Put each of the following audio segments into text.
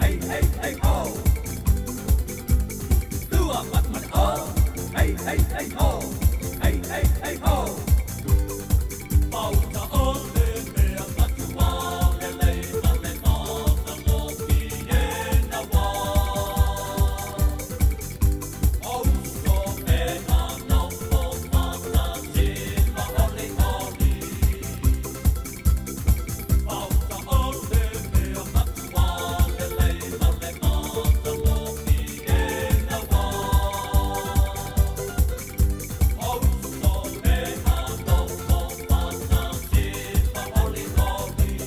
Hey, hey, hey, ho. Tua mat mat o. Hey, hey, hey, ho. Hey, hey, hey, ho. Pauta o le mea matua le lei ma le mata mo ki e na wā. Auso e na nofo mata si ma oli oli. Pauta o le mea matua le lei ma le mata mo ki e na wā. Auso e na nofo mata si ma oli oli.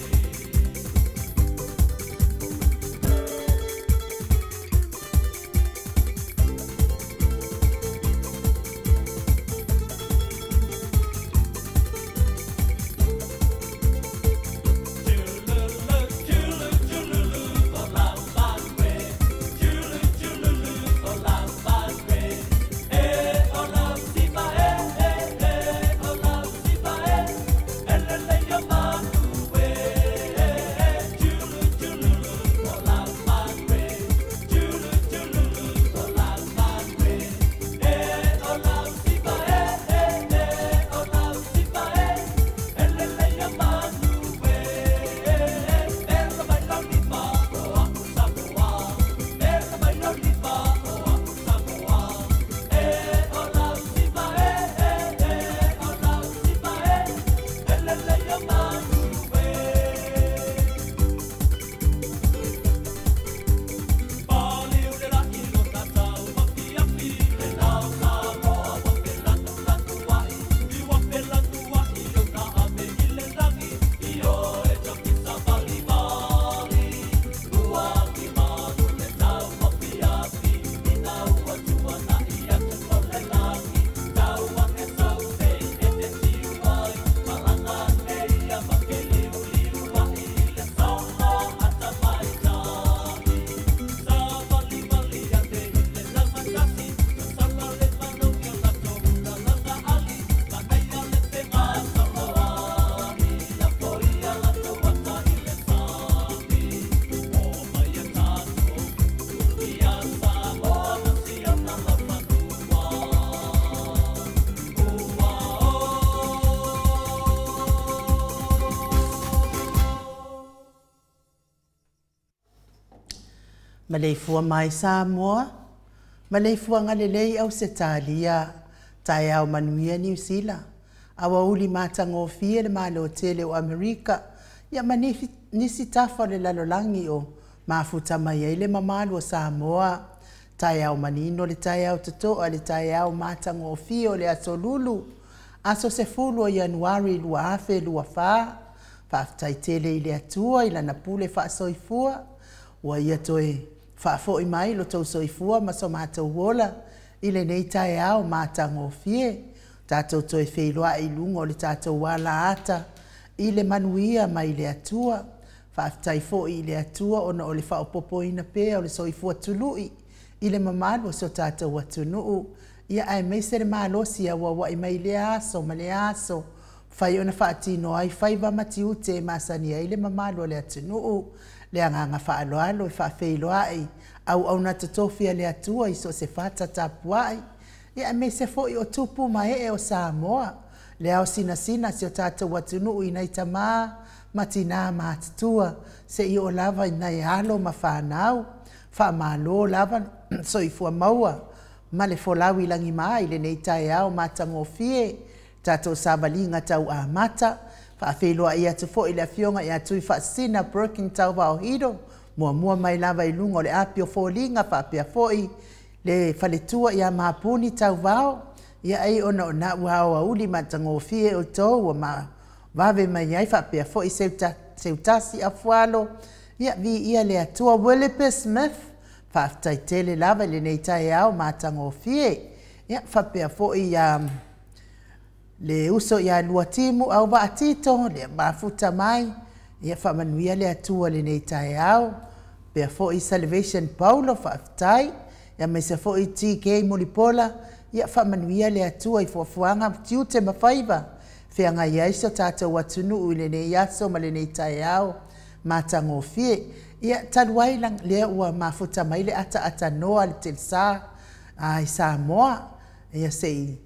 Maleifua mai Samoa, maleifua ngalelei au se talia, taeao manuia Niu Sila, aua uli matagofie le Malo tele o Amerika, ia ma nisi tafa o le lalolagi o mafuta mai ai le mamalu o Samoa. Taeao manino le taeao totoa le taeao matagofie o le aso Lulu, aso 10 o Ianuari 2024, faafetai tele i le Atua i lana pule faasoifua, ua ia toe faafoi mai lo tou soifua ma so matou ola i lenei taeao matagofie. Tatou toe feiloai i luga o le tatou alaata i le manuia mai le Atua. Faafetai foi i le Atua ona o le faaopoopoina pea o le soifua tului i le mamalu o so tatou atunuu. Ia aemaise le malosi auauai mai lea aso ma lea aso, fai ona faatino ai faiva ma tiute e masani ai le mamalu o le atunuu. Le agaga faaaloalo e faafeiloai auauna totofi a le Atua i so o se fata tapuai. Ia aemaise foi o tupu ma ee o Samoa, le ao sinasina si o tatou atunuu i nai tamā ma tinā matutua, seia oo lava i nai alo ma fanau. Faamalo lava soifua maua ma le folau i lagima i lenei taeao matagofie, tatou savaliga tau amata. Faafeiloai atu foi le afioga ia Tui Faasisina Broken Tauvao Hiro, muamua mai lava i luga o le api o foliga, faapea foi le faletua ia Mapuni Tauvao. Ia ai ona o na ua aoauli matagofie outou ua ma vave mai ai, faapea foi Seutasi Afualo. Ia viia le Atua. Willipe Smith, faafetai tele lava i lenei taeao matagofie. Ia faapea foi ia le uso ia Luatimu au Vaatito, le mafuta mai. Ia faamanuia le Atua lenei taeao. Pea foi Salvation Paulo, faafetai. Ia aemaise foi TK Mulipola, ia faamanuia le Atua i fuafuaga tiute ma faiva feagai ai so tatou atunuu i lenei aso ma lenei taeao. matagofie. Ia, talu ai lea ua mafuta mai le ataatanoa a le Telesa i Samoa, ia se i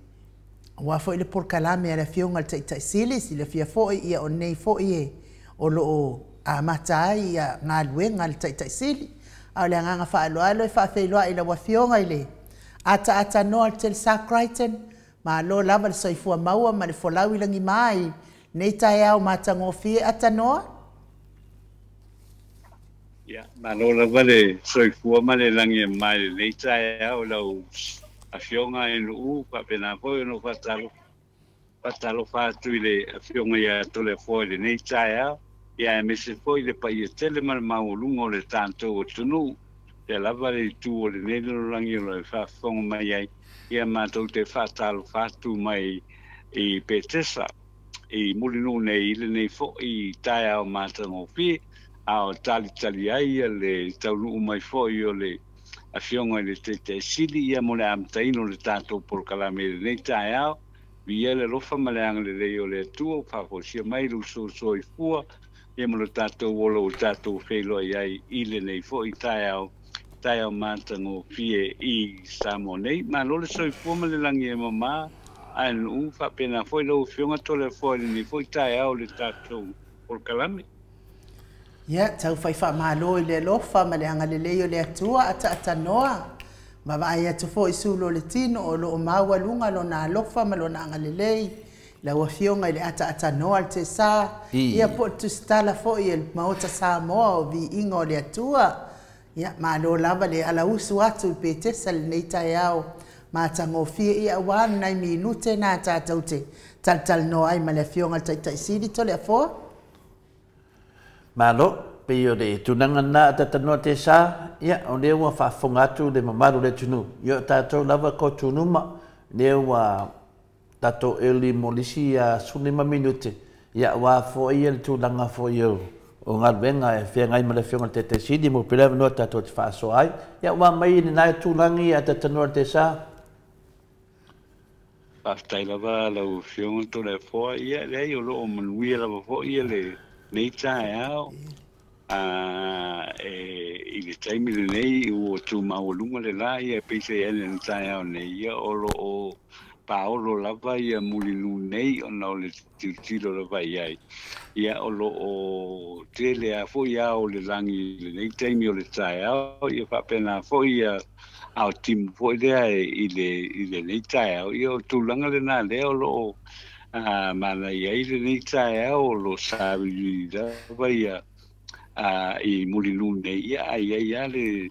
aua foi le polokalame a le Afioga i le Taitai Sili, silafia foi ia o nei foi e o lo o amata ai ia galuega a le Taitai Sili. A o le agaga faaaloalo e faafeiloai i lau Afioga i le ataatanoa a le Telesa Crichton, malo lava le soifua maua ma le folau i lagima i lenei taeao matagofie atanoa. Ia, malo lava le soifua ma le lagi e mama i lenei taeao i lau Afioga e Nuu, faapena foi ona ou faatalofa atu i le Afioga ia Toleafoa i lenei taeao, ia aemaise foi le paia tele ma le maualuga o le tatou atunuu, pea lava le itu o lenei lalolagi o lo o e faafofoga mai ai, ia matou te faatalofa atu mai i Petesa i Mulinuu nei i lenei foi taeao matagofie, a o talitali ai le taunuu mai foi o le Afioga i le Taitai Sili ia mo le amataina o le tatou polokalame i lenei taeao. Viia le alofa ma le agalelei o le Atua ua faafoisia mai lou soifua ia mo le tatou ola ua tatou feiloai ai i lenei foi taeao, taeao matagofie i Samoa nei. Malo le soifua ma le lagi e mama ae nuu faapena foi lau Afioga Toleafoa i lenei foi taeao o le tatou polokalame. Ia, tau fai faamalo i le alofa ma le agalelei o le Atua ataatanoa. Vaavaai atu foi sulu o le tino o lo o maualuga lona alofa ma lona agalelei. Lau Afioga i le ataatanoa le Tesa, ia po o le tusitala foi e le Maota Samoa o viiga o le Atua. Ia, malo lava le alausu atu i Petesa lenei taeao matagofie ia aua lenai minute na tatou te talatalanoa ai ma le Afioga i le Taitai Sili Toleafoa. Malo, pei o le tulaga lena atatanoa Tesa, ia o lea ua faafofoga atu le mamalu o le atunuu. Ia o tatou lava kotunuma, lea ua tatou early mo le isi 15 minute, ia aua foi le tulaga foi o galuega e feagai ma le Afioga i le Taitai Sili mo pele avanoa tatou te faasoa ai. Ia ua mai lena tulaga atatanoa Tesa. Faafetai lava lau Afioga Toleafoa, ia leai o lo o manuia lava foi ia lenei taeao. I le taimi lenei ua tumaualuga le la ia peitai ane le taeao nei ia o lo o paolo lava ia Mulinuu nei ona o le tilotilo lava i ai. Ia o lo o tele a foi ao le lagi i lenei taimi o le taeao, ia faapena foi ia ao timu foi lea i lenei taeao. Ia o tulaga lena lea o lo o manaia ai lenei taeao o lo o sailiili lava ia i Mulinuu nei, ia ai ai lava le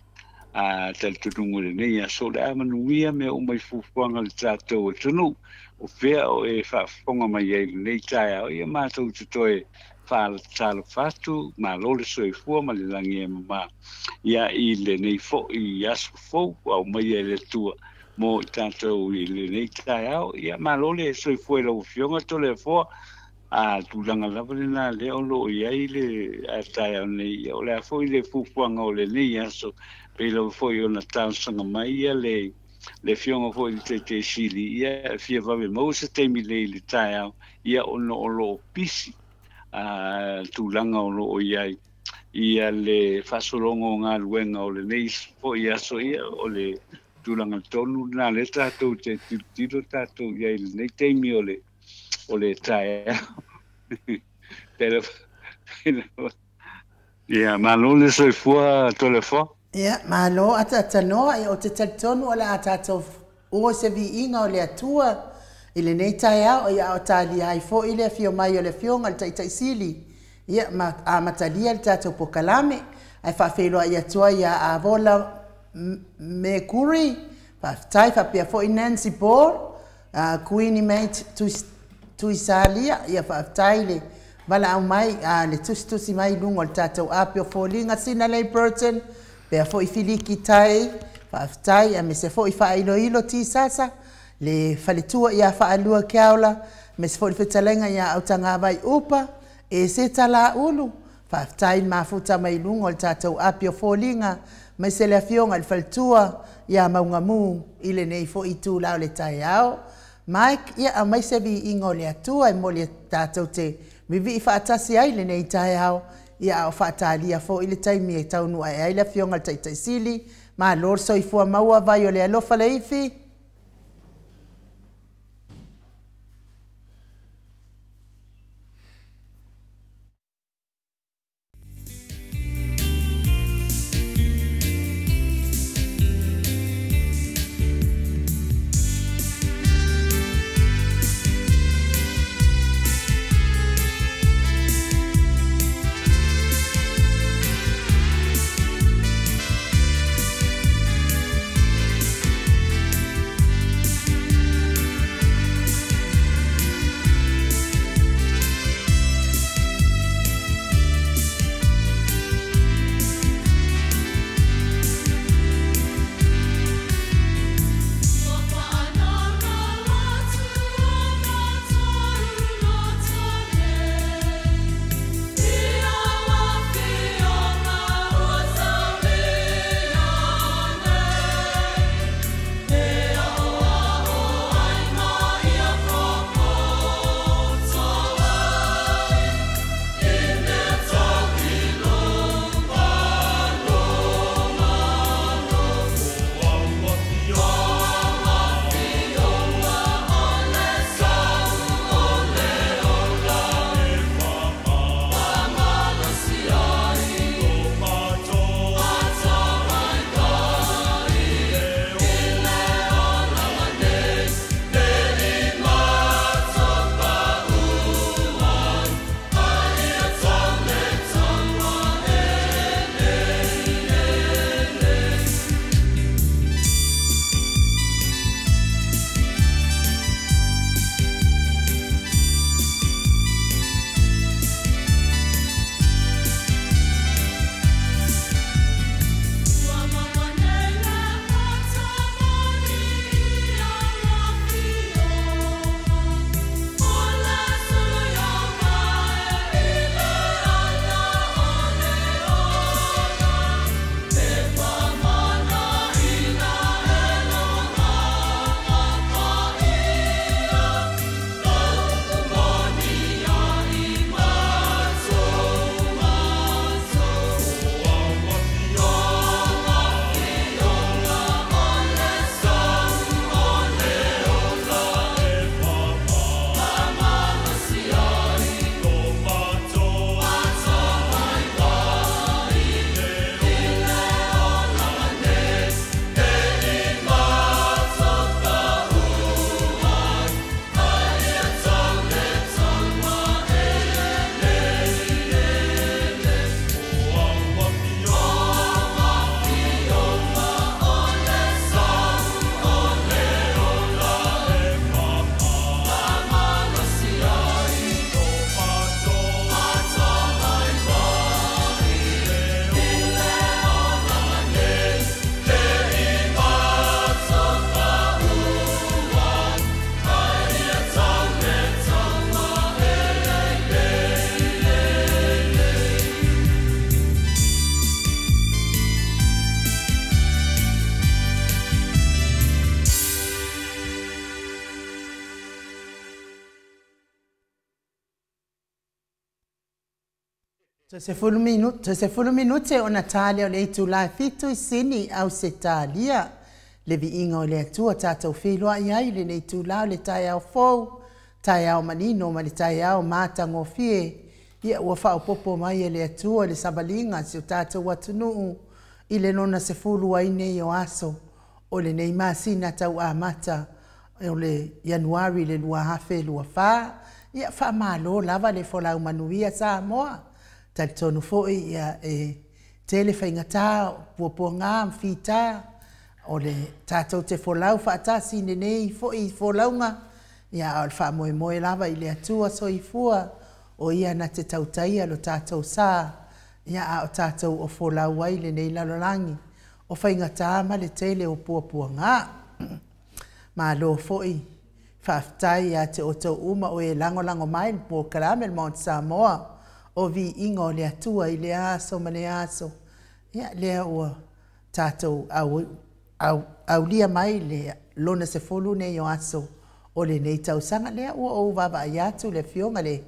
talitonuga i lenei aso o le a manuia mea uma i fuafuaga a le tatou atunuu. O fea o e faafofoga mai ai lenei taeao, ia matou te toe faatalofa atu, malo le soifua ma le lagi e mama ia i lenei foi aso fou ua aumaia e le Atua mo i tatou i lenei taeao. Ia malo le soifua i lau Afioga Toleafoa. Tulaga lava lena lea o lo o i ai le taeao nei, ia o le a foi le fuafuaga o lenei aso, pei lava foi ona talosaga mai ia le Afioga foi i le Taitai Sili, ia e fia vave maua se taimi lelei i le taeao, ia ona o lo o pisi tulaga o lo o i ai ia le faasologa o galuega o lenei foi aso, ia o le tulaga tonu lena lea tatou te tilotilo tatou i ai i lenei taimi o le taeao. Ia, malo le soifua Toleafoa. Ia, malo ataatanoa, ia o te talitonu o le a tatou o se viiga o le Atua i lenei taeao, ia o talia ai foi le afio mai o le Afioga i le Taitai Sili, ia ma amatalia le tatou polokalame. Ae faafeiloai atu ai ia Avola Mekuri, faafetai faapea foi Nancy Ball, Queenie Mate Tuisalia, ia faafetai le valaau mai, le tusitusi mai i luga o le tatou api o foliga Sina Lei Burton, pea foi Filiki Tai, faafetai aemaise foi faailoilo Tisasa, le faletua ia Faalua Keaola, aemaise foi le fetalaiga ia Autagavai Upa, e se talaulu, faafetai le mafuta mai i luga o le tatou api o foliga, aemaise le Afioga i le faletua ia Maugamu i lenei foi itula o le taeao. Mike, ia aumai se viiga o le Atua e mo le tatou te vivii faatasi ai lenei taeao Ia a o faatalia fo'i le taimi e taunuu ae ai le Afioga i le Taitaisili. Malo le soifua maua vai o le alofa le ifi. Toe 10 minute ona ta lea o le itula e 7 i Sini, Ausetalia. Le viiga o le Atua tatou feiloai ai lenei itula o le taeao fou, taeao manino ma le taeao matagofie. Ia ua faaopoopo mai e le Atua le savaliga si o tatou atunuu i le lona 10 ai nei o aso o lenei masina tau amata o le Ianuari le 2024. Ia faamalo lava le folau manuia Samoa. Talitonu foi ia e tele faigata puapuaga ma fita o le tatou te folau faatasi lenei foi folauga. Ia o le faamoemoe lava i le Atua soifua o ia na te tautaia lo tatou sa. Ia a o tatou o folau ai lenei lalolagi o faigata ma le tele o puapuaga. Malo foi faafetai ia te outou uma o e lagolago mai le polokalame le Maota Samoa o viiga o le Atua i le aso ma le aso. Ia lea ua tatou aulia mai le lona 10 nei o aso o lenei tausaga. Lea ua ou vaavaai atu le Afioga le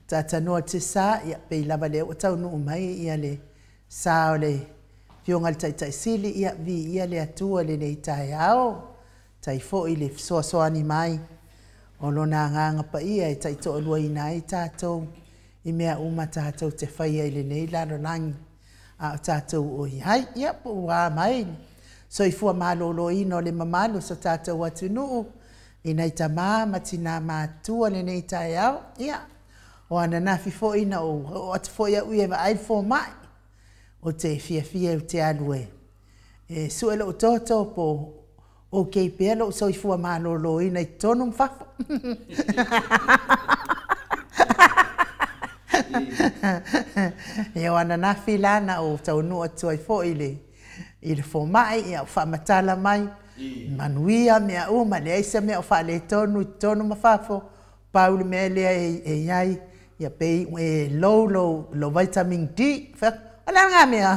Tatanoa te sa ia pei lava lea ua taunuu mai ia le sa o le Afioga i le Taitaisili ia viia le Atua i lenei taeao. Tai foi le fesoasoani mai o lona agaga paia e taitoaluaina ai tatou i mea uma tatou te faia i lenei lalolagi a o tatou o i ai. Ia po ua mai soifua malōlōina o le mamalu o so tatou atunuu i nai tamā ma tinā matua lenei taeao. Ia, o ananafi foi na ou oo atu foi au ia e vaai le fomai. O te fiafia ou te alu e sue lou toto po okay pea lou soifua malōlōina i totonu ma fafo. Ia o ananafi la na ou taunuu atu ai foi i le fomai, ia o faamatala mai, manuia mea uma, leai se mea o faaletonu i totonu ma fafo, pau le mea lea e i ai, ia pei e low lo vitamin D. O le a ngā mea?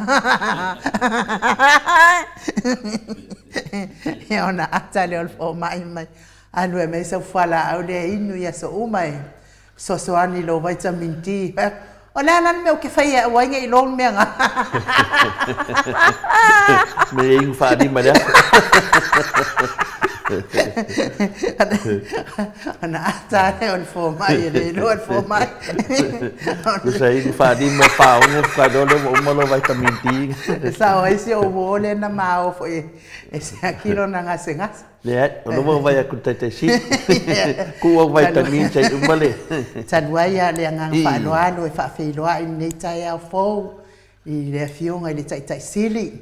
Ia ona ata lea o le fomai mai, alu e mai sau fualaau lea inu i aso uma e fesoasoani i lou vitamin D. O le a la le mea ou te faia e au ai nei i lou mea ngā? Me e inu whaalima le aso. Ona ata lea o le fomai e le iloa le fomai. Tusa inu whaalima whaongo whakadole wa uma lo vitamin D. Sa o ai si o uo lea na mao foi e se akilo na gasegase. Le o lo vai aku taitai si. Ku au vitamin sei uma le. Talu ai a le agaga faaaloalo e faafeiloai lenei taeao fou i le afioga i le Taitaisili,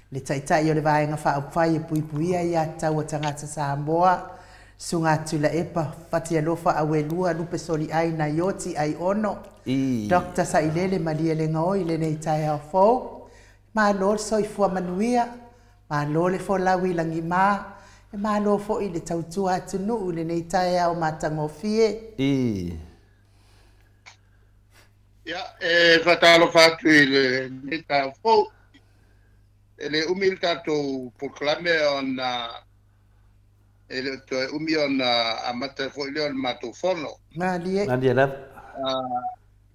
le Taitai o le Vaega Faaupufai e puipuia ia tatau a tagata Samoa, Susuga Tuilaepa Fatialofa Auelua Lupe Soliai Naioti Aiono, Dr. Sailele Malielegaoi i lenei taeao fou. Malo le soifua manuia, malo le folau i lagimā, e malo foi le tautua atunuu i lenei taeao matagofie. Ia, e faatalofa atu i lenei taeao fou. E le umi le tatou polokalame ona e le o toe umi ona amata foi lea o le matou fono. Malie. Malie lava.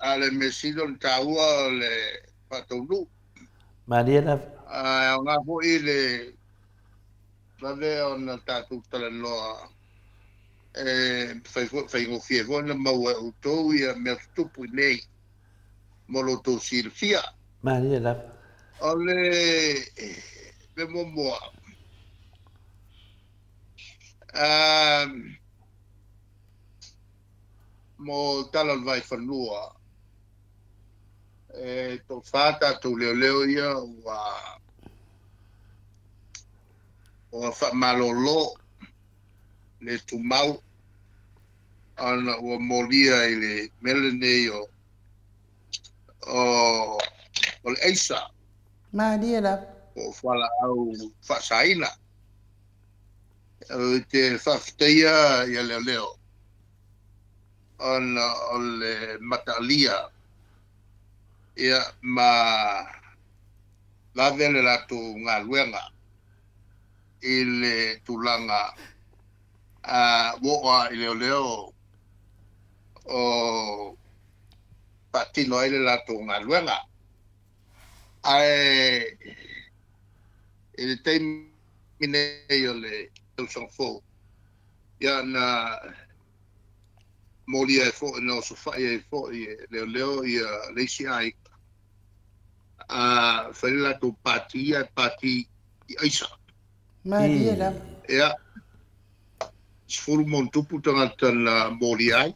A le mea sili ona taua o le faataunuu. Malie lava. E aoga foi le vave ona tatou talanoa e faigofie foi ona maua e outou ia mea tutupu i nei mo lo outou silafia. Malie lava. O le mea muamua, mo tala o le vaifanua, e tofa tatou leoleo ia ua faamalōlō le tumau ona ua molia i le mea lenei o le aisa. Malie lava. Po o fualaau faasaina. O te faafetaia ia leoleo ona o le mataalia ia ma vave le latou galuega i le tulaga ua oo i leoleo o faatino ai le latou galuega. Ae i le taimi nei o le tausaga fou, ia na molia ai foi na osofai ai foi e leoleo ia le isi aiga. Fai le latou pati ia pati i aisa. Malie lava. Ia, 10 ma tupu tagata na molia ai.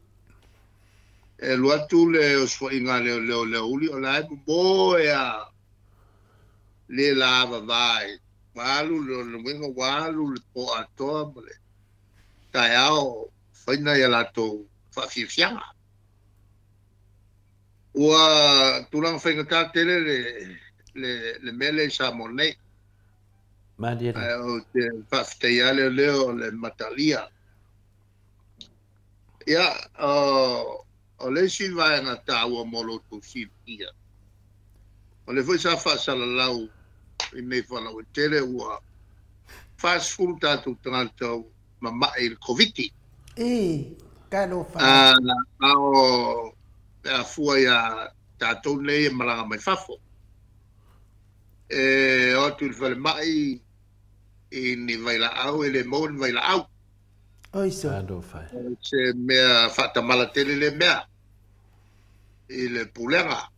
E alu atu le osofaiga a leoleo i le aoauli o la e momo ea le la vavae. Ua alu lona uiga ua alu le po atoa ma le taeao faina ia latou faafiafiaga. Ua tulaga faigata tele le mea lea i Samoa nei. Malie lava. Ae ou te faafetaia leoleo o le matalia. Ia, o le isi vaega taua mo lo outou silafia, o le foi sa faasalalau i nei faalauaitele ua 40 tatou tagata mama'i i le Koviti. E, talofa. A o Pe a fua ia tatou nei e malaga mai fafo. E o atu i le falemai i ni vailaau e le maua ni vailaau. Oi so. Alofa. Se mea faatamala tele le mea i le pulega.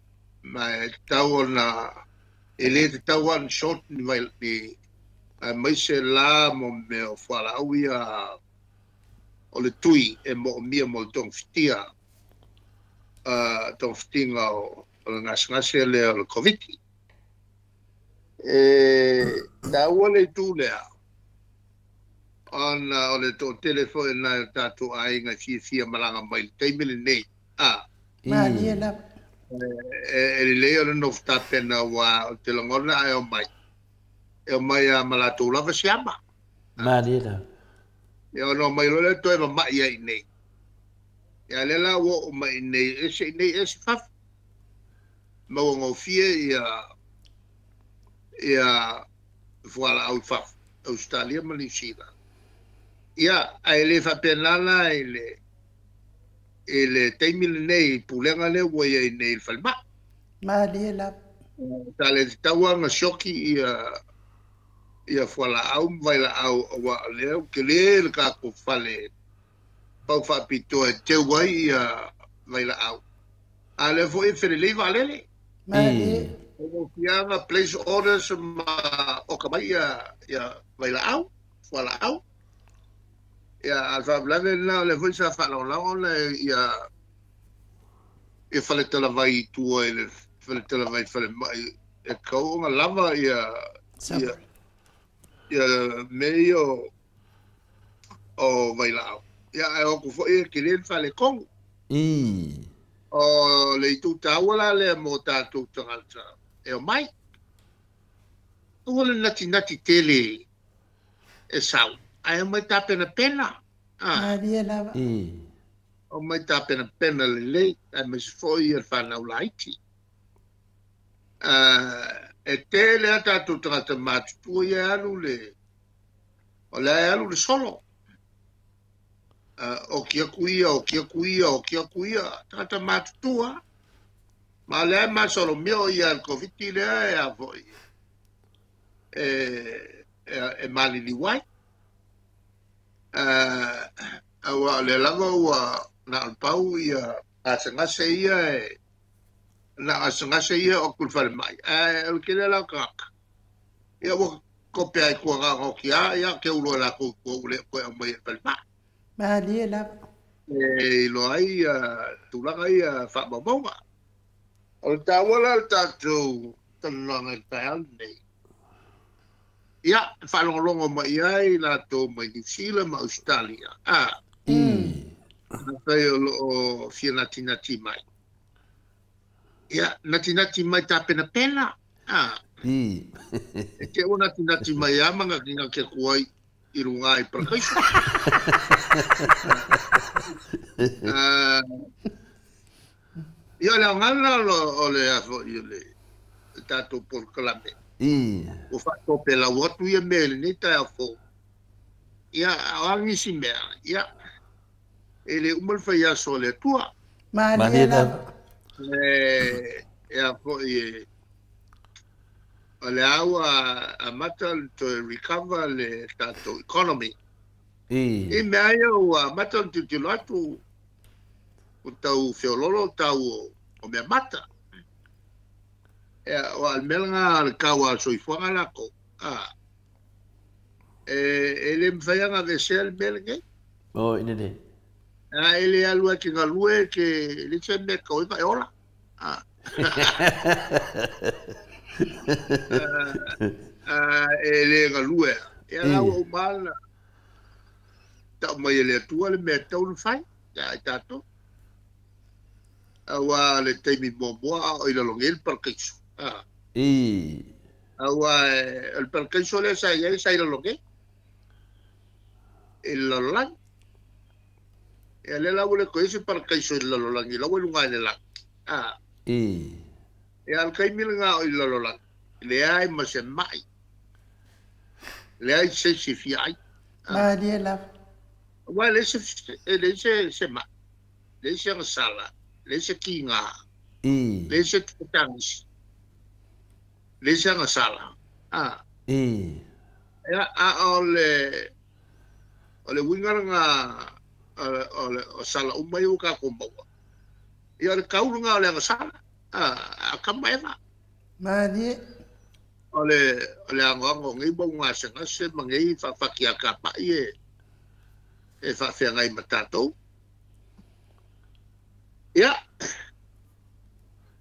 Ma e tatau ona e le tatau ona short ni vai ni aemaise la mo mea o fualaau ia o le tui e moomia mo le togafitia togafitiga o le gasegase lea o le Koviti. E taua le itu lea ona o le toatele foi nai o tatou aiga e fiafia malaga mai i le taimi lenei. Malie lava. E lelei o le nofo tapena ua o te lagona ae o mai. E o mai a ma latou lava siama. Malie lava. Ia ona omai loa lea toe mama'i ai i inei. Ia lea la ua oo mai i inei, ese i inei ese fafo. Mauagofie ia ia fualaau i fafo, Ausetalia ma Niu Sila. Ia, ae le faapena la i le i le taimi lenei i pulega lea ua i ai nei i le falemai. Malie lava. Sa le tatau lava ona sioki ia ia fualaau ma vailaau aua o lea ua tele le tatou fale pau faapitoa e teu ai ia vailaau. A o lea foi e felelei vaalele. Malie. Faigofie lava place orders ma oka mai ia ia vailaau, fualaau. Ia a o le faalavelave lena o lea foi sa faalagolago le ia ia fale talavai i tua i le fale talavai falemai e tatau ona lava ia ia ia mea ia o vailaau. Ia ae o atu foi e tele le faaletonu. O le itu taua la lea mo tatou tagata e omai. Aua le natinati tele e sau, ae omai tapenapena. Malie lava. Omai tapenapena lelei, aemaise foi ia le fanau laiti. E tele lava tatou tagata matutua ia e alu le, o lea e alu le solo. Oki aku ia, oki aku ia, oki aku ia, tagata matutua. Ma o lea e masalomia o ia le Koviti lea e a foi e maliliu ai. Aua o lea lava ua na o le pau ia gasegase ia e na gasegase ia o atu i le falemai. Ae o le tele la o tagata. Ia ua kope ai tua na oki a, ia ke ulo e lakou tua ua le toe aumai e le falemai. Malie lava. E iloa ai tulaga ia faamaumauga. O le taua la o le tatou talanoaga i le taeao lenei. Ia, e faalogologo mai ai latou mai Niu Sila ma Ausetalia. Afai o lo o fia natinati mai. Ia, natinati mai tapenapena. E te ua natinati mai lava ma natinati atu ai i luga i parakaiso. Ia, o le aoga lena o le a foi o le tatou polokalame. Ua faatopelau atu ia mea i lenei taeao fou. Ia, a o a nisi mea, ia, e le uma le faiaso a le Atua. Malie lava. E a foi e o lea ua amata ona toe recover le tatou economy. I mea ia ua amata ona tilotilo atu ua tau feololo tau o mea mata. Ia, aua o le mea lena o le tau lava o le soifuaga latou, e le mafai ona aveesea le mea lenei. Oi lelei. A e le alu lava e te galue e te leai se mea e tatau ai ona e ola. E le galue lava. Ia la ua uma ona tau mai e le Atua le mea e tatau ona fai ia i tatou. Aua o le taimi muamua a o i lalo nei le parakaiso. Aua o le parakaiso lea sa i ai sa i lalo nei i le lalolagi. Ia lea la ua le toe i ai se parakaiso i le lalolagi, la ua i luga i le lagi. Ia, o le taimi lena o i le lalolagi, leai ma se mai, leai se isi e fia ai. Malie lava. Aua e leai se, e leai se mai, leai se agasala, le se kiga I. le se tangisi le se agasala a I. ia a o le uiga lena o le o sala uma ia ua tatou maua ia o le kauluga o le agasala a kama eva Malie. O le agoago o nei mau gasegase ma nei faafatiakapa'i e faafeagai ma tatou ia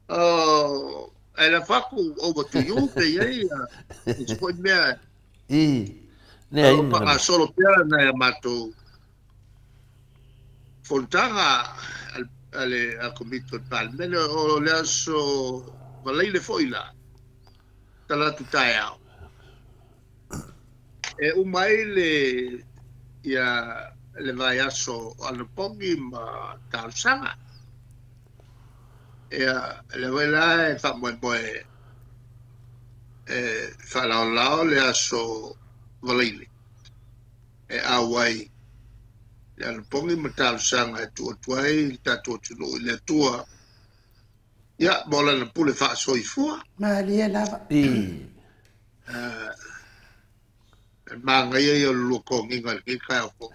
o ae lafo over to you pe iai isi fo'i mea I. Le o ai. Faagasolo pea nai a matou fonotaga a le a komiti o le Palemene o le aso valaile fo'i la talatu taeao e uma ai le ia le vaiaso o anapogi ma talosaga ia le vai la e faamoemoe e faalaolao le aso valaile e auai le anapogi ma talosaga e tuu atu ai le tatou atunuu i le Atua ia mo lana pule faasoifua. Malie lava. I. E magaia ia o le lua kogiga i lenei taeao fou.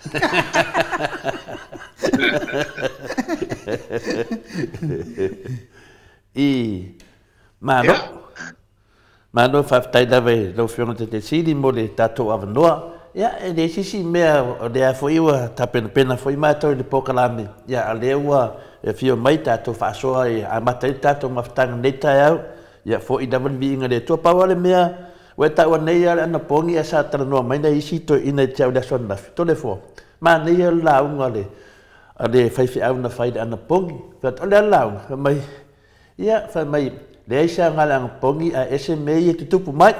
I. Malo. Ia Malo faafetai lava i lau Afioga Taitaisili mo le tatou avanoa. Ia, e leai se isi mea o lea foi ua tapenapena foi matou i le polokalame. Ia, a lea ua e afio mai tatou faasoa e amata ai le tatou mafutaga nei taeao. Ia, fo'i lava le viiga i le Atua. Pau lava le mea ua e taua nei lava le anapogi ae sa talanoa mai nai isi toeaiina i te au i le aso ananafi. Toleafoa, manaia le lauga a le faifeau na fai i le anapogi. Fai atu, o le a le lauga? Fai mai, ia, fai mai, leai se aoga o le anapogi ae ese mea ia e tutupu mai.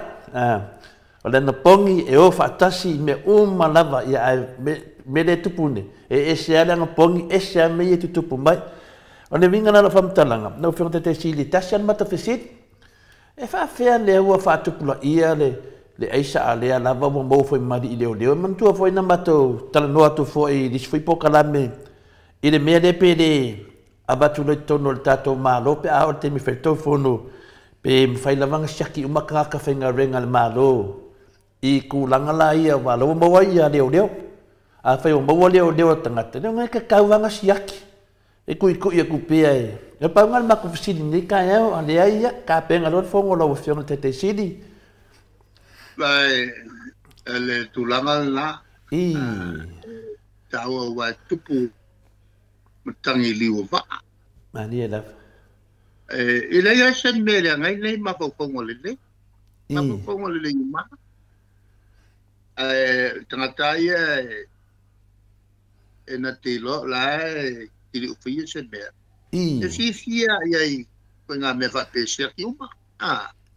O le anapogi e o faatasi i mea uma lava, ia ae mea lea e tupu nei, e ese lava le anapogi, ese lava mea ia e tutupu mai. O le uiga la o lau faamatalaga, lau Afioga Taitaisili, tasi lava le mata fesili, e faafefea lea ua faatupulaia le aisa a lea lava ua maua foi ma alii leoleo. E manatua foi na matou talanoa atu foi i nisi foi polokalame i le mea lea pe le avatu loa i totonu o le tatou Malo pe a oo i le taimi e fai ai le tou fono pe mafai lava ona siaki uma tagata faigaluega a le Malo i tulaga la ia aua o la ua maua ai ia leoleo. Afai ua maua leoleo a tagata, lea e tatau lava ona siaki e tuitui atu pea e. E pau lena o le matou fesili i lenei taeao, a leai ia, tapena loa le fono a lau Afioga i le Taitaisili. Ae le tulaga lena I. taua aua e tupu ma tagi i liu o vaa. Malie lava. E leai lava se mea e leaga ai nei mafaufauga lelei. I. Mafaufauga lelei uma. Ae o le tagata ia e na te iloa o la e tiliufaia se mea. I. E fiafia iai koe ngā mea faapea e siaki uma.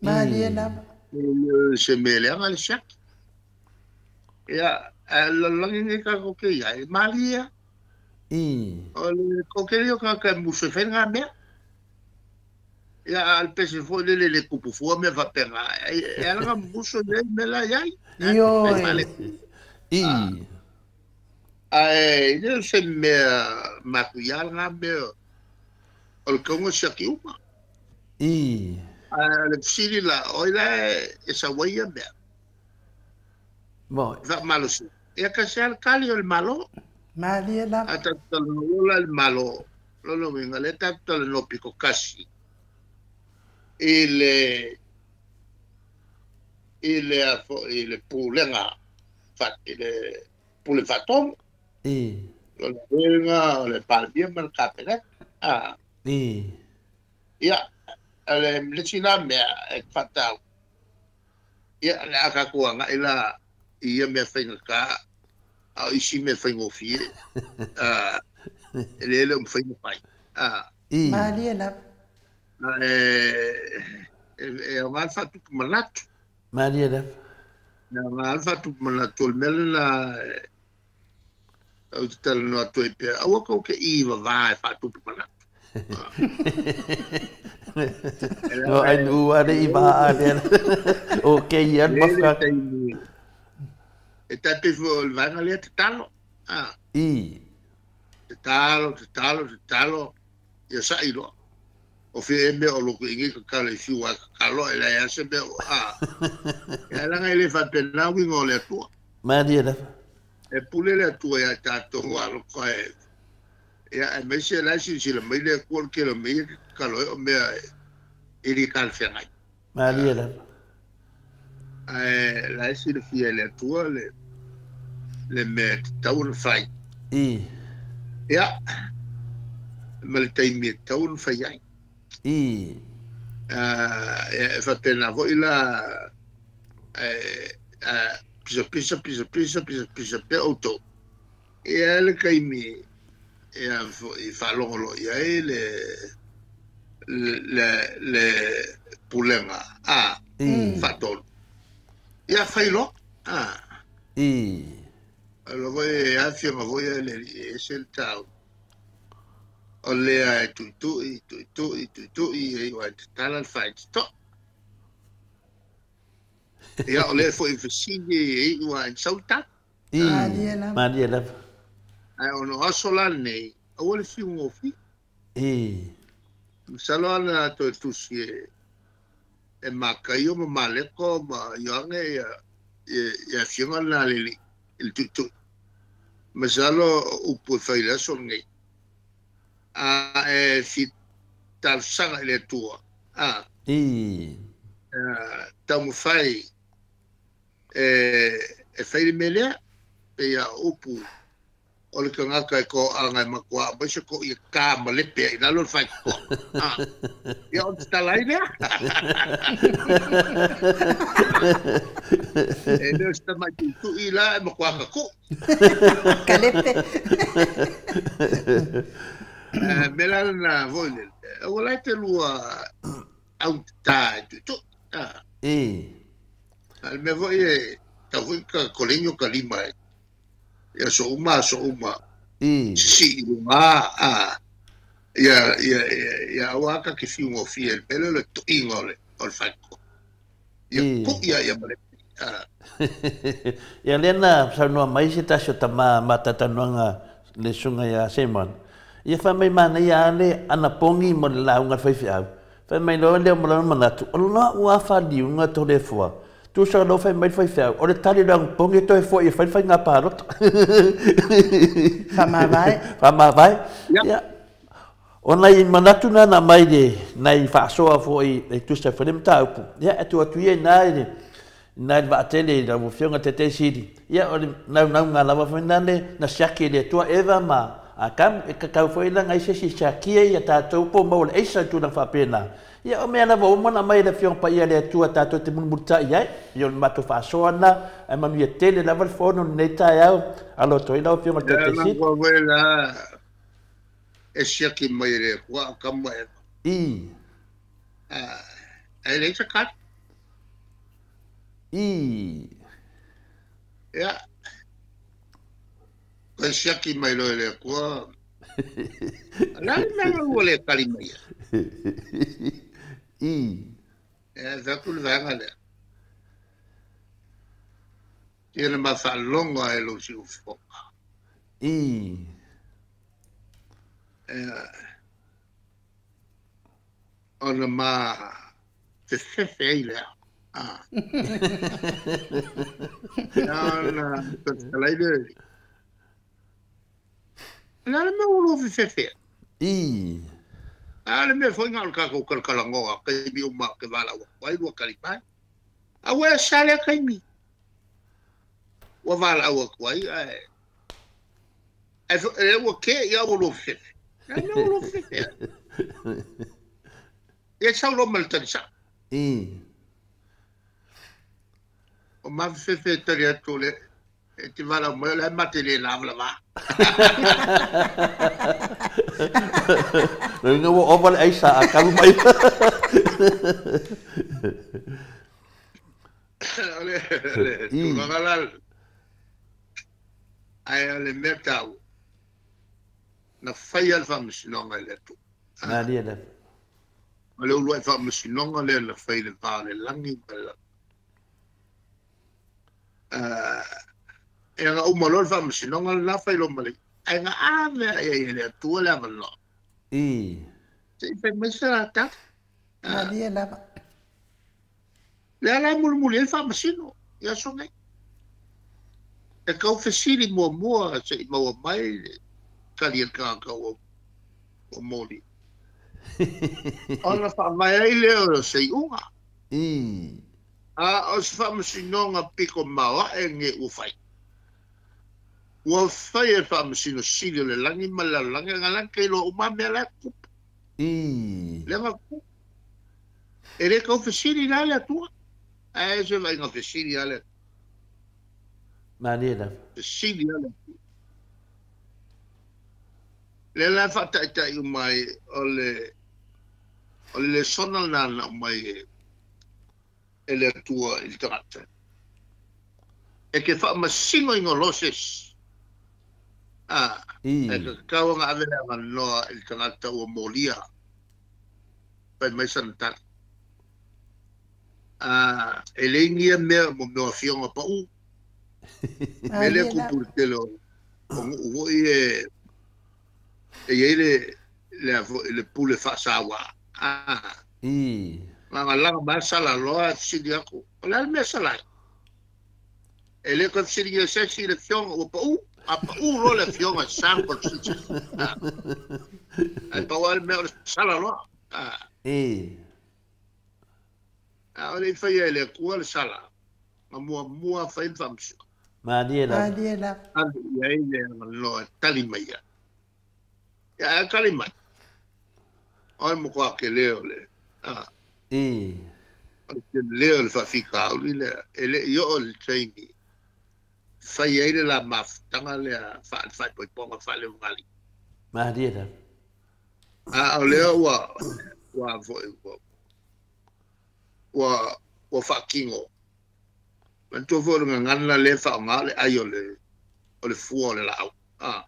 Malie lava. E se mea leaga le siaki. Ia, ae o le lalolagi lenei tatou te iai, e malie lava. I. O le toatele o tagata e musu e fai ngā mea. Ia, a o le pese foi lele le tupu fua mea faapena. E ala na musu i ai mea la iai. Ioe. I. Ae e le o se mea matuia lena mea o le kauga siaki uma. I. Ae o le fesili la, o ai la e sau ai ia mea? Mo. Faamalosia. Ia kasi lava le tali o le Malo. Malie lava. A tatou talanoa la i le Malo, lona uiga, lea tatou talanoa pito kasi i le i le a foi i le pulega i le pule faatonu. I. Lona uiga o le Palemia ma le Kapeneta. I. Ia, o le isi la mea e faataua, ia, le a tatou agai la i ia mea faigata, a o isi mea faigofie, e le o mafai ona fai. I. Malie lava. E aoga le faatupu manatu. Malie lava. E aoga le faatupu manatu o le mea lena ou te talanoa atu ai pea, aua tou te i vavā e faatupu manatu. No ai nu ale i va ale. O ke ia le mafka. E tai pe fo o le vaega lea tatalo. I. Tatalo, tatalo, tatalo. Ia sa'i loa. O fia ea mea o lou tuiga ka kala i fiu ai kakalo e leai lava se mea o a. Ia leaga e le faapena uiga o le Atua. Malie lava. E pule le Atua ia tatou alofa e ia aemaise la e silasila mai le Atua o le tele o mea ia e te tatalo ai o mea e le talafeagai. Malie lava. Ae la e silafia e le Atua le le mea e tatau ona fai. I. Ia, ma le taimi e tatau ona fai ai. I. Ia, e faapena foi la, pisapisa, pisapisa, pisapisa pea outou. Ia le taimi ia foi faalogo loa i ai le le le pulega a faatolu. Ia fai loa. A. I. Alo foi e afioga foi e le alii e ese le taua. O lea e tuitui, tuitui, tuitui, e iu ai tatala le faitotoa. Ia, o lea foi e fesili e iu ai sau le tala. I. Malie lava. Ae ono aso la nei, aua le fiu gofie. I. Masalo ana toe tusi e e Mataio ma Mareko ma Ioane ia ia afioga lena a le alii i le tuitui. Masalo o upu e fai i le aso lenei. A e fia talosaga i le Atua, a. I. Taumafai e fai le mea lea, pei a o upu o le tagata e toaga e matua aumai se toʻi e ta ma lepe ai i lalo le faitotoa. A, ia ona tatala ai lea. E le o se tamai tuitui la e matua tatuʻu. Ka lepe. Mea la lena foi lele, aua la e te lua autatā e tuitui. A. I. A o le mea foi e tau foi ka koleni o ka lima e. I aso uma aso uma. I. Sisii i luga a, ia, ia, ia aua ka te fiu gofie i le mea lea o le toʻiga o le, o le faitotoa. Ia I. kuʻi a ia ma le a. Ia lea na saunoa mai se tasi o tama ma talatalanoaga le susuga ia Simon. Ia fai mai manaia a le anapogi mo le lauga a le faifeau. Fai mai loa lea ma lona manatu, o lona ua faliuga Toleafoa. Tusa loa fai mai le faifeau, o le tali o le anapogi e toe foi e fai le faiga palota. Faamavae. Faamavae. Ia. O nai manatu na na aumai le nai faasoa foi e tusa ai foi le mataupu. Ia, e tuu atu ia i ina i le ina i le vaatele i lau Afioga Taitaisili. Ia, o le naunauga lava foi lena le na siaki e le Atua Eva ma Atamu, e tatau foi la nai se isi siakia ia tatou po o maua le aisa i le tulaga faapena. Ia o mea lava ua uma ona aumai e le Afioga Paia a le Atua tatou te mulimulitai ai. Ia o le matou faasoa lena, ae manuia tele lava le fono i lenei taeao. Alo atu ai lau Afioga i le Lea Taitaisili. lava oe la e siaki mai e le Atua Atamu ma Eva. I. Ae leai se kali. I. Ia. Toe siaki mai loa e le Atua. O le a le mea ua le tali mai ai? I. E fai atu le vaega lea. Ia na ma faalogo ai lou siufofoga. I. Ona ma fefefe ai lea. Ona fetalai lea. O le a le mea ua lua fefefe ai? I. A o le mea foi na o le tatou talatalanoa taimi uma ou te valaau atu ai lua tali mai. Aua e sa lea taimi ua valaau atu ai ae ae ua ke ia ua lua fefefe. O le a le mea ua lua fefefe ai? Ia sau loa ma le tali sao. I. O mafefefe e tali atu o le e te valaau mai o le a ma te le lavalava. Lona ua ova le aisa a talu mai. O le tulaga la ae o le mea taua na faia le faamasinoga i le Atua. Malie lava. O le uluai faamasinoga lea na fai i le va o le lagi ma le lagi. E aga uma loa le faamasinoga lena fai loa ma le ae na ave ai e le Atua le avanoa. I. Se i fai mai se la tali. Malie lava. Le ala e mulimuli ai faamasino i aso nei. E kau fesili muamua se i maua mai le tali a le tagata ua moli. Ona faavae ai lea o se iuga. A o se faamasinoga piko maoae lenei ua fai. Ua fai e le Faamasino Sili o le lagi ma le lalolagi, a na te iloa uma lava mea la e tutupu. Lea na tutupu. E le tau fesili la le Atua. Ae se vaaiga fesili lava le Atua. Malie lava. Fesili lava le Atua. Lea la e faataitai uma ai o le o le lesona lena na aumai e le Atua i le tagata. E te faamasino i loa se isi. A, e tatau ona ave le avanoa i le tagata ua molia fai mai sana tali. A, e leai ni ia mea mo mea o afioga pau. Mea lea tupu i le tele o nuu foi e e i ai le pule faasaua. A, lagalaga mai sala loa e fesili atu, o le a le mea e sala ai? E le toe fesiligia e se isi i le afioga ua pau, a pau loa le afioga e sa ona toe fesili. A, ae pau lava le mea o le sala loa. A, a o le i faia e le Atua le sala, na muamua fai le faamasino. Malie lava. Malie lava. Ave i ai le avanoa e tali mai ai. Ia, ae tali mai. O le matua tele o le, a. O le tele o le faafitauli lea, e le i oo i le taimi fai ai le la mafutaga lea faale-faaipoipoga faale-ugali. Malie lava. A o lea ua, ua foi, ua, ua, ua faatino. Manatua foi o le gagana lea e faaaoga o le ai o le, o le fua o le laau. A.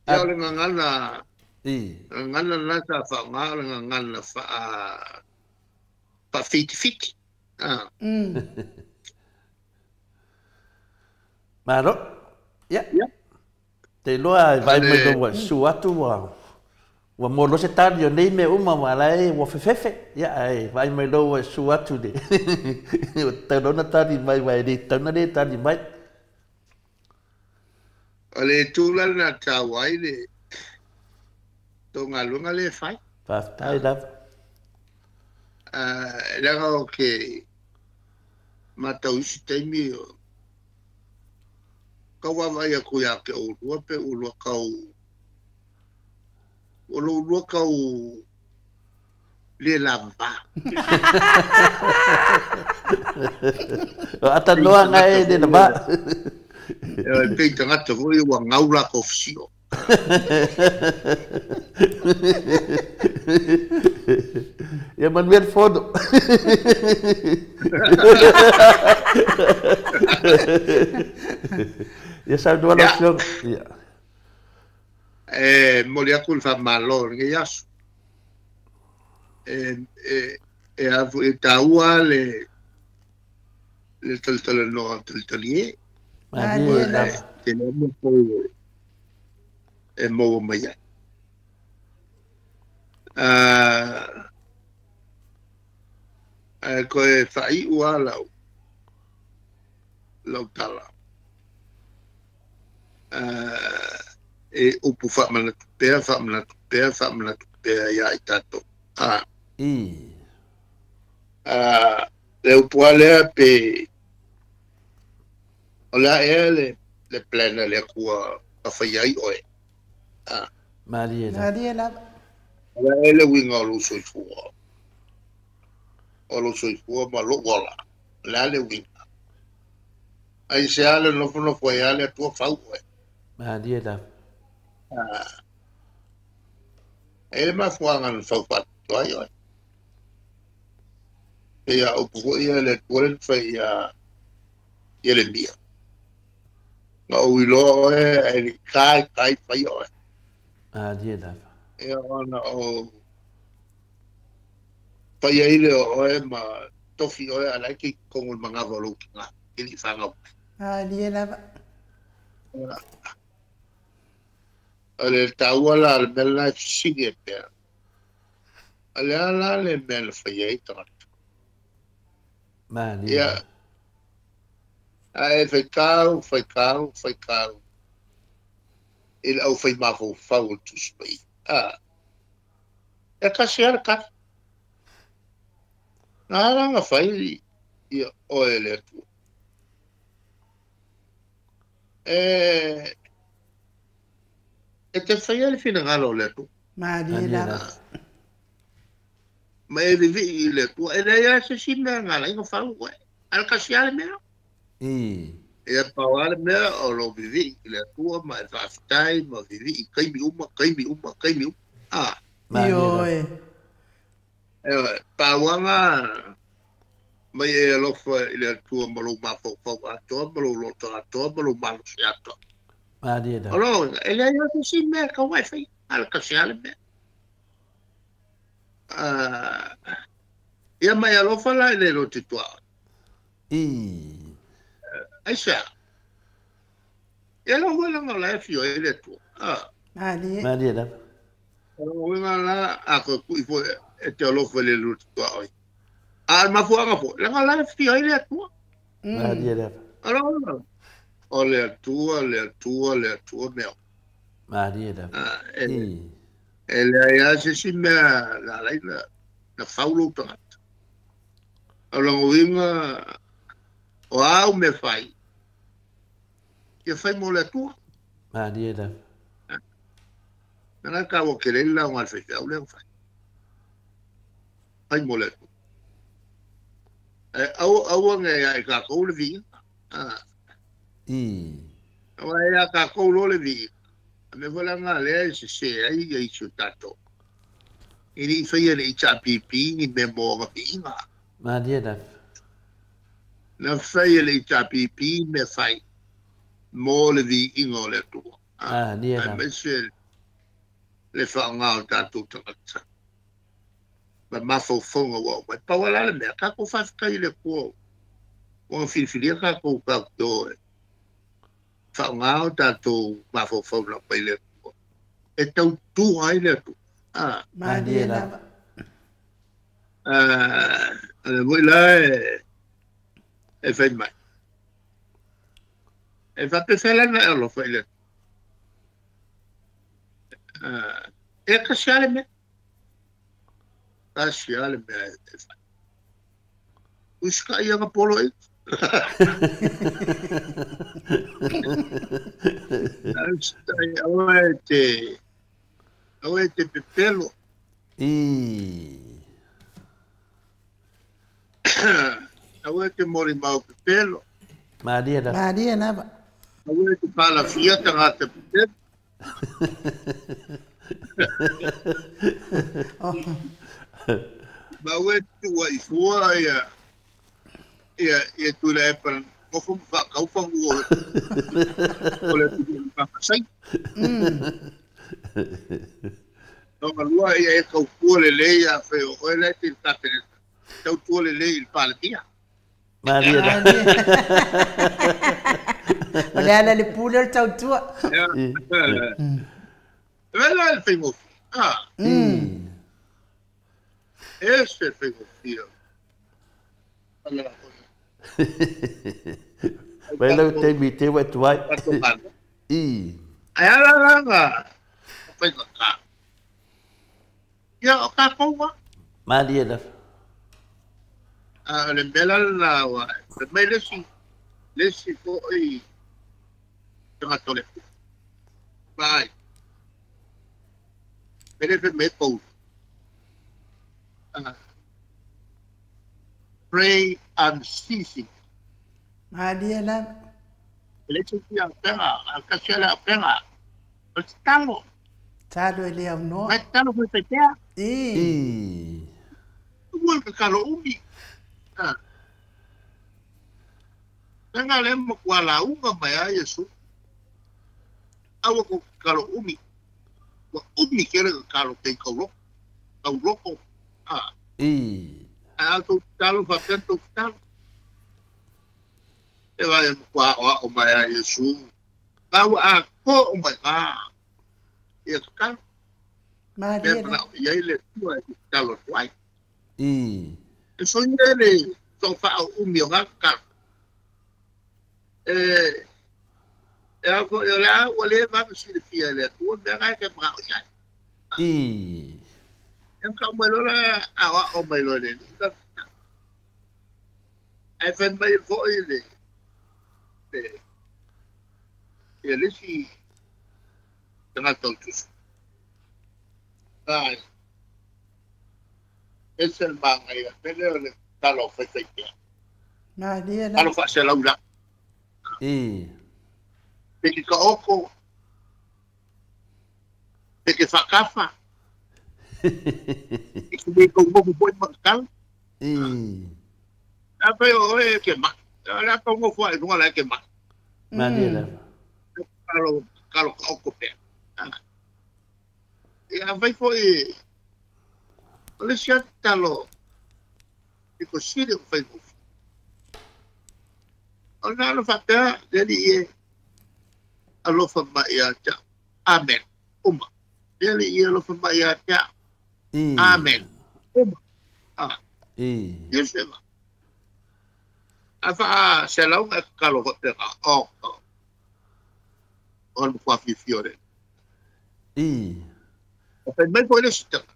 Ia o le gagana, gagana lena sa faaaoga o le gagana faa, faafitifiti. A. Malo. Ia. Te iloa e vaai mai lou susu atu ua ua moa loa se tali o nei mea uma ma la e ua fefefe. Ia ae vaai mai lou susu atu le ua tatau loa ona tali mai aua e le tatau ona le tali mai. O le itu la lena e taua ai le tou galuega lea e fai. Faafetai lava. Leaga ou te matau isi taimi o tau vaavaai atu ia te oulua pe ulua tau o lo ulua tau le lavava. O atanoa nga e le lava. E pei tagata foi ua gau latou fisio. Ia manuia le fono. Ia saunoa lau Afioga. Ia. E momoli atu le faamalo i lenei aso. E, e, e a foi e taua le le talatalanoa talitalie. Malie lava. Tele lava mea fou e maua mai ai. Ae toe faaiu lava lau lau tala. E upu faamanatu pea, faamanatu pea, faamanatu pea ia i tatou. Le upu lava lea pe o le a ea le le plan a le Atua na faia ai oe. Malie lava. Malie lava. O le a ea le uiga o lou soifua, o lou soifua ma lou ola, o le a le uiga? Aisea le nofonofo ai a le Atua fau oe? Malie lava. E le mafuaaga na fau faapitoa ai oe. Pei a upu foi ia le Atua lea na fai ia Ieremia. Na ou iloa oe ae le i kai kai faia oe. Malie lava. Ia ona o faia ai lea o oe ma tofi oe a la e te i totonu o le manava o lou tina e le i fanau mai. Malie lava. O le taua la le mea la e fesili ai pea. O le a la le mea na faia ai tagata. Malie. Ia, ae faitau, faitau, faitau i le aufai mafaufau o le Tusi Paia. A, e tasi lava le tali. Na ala ona fai ia oe e le Atua. E, e te faia le finagalo o le Atua. Malie lava. Ma e vivii i le Atua. E leai lava se isi mea na ala ai ona fau oe. A o le tasi lava le mea. Ia pau lava le mea o lou vivii i le Atua ma e faafetai ma vivii i taimi uma, taimi uma, taimi uma. A. Ioe. Ioe, pau lava mai e alofa i le Atua ma lou mafaufau atoa, ma lou loto atoa, ma lou malosi atoa. O lou, e leai lava se isi mea e taua e faia, a o le tasi lava le mea. Ia ma e alofa la i le loto tuaoi. Aisea? Ia lau uiga o la e afio ai le Atua. Malie. Malie lava. O lona uiga la, a toe tui foi e te alofa i le loto tuaoi. A o le mafuaaga foi, leaga o la e afio ai le Atua. Malie lava. O lona uiga, o le Atua, le Atua, le Atua mea uma. Malie lava. E leai lava se isi mea na ala ai na fau lou tagata. O lona uiga, o a au mea fai, ia fai mo le Atua. Malie lava. Lena e taua tele ai le lauga a le faifeau lea na fai. Fai mo le Atua. Ae aua, aua ne ia i tatou le viiga. Aua e ia tatou loa le viiga. A mea foi la lena lea e sese ai ia isi o tatou. E le i faia e le HRPP ni mea mo ona viiga. Malie lava. Na fai e le HRPP mea fai mo le viiga o le Atua. Malie lava. Aemaise le faaaoga o tatou tagata ma mafaufauga ua aumai. Pau lava la le mea, tatou faafetai i le Atua ua na filifilia tatou tatou te o e faaaoga o tatou mafaufau na aumai le Atua e tautua ai le Atua. Malie lava. O le foi la e fai mai. E faapefea la ona e alofa i le Atua. E tasi lava le mea. Tasi lava le mea e fai. Usikai ana poloaiga. Usikai, aua e te, aua e te pepelo. Aua e te molimau pepelo. Malie lava. Malie lava. Aua e te palafia tagata pepelo. Ma aua e te tuuai fua ia ia ia Tuilaepa nofo ma faatau fanua o le atunuu i Pakasai. Lona lua ia e tautua lelei afai o oe la e te i le Kapeneta, tautua lelei i le Palemia. Malie lava. O le ala le pule o le tautua. Ia. E la le faigofie. Ese le faigofie. Mai lau taimi te wa tuai. Ai ala la nga faigata. Ia o tatou wa. Malie lava. A le mea la lena ua fai mai le isi, le isi foi tagata o le Atua. Vaai. Pele fai mai Paulo. Pray unceasing. Malie lava. E le se isi auupega, a o le tasi lava le auupega, o le tatalo. Tatalo e le aunoa. Mai tatalo foi fai pea. Ua le tatalo umi. Leaga lea matua lauga mai a Iesu. Aua kou tatalo umi. Ua umi tele tatalo pei tauloko. Tauloko. Ae a tou tatalo faapea na tou tatalo. E vaai e matua aoao mai a Iesu. La ua atoa uma i ina. Ia tatalo. Malie Mea la. manao i ai le Atua e te tatalo atu ai. I. E soia le tofaauumi o gā tatalo. E e a foʻi o le a ua lē vave silafia e le Atua mea gae ke magaʻo i ai. I. E kau mai loa la aoaʻo mai loa e le Alii la tatalo. Ae fai mai foʻi le le ia le isi tagata o le tusi. Ai. Ese le magaia pele o le tatalo faifaipea. Malie la. Talo faaselau la. I. Pe ke kaoko. Pe ke faakafa. E ke le kou mofu foi ma tatalo. I. A fai o oe ke ma. O le a kou mofu ai lunga la e ke ma. Malie la. Talo, talo kaoko pea. Ia a fai foi o le isi atu tatalo i ko sili o fai mofu. O le alo faapea, le Alii e alofa mai ia te au. Amen. Uma. Le Alii e alofa mai ia te au. I. Amen. Uma. Ah. I. Ia se ma. A faa se lauga e tatalo faapea o o. O le matua fiafia o le. I. O fai mai foi le isi tagata.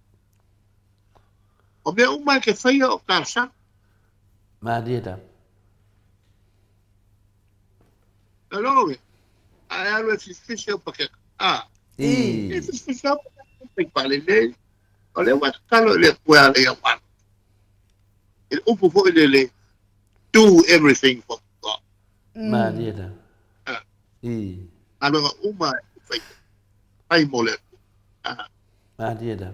O mea uma e ke faia o talosaga. Malie la. Alo, ae alu e fisifisi au pakeka. Ah. I. E fisifisi au pakeka fai pale nei. O le ua tatalo i le Atua e ala ia wana. I le upu foi le le do everything for God. Malie la. Ah. I. Galuega uma e fai. Fai mo le Atua. Ah. Malie la.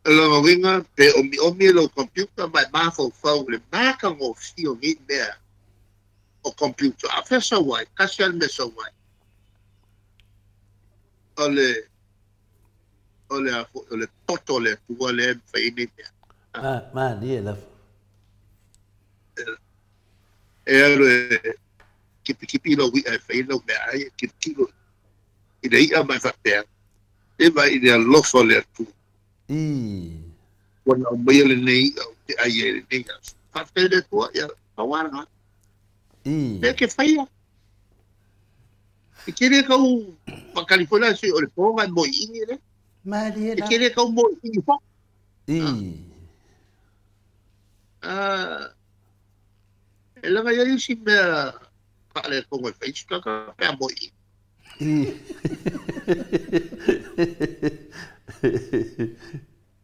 Lona uiga pe omiomi e lou computer ma e mafaufau i le matagofie o nei mea o computer. A fea sau ai, tasi lava le mea sau ai. O le o le a foʻi o le poto o le Atua lea e mafai ai nei mea. Ma malie lava. E alu e kipikipi lou iʻa e fai ai lau meaai e tilotilo i le iʻa ma e faapea, e vaai i le alofa o le Atua. I. Ua na aumaia lenei iʻa ou te ʻai ai i lenei aso. Faafetai i le Atua, ia pau lava lena. I. Mea ke faia. E tele kau faatali foi la se o le poga e moeini le. Malie E la. tele kau moeini fo. I. Ah, e laga ia isi mea faalekogo e fai isi tagata pe a moeini. I.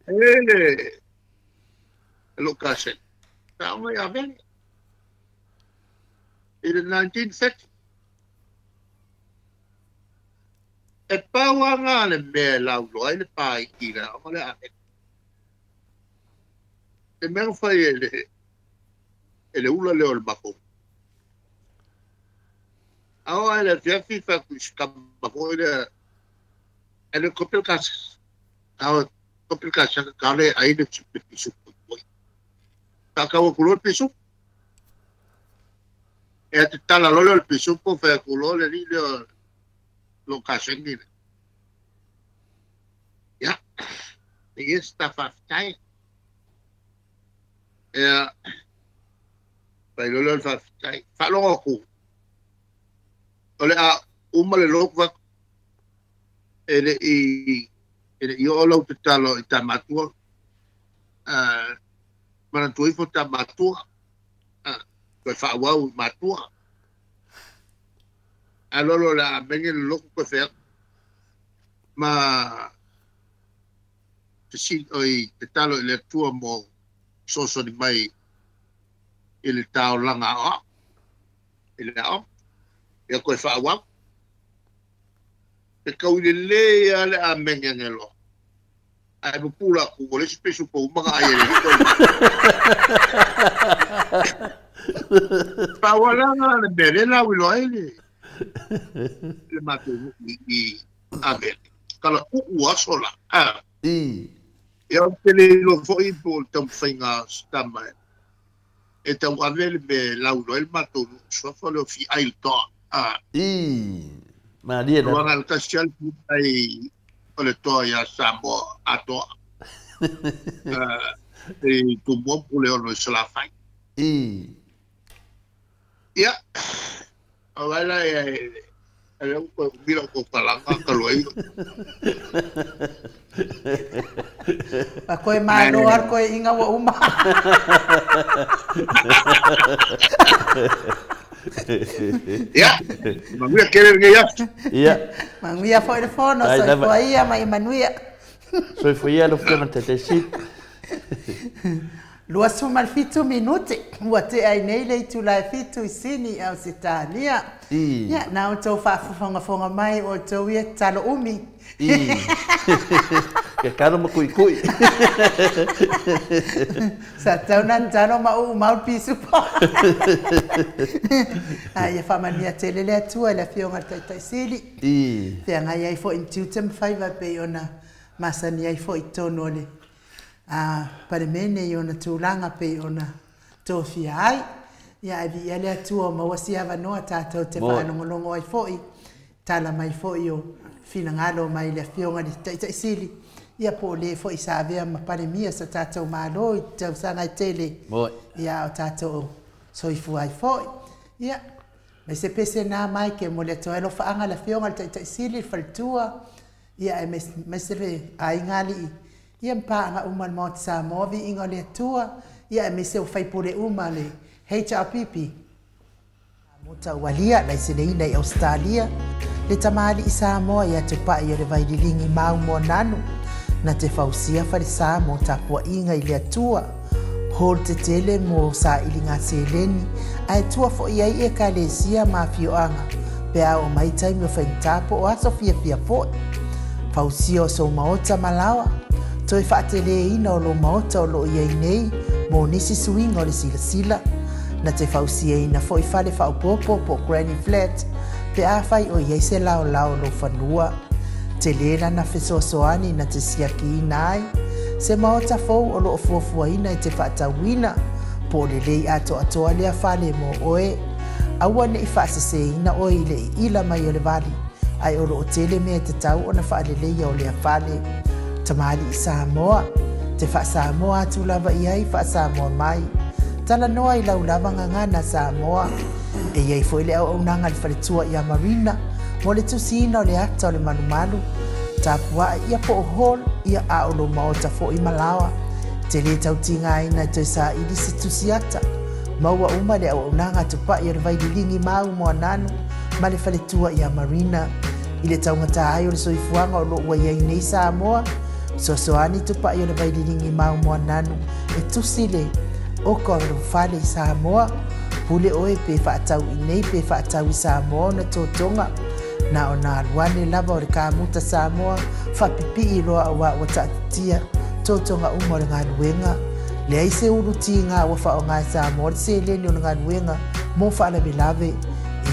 E le e lou kaseni. Sa aoga ia Avele. I le 1930. E pau lava lena le mea e lauloa ai le pa i le aoga lea a Avele. Le mea na fai e le e le ula lea o le matou. A oo lava i le afiafi fai atu i si tama foi lea e le kope le kasi. A kope le kasi ka le ai le le pisupo. Faatau atu loa le pisupo. E te tala loa lea o le pisupo fai atu loa le alii lea lou kaseni lea. Ia, e ia se ta faafetai. Ia, fai loa lea o le faafetai. Faalogo atu, o le a uma le lotu fai atu, e le i oo lau tatalo i ta matua. Manatua ifo ta matua. Toe faaauau i matua. Ae loa o le a amene le lotu toe fai atu. Ma fesili oi tatalo i le Atua mo fesoasoani mai i le taolaga aoao i le aoga. Ia toe faaauau. E tau i lelei lava le amene angeloa. Ae pupula atu o le isi pisupo uma na ai e le alii o le Paaualaga le mea lea lauiloa ai le le matou nuu i Avele. Kala uu aso la. Ah. I. Ia ou te le iloa foi po o le taumafaiga o se tama e tauave le mea e lauiloa ai le matou nuu suafa o le o Fiai le Toa. Ah. I. Malie la. Luanga le tasi al ai o le toa ia Samoa atoa. E Tumua Puleono i Salafai. I. Ia, o laila e le uko mira ko palanga ka loi. Pa koe malo ar koe inga wa uma. Ia, manuia kere nge ia. Ia. Manuia foi le fono, soifua ia ma i manuia. Soifua ia lo fia matatesi. 27 minute, ua te ai nei le itula e 7 i Sini au se tānia. Ia, na o tau whaafofongafonga mai o tau ia talo umi. I. Ke karo ma kui kui. Sa tau nan talo ma uu mau pisu po. Ia whamania te lele atua le fionga taitai sili. I. Te ngai ai fo in tiutem whaiva pe ona masani ai fo i tono le. Palemene i ona tūlanga pe ona tōfia ai. Ia e vi ale atua o mawasi avanoa tātou te whaalongolongo ai foi. Tala mai foi o finangalo mai le fionga li taitai sili. Ia po le foi sa avea ma palemia sa tātou malo i tausaga i tele. Ia o tātou soifua ai foi. Ia, me se pese nā mai ke mo le atoa elo whaanga le fionga le taitai sili, le faletua. Ia e me se le aingali i. Ia mpaanga uma le Maota Samoa vi inga le atua. Ia e mese o whaipule uma le HRPP. Mota ualia laiseleina i Australia. Le tamali i Samoa ia te pai o le vaililingi mau mo nanu. Na te fausia whare Samoa tapua inga i le atua. Hol te tele mo sa ilinga seleni. Ae tua fo ia i e kalesia ma fioanga. Pea o maitai me whaintapo o aso fia fia foi. Fausia o so maota malawa. Toi whaatele ina o lo maota o lo iei nei, mō nisi suinga o le sila sila. Na te fausia ina foi fale whaopopo po granny flat, pe a whai o iei se lao lao lo whanua. Te lera na fesoasoani na te siaki ina ai, se maota fou o lo o fuafua ina i te whaatauina, po le lei ato atoa lea fale mō oe. Aua ne i whaasese ina oe i le i ila mai o le wali, ai o lo o tele mea te tau o na whaaleleia o lea fale. Tamali i Samoa, te wha Samoa atu lava i ai wha Samoa mai. Tala noa i lau lava ngangana Samoa. E iei foi le au aunanga le whaletua i a Marina, mo le tusina o le ata o le manumalu. Tapua ia po o hol, ia a o lo maota fo i malawa. Te le tautinga aina i toi sa ili se tusiata. Maua uma le au aunanga tupai o le vaililingi mau mo ananu, ma le whaletua i a Marina. I le taungata ai o le soifuanga o lo ua iai nei Samoa, sosoani tupai o le vaililingi mau mo ananu e tusi le oko o le whale i Samoa. Pule oe pe whaatau i nei pe whaatau i Samoa na tōtonga. Na o nā luane lava o le kāmuta Samoa, whapipi i roa o wa taatitia, tōtonga uma o le ngāluenga. Le ai se uru ngā ua whao ngā Samoa le seleni o le ngāluenga mō whaalawelawe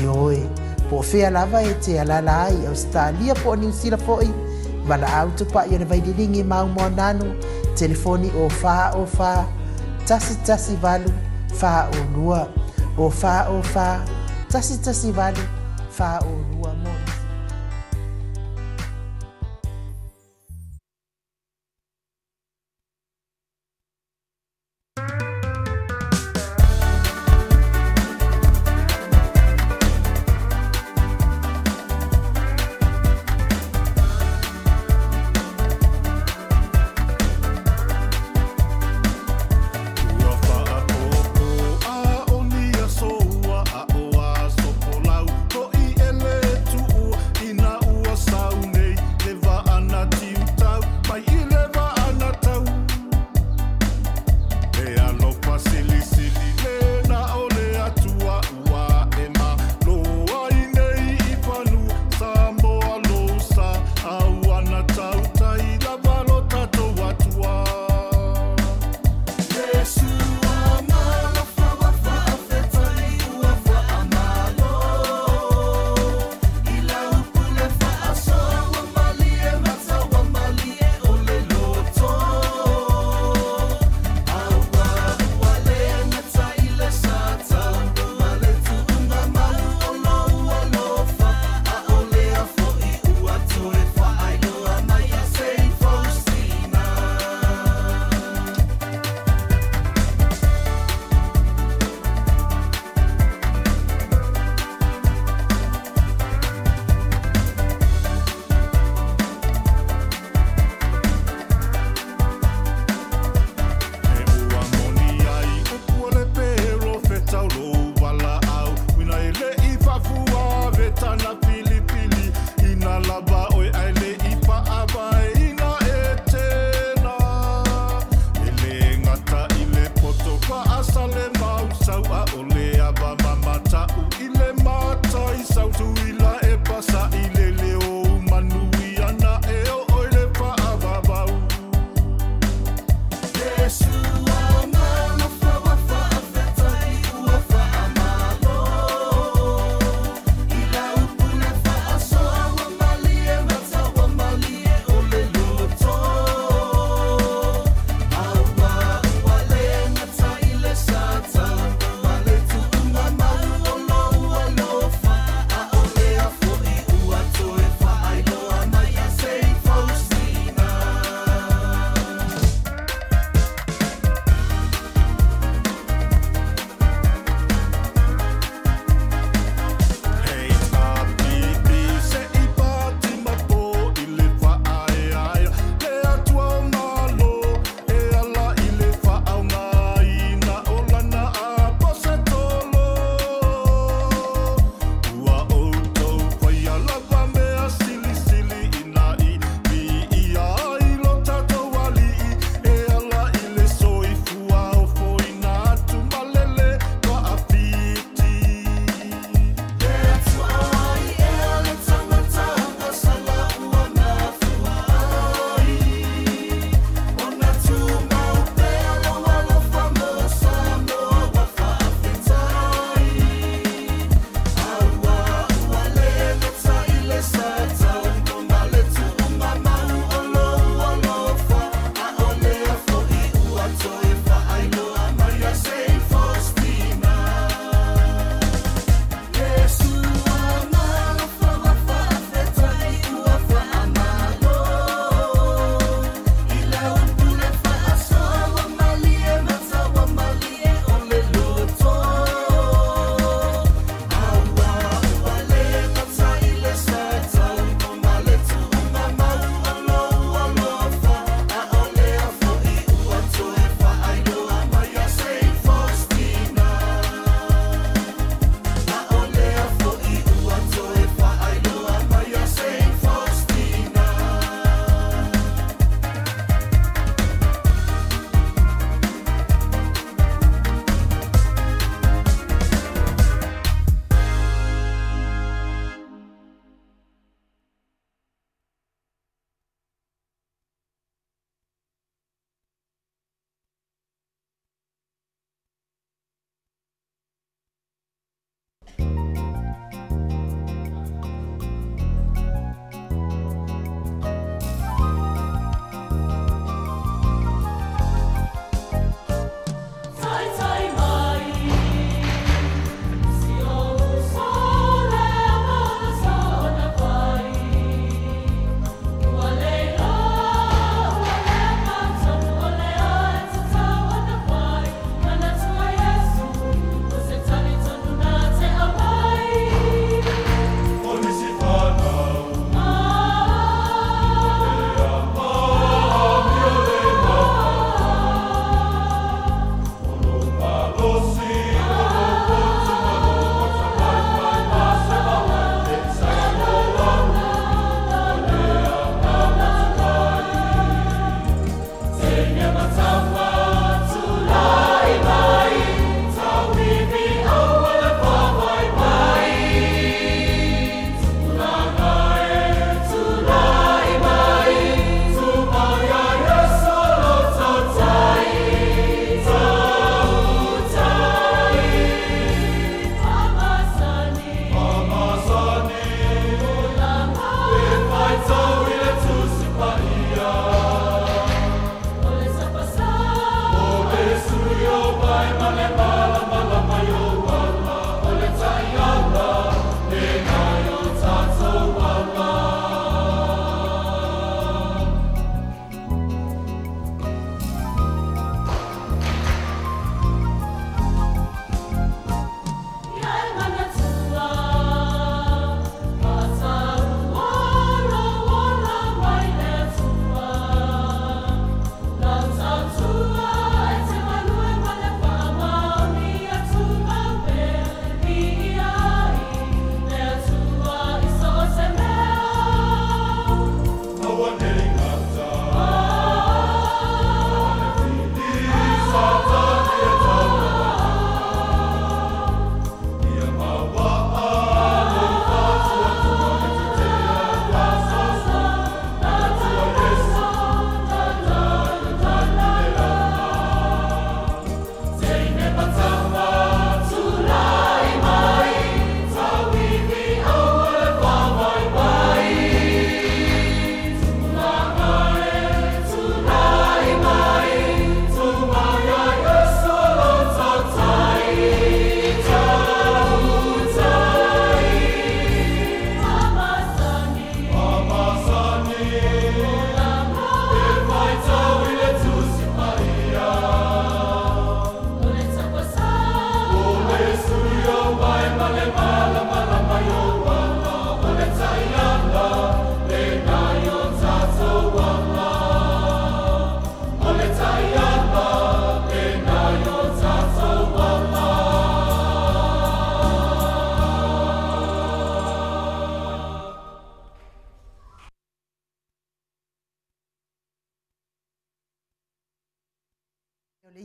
e oe. Po whea lava e te alala ai Australia po o New Zealand foi. Wala au tupai o le vaililingi mau mo nanu, telefoni o wha o wha, tasi tasi valu, wha o lua, o wha o wha, tasi tasi valu, wha o lua mo. Ua wha o o a o ni a soa a o a sopolau. Ko i ele tu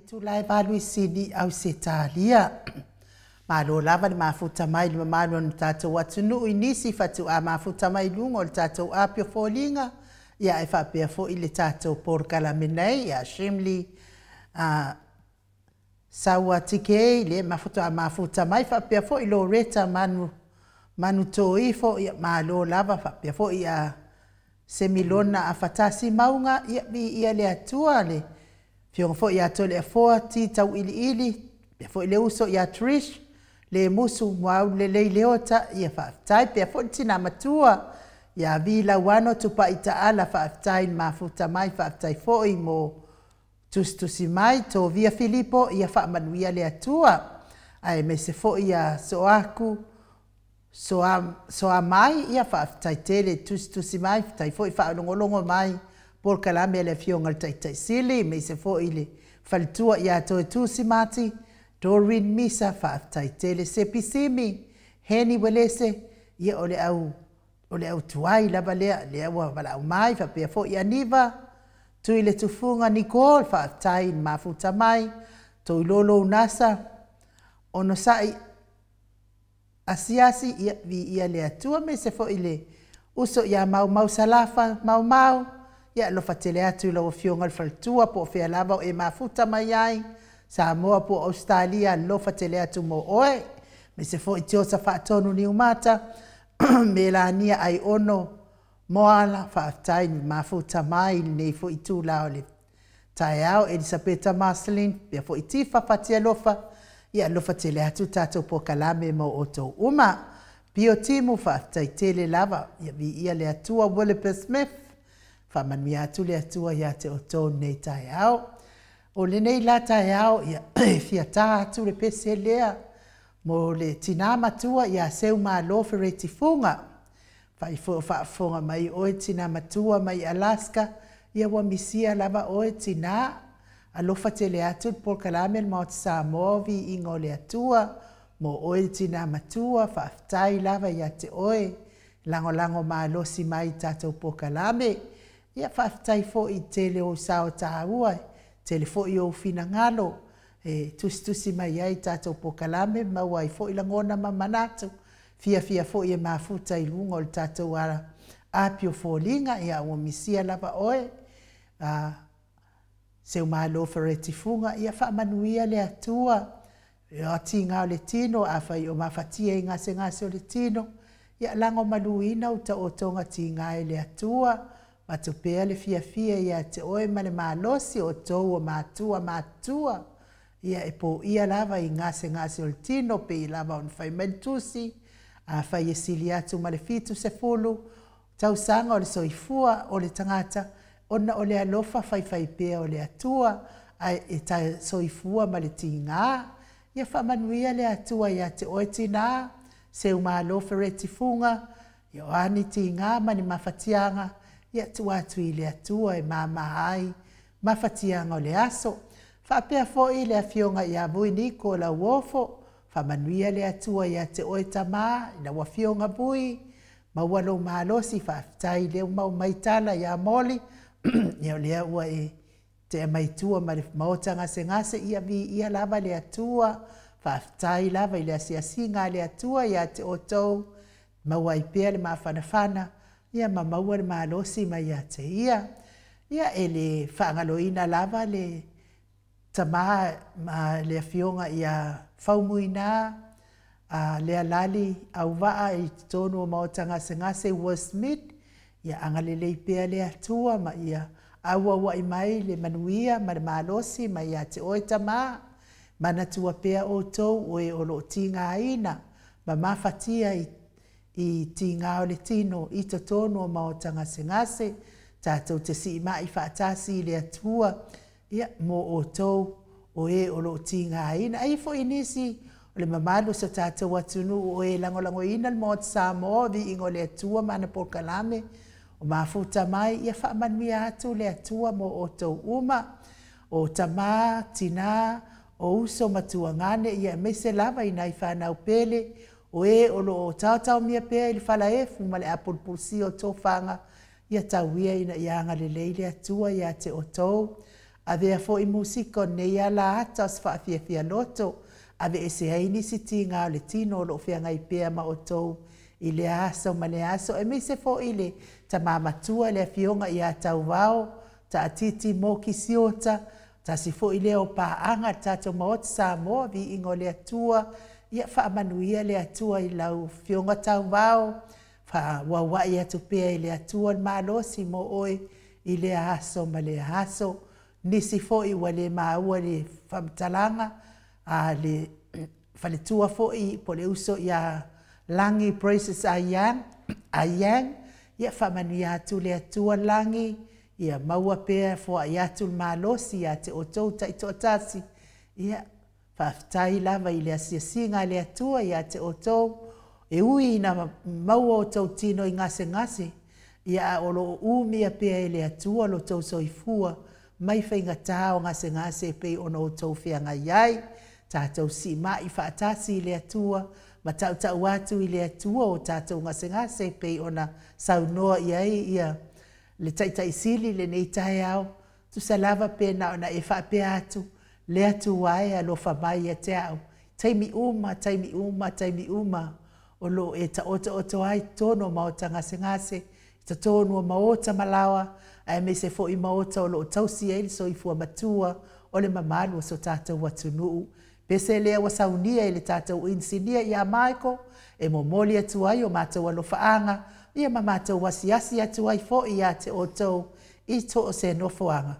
Itulai valu i Sini Ausetalia. Malo lava le mafuta mai le mamalu o le tatou atunuu i nisi fatuā mafuta mai i luga o le tatou api o foliga, ia e faapea foi le tatou polokalame nei ia Shimley Saua TK le mafuta mafuta mai faapea foi Loretta Manu Manu Toifo, ia malo lava faapea foi ia Semilona Afatasi Mauga, ia viia le Atua le Fioga foi ia Toleafoa Ti Tauiliili, pea foi le uso ia Trish, le musu muau lelei leota, ia faafetai, pea foi le tina matua, ia Vi Lauano Tupai Taala, faafetai le mafuta mai, faafetai foi mo tusitusi mai, Tovia Filipo, ia faamanuia le Atua. Ae aemaise foi ia Soaku, Soa mai, ia faafetai tele tusitusi mai, faafetai foi faalogologo mai, polokalame a le Afioga i le Taitaisili, aemaise foi le faletua ia Toetusi Mati, Doreen Misa, faafetai tele, Sepi Simi, Heni Welese, ia o le au tuai lava lea, lea ua valaau mai, faapea foi Aniva, Tui le Tufuga Nicole, faafetai le mafuta mai, Toilolo Nasa, Onosai Asiasi, ia viia le Atua, aemaise foi le uso ia Mau Mau Salafa, Mau Mau, ia alofa tele atu i lau Afioga i le faletua, po o fea lava o e mafuta mai ai, Samoa po o Australia, alofa tele atu mo oe, aemaise foi Tiosa Faatonu Niumata, Melania Aiono Moala, faafetai le mafuta mai lenei foi itula o le taeao, Elisapeta Marceline, pea foi Tifa Fatialofa, ia alofa tele atu tatou polokalame mo outou uma. Pio Timu, faafetai tele lava, ia viia le Atua. Willipa Smith, faamanuia atu le Atua ia te outou lenei taeao. O lenei la taeao, ia fia tā atu le pese lea mo le tina matua ia Seumalo Fereti Fuga. Faafofoga mai oe tina matua mai Alaska, ia ua misia lava oe tina. Alofa tele atu le polokalame le Maota Samoa viiga o le Atua mo oe tina matua, faafetai lava ia te oe, lagolago malosi mai tatou polokalame. Ia faafetai foi tele o sao tāua, tele foi o finagalo, e tusitusi mai ai tatou polokalame, maua ai foi lagona ma manatu, fiafia foi e mafuta i luga o le tatou api o foliga, ia ua misia lava oe, Seumalo Fereti Fuga, ia faamanuia le Atua, ia tiga o le tino, afai o mafatia i gasegase o le tino, ia lagomaluina uta otoga tiga e le Atua, matupea le fiafia ia te oe ma le malosi o tou o matua matua. Ia e poia lava i gasegase o le tino pei lava ona fai mai le tusi, afai e sili atu ma le 70 tausaga o le soifua o le tagata, ona o le alofa faifaipea o le Atua, ae e soifua ma le tiga. Ia faamanuia le Atua ia te oe tinā, Seumalo Fereti Fuga, ia o a ni tiga ma ni mafatiaga, ia tuu atu i le Atua e mama ai mafatiaga o le aso. Faapea foi le afioga ia Vui Niko Lauofo, faamanuia le Atua ia te oe tamā, i lau afioga Vui, maua lou malosi, faafetai lea ua maua mai tala ia Moli, ia o lea ua e tea mai tua ma le maota gasegase, ia viia lava le Atua, faafetai lava i le asiasiga a le Atua ia te outou, maua ai pea le mafanafana, ia ma maua le malosi mai ia te ia. Ia e le faagaloina lava le tamā ma le afioga ia Faumuina Lealali Auvaa i totonu o maota gasegase Westmead, ia agalelei pea le Atua ma ia auauai mai le manuia ma le malosi mai ia te oe tamā, manatua pea outou o e o loo tigaina ma mafatia i tiga o le tino i totonu o maota gasegase, tatou te siimai faatasi i le Atua, ia mo outou o e o loo tigaina. Ai foi nisi o le mamalu o so tatou atunuu o e lagolagoina le Maota Samoa, viiga o le Atua ma ana polokalame o mafuta mai, ia faamanuia atu le Atua mo outou uma, o tamā, tinā, o uso ma tuagane, ia aemaise lava i nai fanau pele, o e o loo taotaomia pea i le falaefu ma le apulupulusia o tofaga, ia tauia ina ia agalelei le Atua ia te outou. Avea foi musika o nei ala ata o se faafiafia loto, aveese ai nisi tiga o le tino o loo feagai pea ma outou i lea aso ma lea aso, aemaise foi le tamā matua le afioga ia Tauvao Taatiti Moki Siota, tasi foi lea o paaga le tatou Maota Samoa, viiga o le Atua, ia faamanuia le Atua i lau afioga Tauvao, faauauai atu pea i le Atua le malosi mo oe i lea aso ma lea aso. Nisi foi ua le maua le faamatalaga a le faletua foi po le uso ia Lagi Praises Ayang, ia faamanuia atu le Atua Lagi, ia maua pea foai atu le malosi ia te outou taitoatasi, ia faafetai lava i le asiasiga a le Atua ia te outou, e ui ina maua outou tino i gasegase, ia a o loo umia pea e le Atua lo tou soifua, mai faigata o gasegase e pei ona outou feagai ai, tatou siimai faatasi i le Atua, ma tautau atu i le Atua o tatou gasegase e pei ona saunoa i ai ia le taitaisili lenei taeao, tusa lava pe na ona e faapea atu, le Atua e alofa mai ia te au, taimi uma, taimi uma, taimi uma, o loo e taotaoto ai totonu o maota gasegase, i totonu o maota malaoa, aemaise foi maota o loo tausi ai le soifua matua o le mamalu o so tatou atunuu. Pese lea ua saunia i le tatou inisinia ia Michael, e momoli atu ai o matou alofaaga, ia ma matou asiasi atu ai foi ia te outou i so o se nofoaga.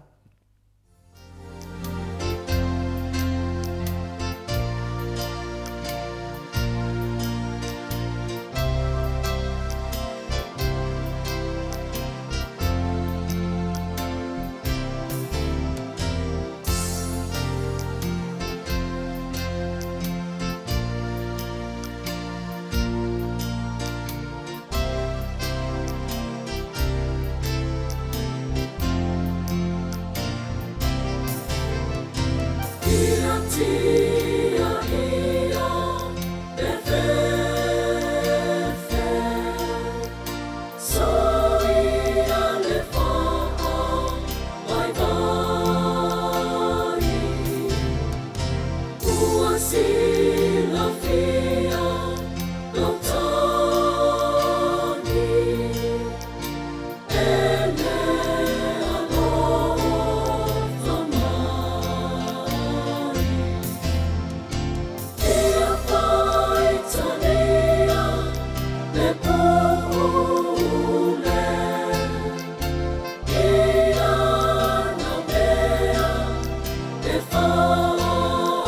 Oh.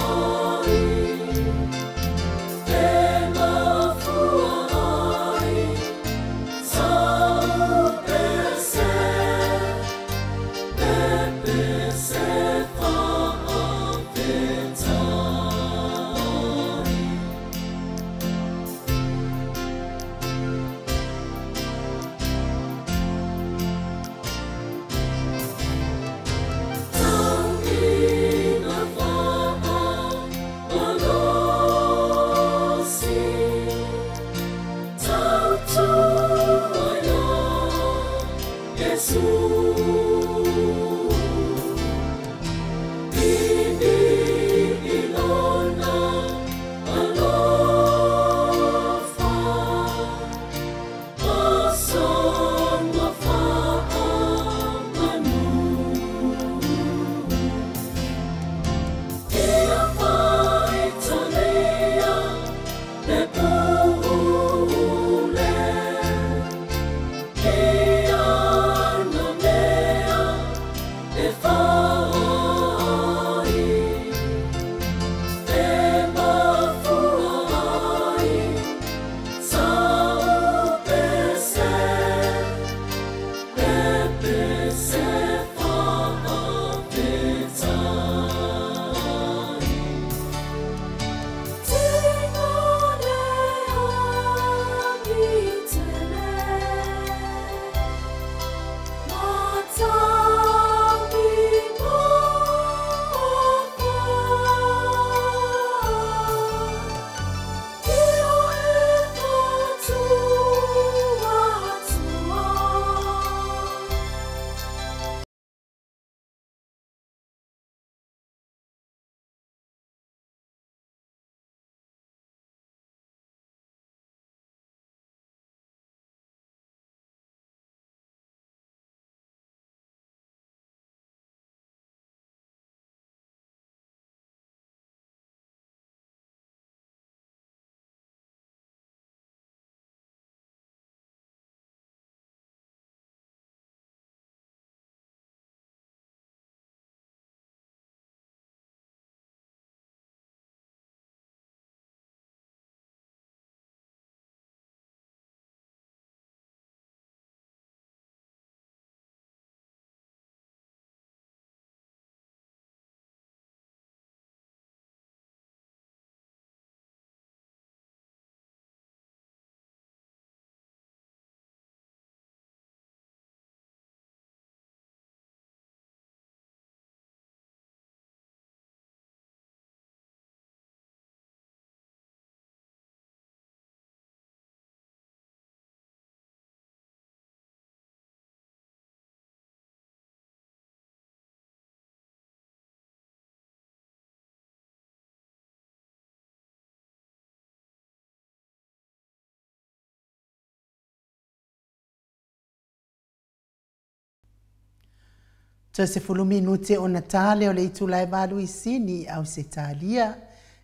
Toe 10 minute ona tā lea o le itula e 8 i Sini i Ausetalia.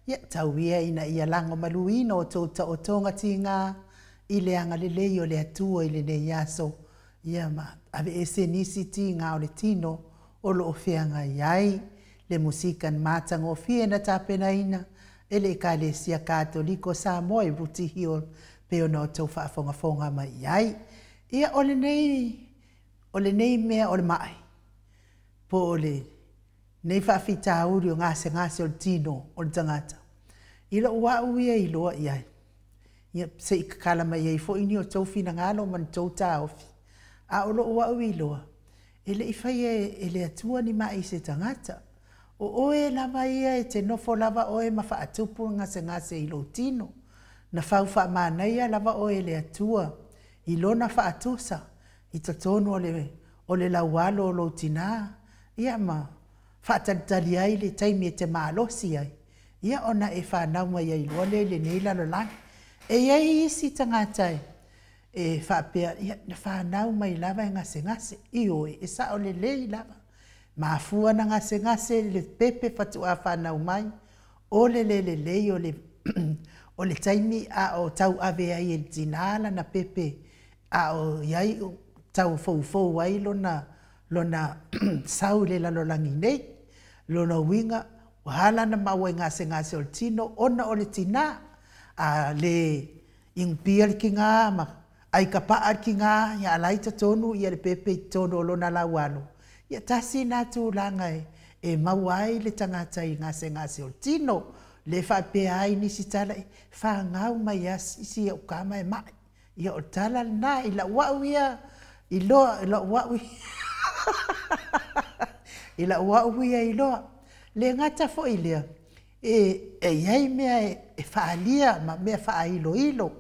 Ia, tau ia ina ia lagomaluina outou taotoga tiga i le agalelei o le Atua i lenei aso. Ia ma aveese nisi tiga o le tino o loo feagai ai. Le musika na matagofie na tapenaina e le Ekalesia Katoliko Samoa i Rooty Hill pe ona outou faafogafoga mai i ai. Ia o lenei mea o le mai, po o lenei faafitauli o gasegase o le tino o le tagata, i lou au ia iloa i ai. Ia se i kakala mai ai foi ni outou finagalo ma ni tou taofi, a o lou au iloa, e le i faia e le Atua ni mai i se tagata. O oe lava ia e te nofo lava oe ma faatupu gasegase i lou tino. Na fau faamanaia lava oe e le Atua i lona faatusa i totonu o le laualo o lou tinā, ia ma faatalitali ai le taimi e te malosi ai, ia ona e whanau mai ai loa lea i lenei lalolagi. E iai isi tagata e faapea, ia, na whanau mai lava e gasegase, i oe, e sao lelei lava. Mafua na gasegase le pepe faatoa whanau mai, o le le lelei o le taimi a o tau ave ai e le tinā lana pepe, a o iai tau foufou ai lona sau i le lalolagi nei. Lona uiga, ua ala na maua i gasegase o le tino, ona o le tinā. A le ingupia le kingā ma ai ka paa le kingā, ia alai totonu ia le pepe i totonu o lona laualo. Ia tasi nā tulaga e maua ai le tagata i gasegase o le tino. Le faapea ai nisi tala e whangau mai a sisi au kama e mai. Ia o tala lena i lau au ia i loa, i lau au i lau au ia i loa. Le gata foi lea, e iai mea e whaalia ma mea whaailoilo.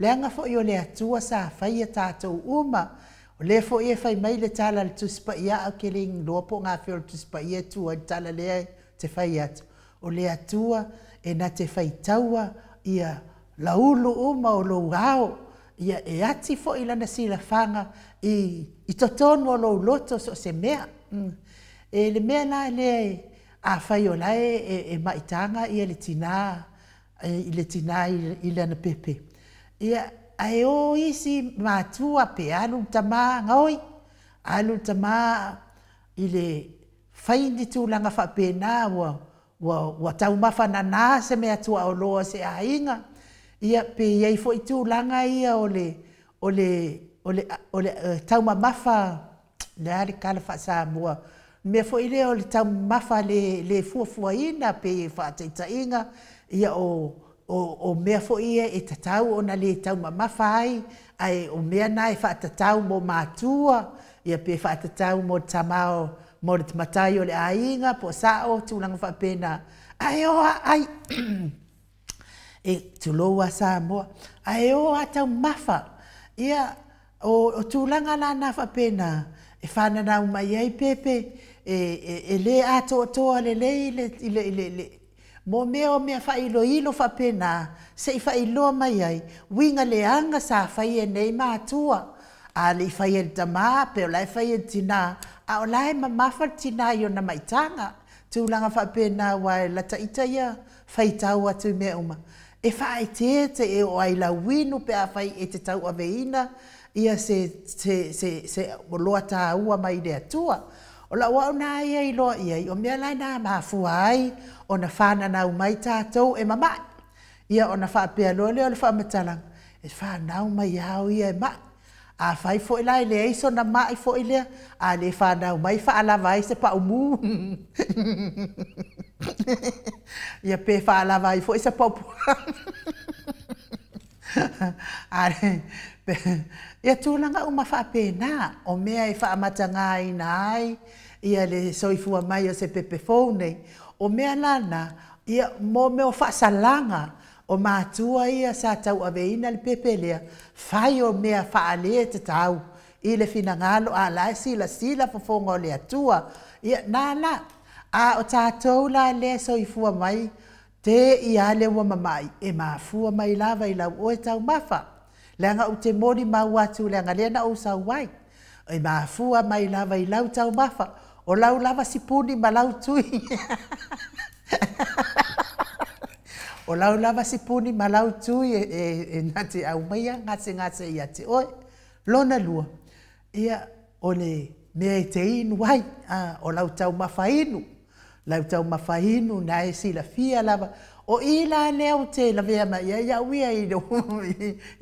Leaga foi o le Atua sa faia tātou uma. O le foi e fai mai le tala le Tusi Paia au ke le iloa po ngā whio le Tusi Paia e tua i le tala lea te fai atu. O le Atua e na te whaitaua ia laulu uma o lou ao. Ia e ati foi lana silafanga i totonu o lou loto so se mea. E le mea la lea e a whai o lae e maitanga ia le tina, i le tina i lana pepe. Ia, ae o isi matua pe alu tama ngaoi, alu tama i le whai ni tūlanga whapena ua taumafa nana se mea tua o loa se ainga. Ia, pe iai foi tūlanga ia o le taumamafa, le a le kala wha Samoa. Mea foi lea o le taumafa le fuafuaina pe whaataitainga, ia o mea foi ia e tatau ona le taumamafa ai, ai o mea na e whaatatau mo mātua, ia pe whaatatau mo tamao, mo le matai o le ainga, po sao, tūlanga whaapena. Ai o ai, e tulou a Samoa, ai o a taumafa, ia o tūlanga la na whaapena, e whananau mai ai pepe, e le atoatoa le lei le mo mea o mea whailoilo whapena, se i whailoa mai ai, winga le anga sa whai e nei mātua. A le i whai e le tamā, pe o lai whai e le tinā, a o lai mamafa le tinā i ona maitanga. Tūlanga whapena wa e lata ita ia, whaitau atu mea uma. E whaetete e o ai lauinu pe a whai e te tau aveina, ia se loa tāua mai le Atua. O lau au nā ia i loa ia, o mea lai nā mafua ai, o na whananau mai tātou e mamai. Ia o na whaapea loa lea o le whaamatalanga, e whanau mai au ia e mai. A whai foi lai le eiso na mai foi lea, a le whanau mai whaalava ai se paumu. Ia pe whaalava ai foi se paupu. Ia tūlanga uma whaapena, o mea e whaamatanga ai na ai, ia le soifua mai o se pepe fou nei. O mea lana, ia mo mea o whaasalanga, o mātua ia sa tau aveina le pepe lea, whai o mea whaalea te tau, i le finangalo a lai sila sila fofonga o le Atua. Ia nā la, a o tātou la le soifua mai, te ia le ua mamai, e mafua mai lava i lau oe taumafa. Leaga u te moni mau atu, leaga lea na ou sau ai. E mafua mai lava i lau taumafa. O lau lava sipuni ma lau tui. O lau lava sipuni ma lau tui e na te aumaia gasegase ia te oe. Lona lua, ia, o le mea e te inu ai, o lau taumafa inu, lau taumafa inu na e silafia lava. O i la lea ou te lavea mai ai au ia i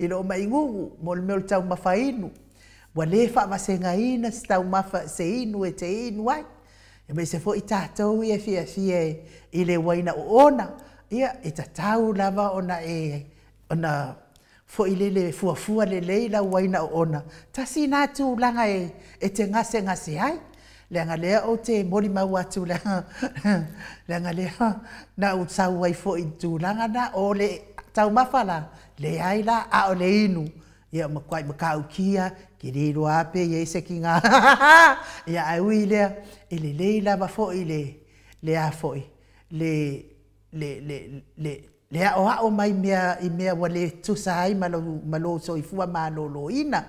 lou maigugu, mo le mea o le taumafa inu. Ua le faavasegaina se taumafa se inu e te inu ai. E aemaise foi tatou ia e fiafia i le uaina oona, ia e tatau lava ona e ona foi lele fuafua lelei lau uaina oona. Tasi lena tulaga e te gasegase ai. Leaga lea ou te molimau atu leaga lea na ou sau ai foi i le tulaga lena. O le taumafa la, leai la, a o le inu, ia matuai matautia, e te le iloa lava pe i ai se tiga. Ia ae ui i lea, e lelei lava foi le a foi, le le aoao mai mea i mea ua le tusa ai ma lou soifua maloloina.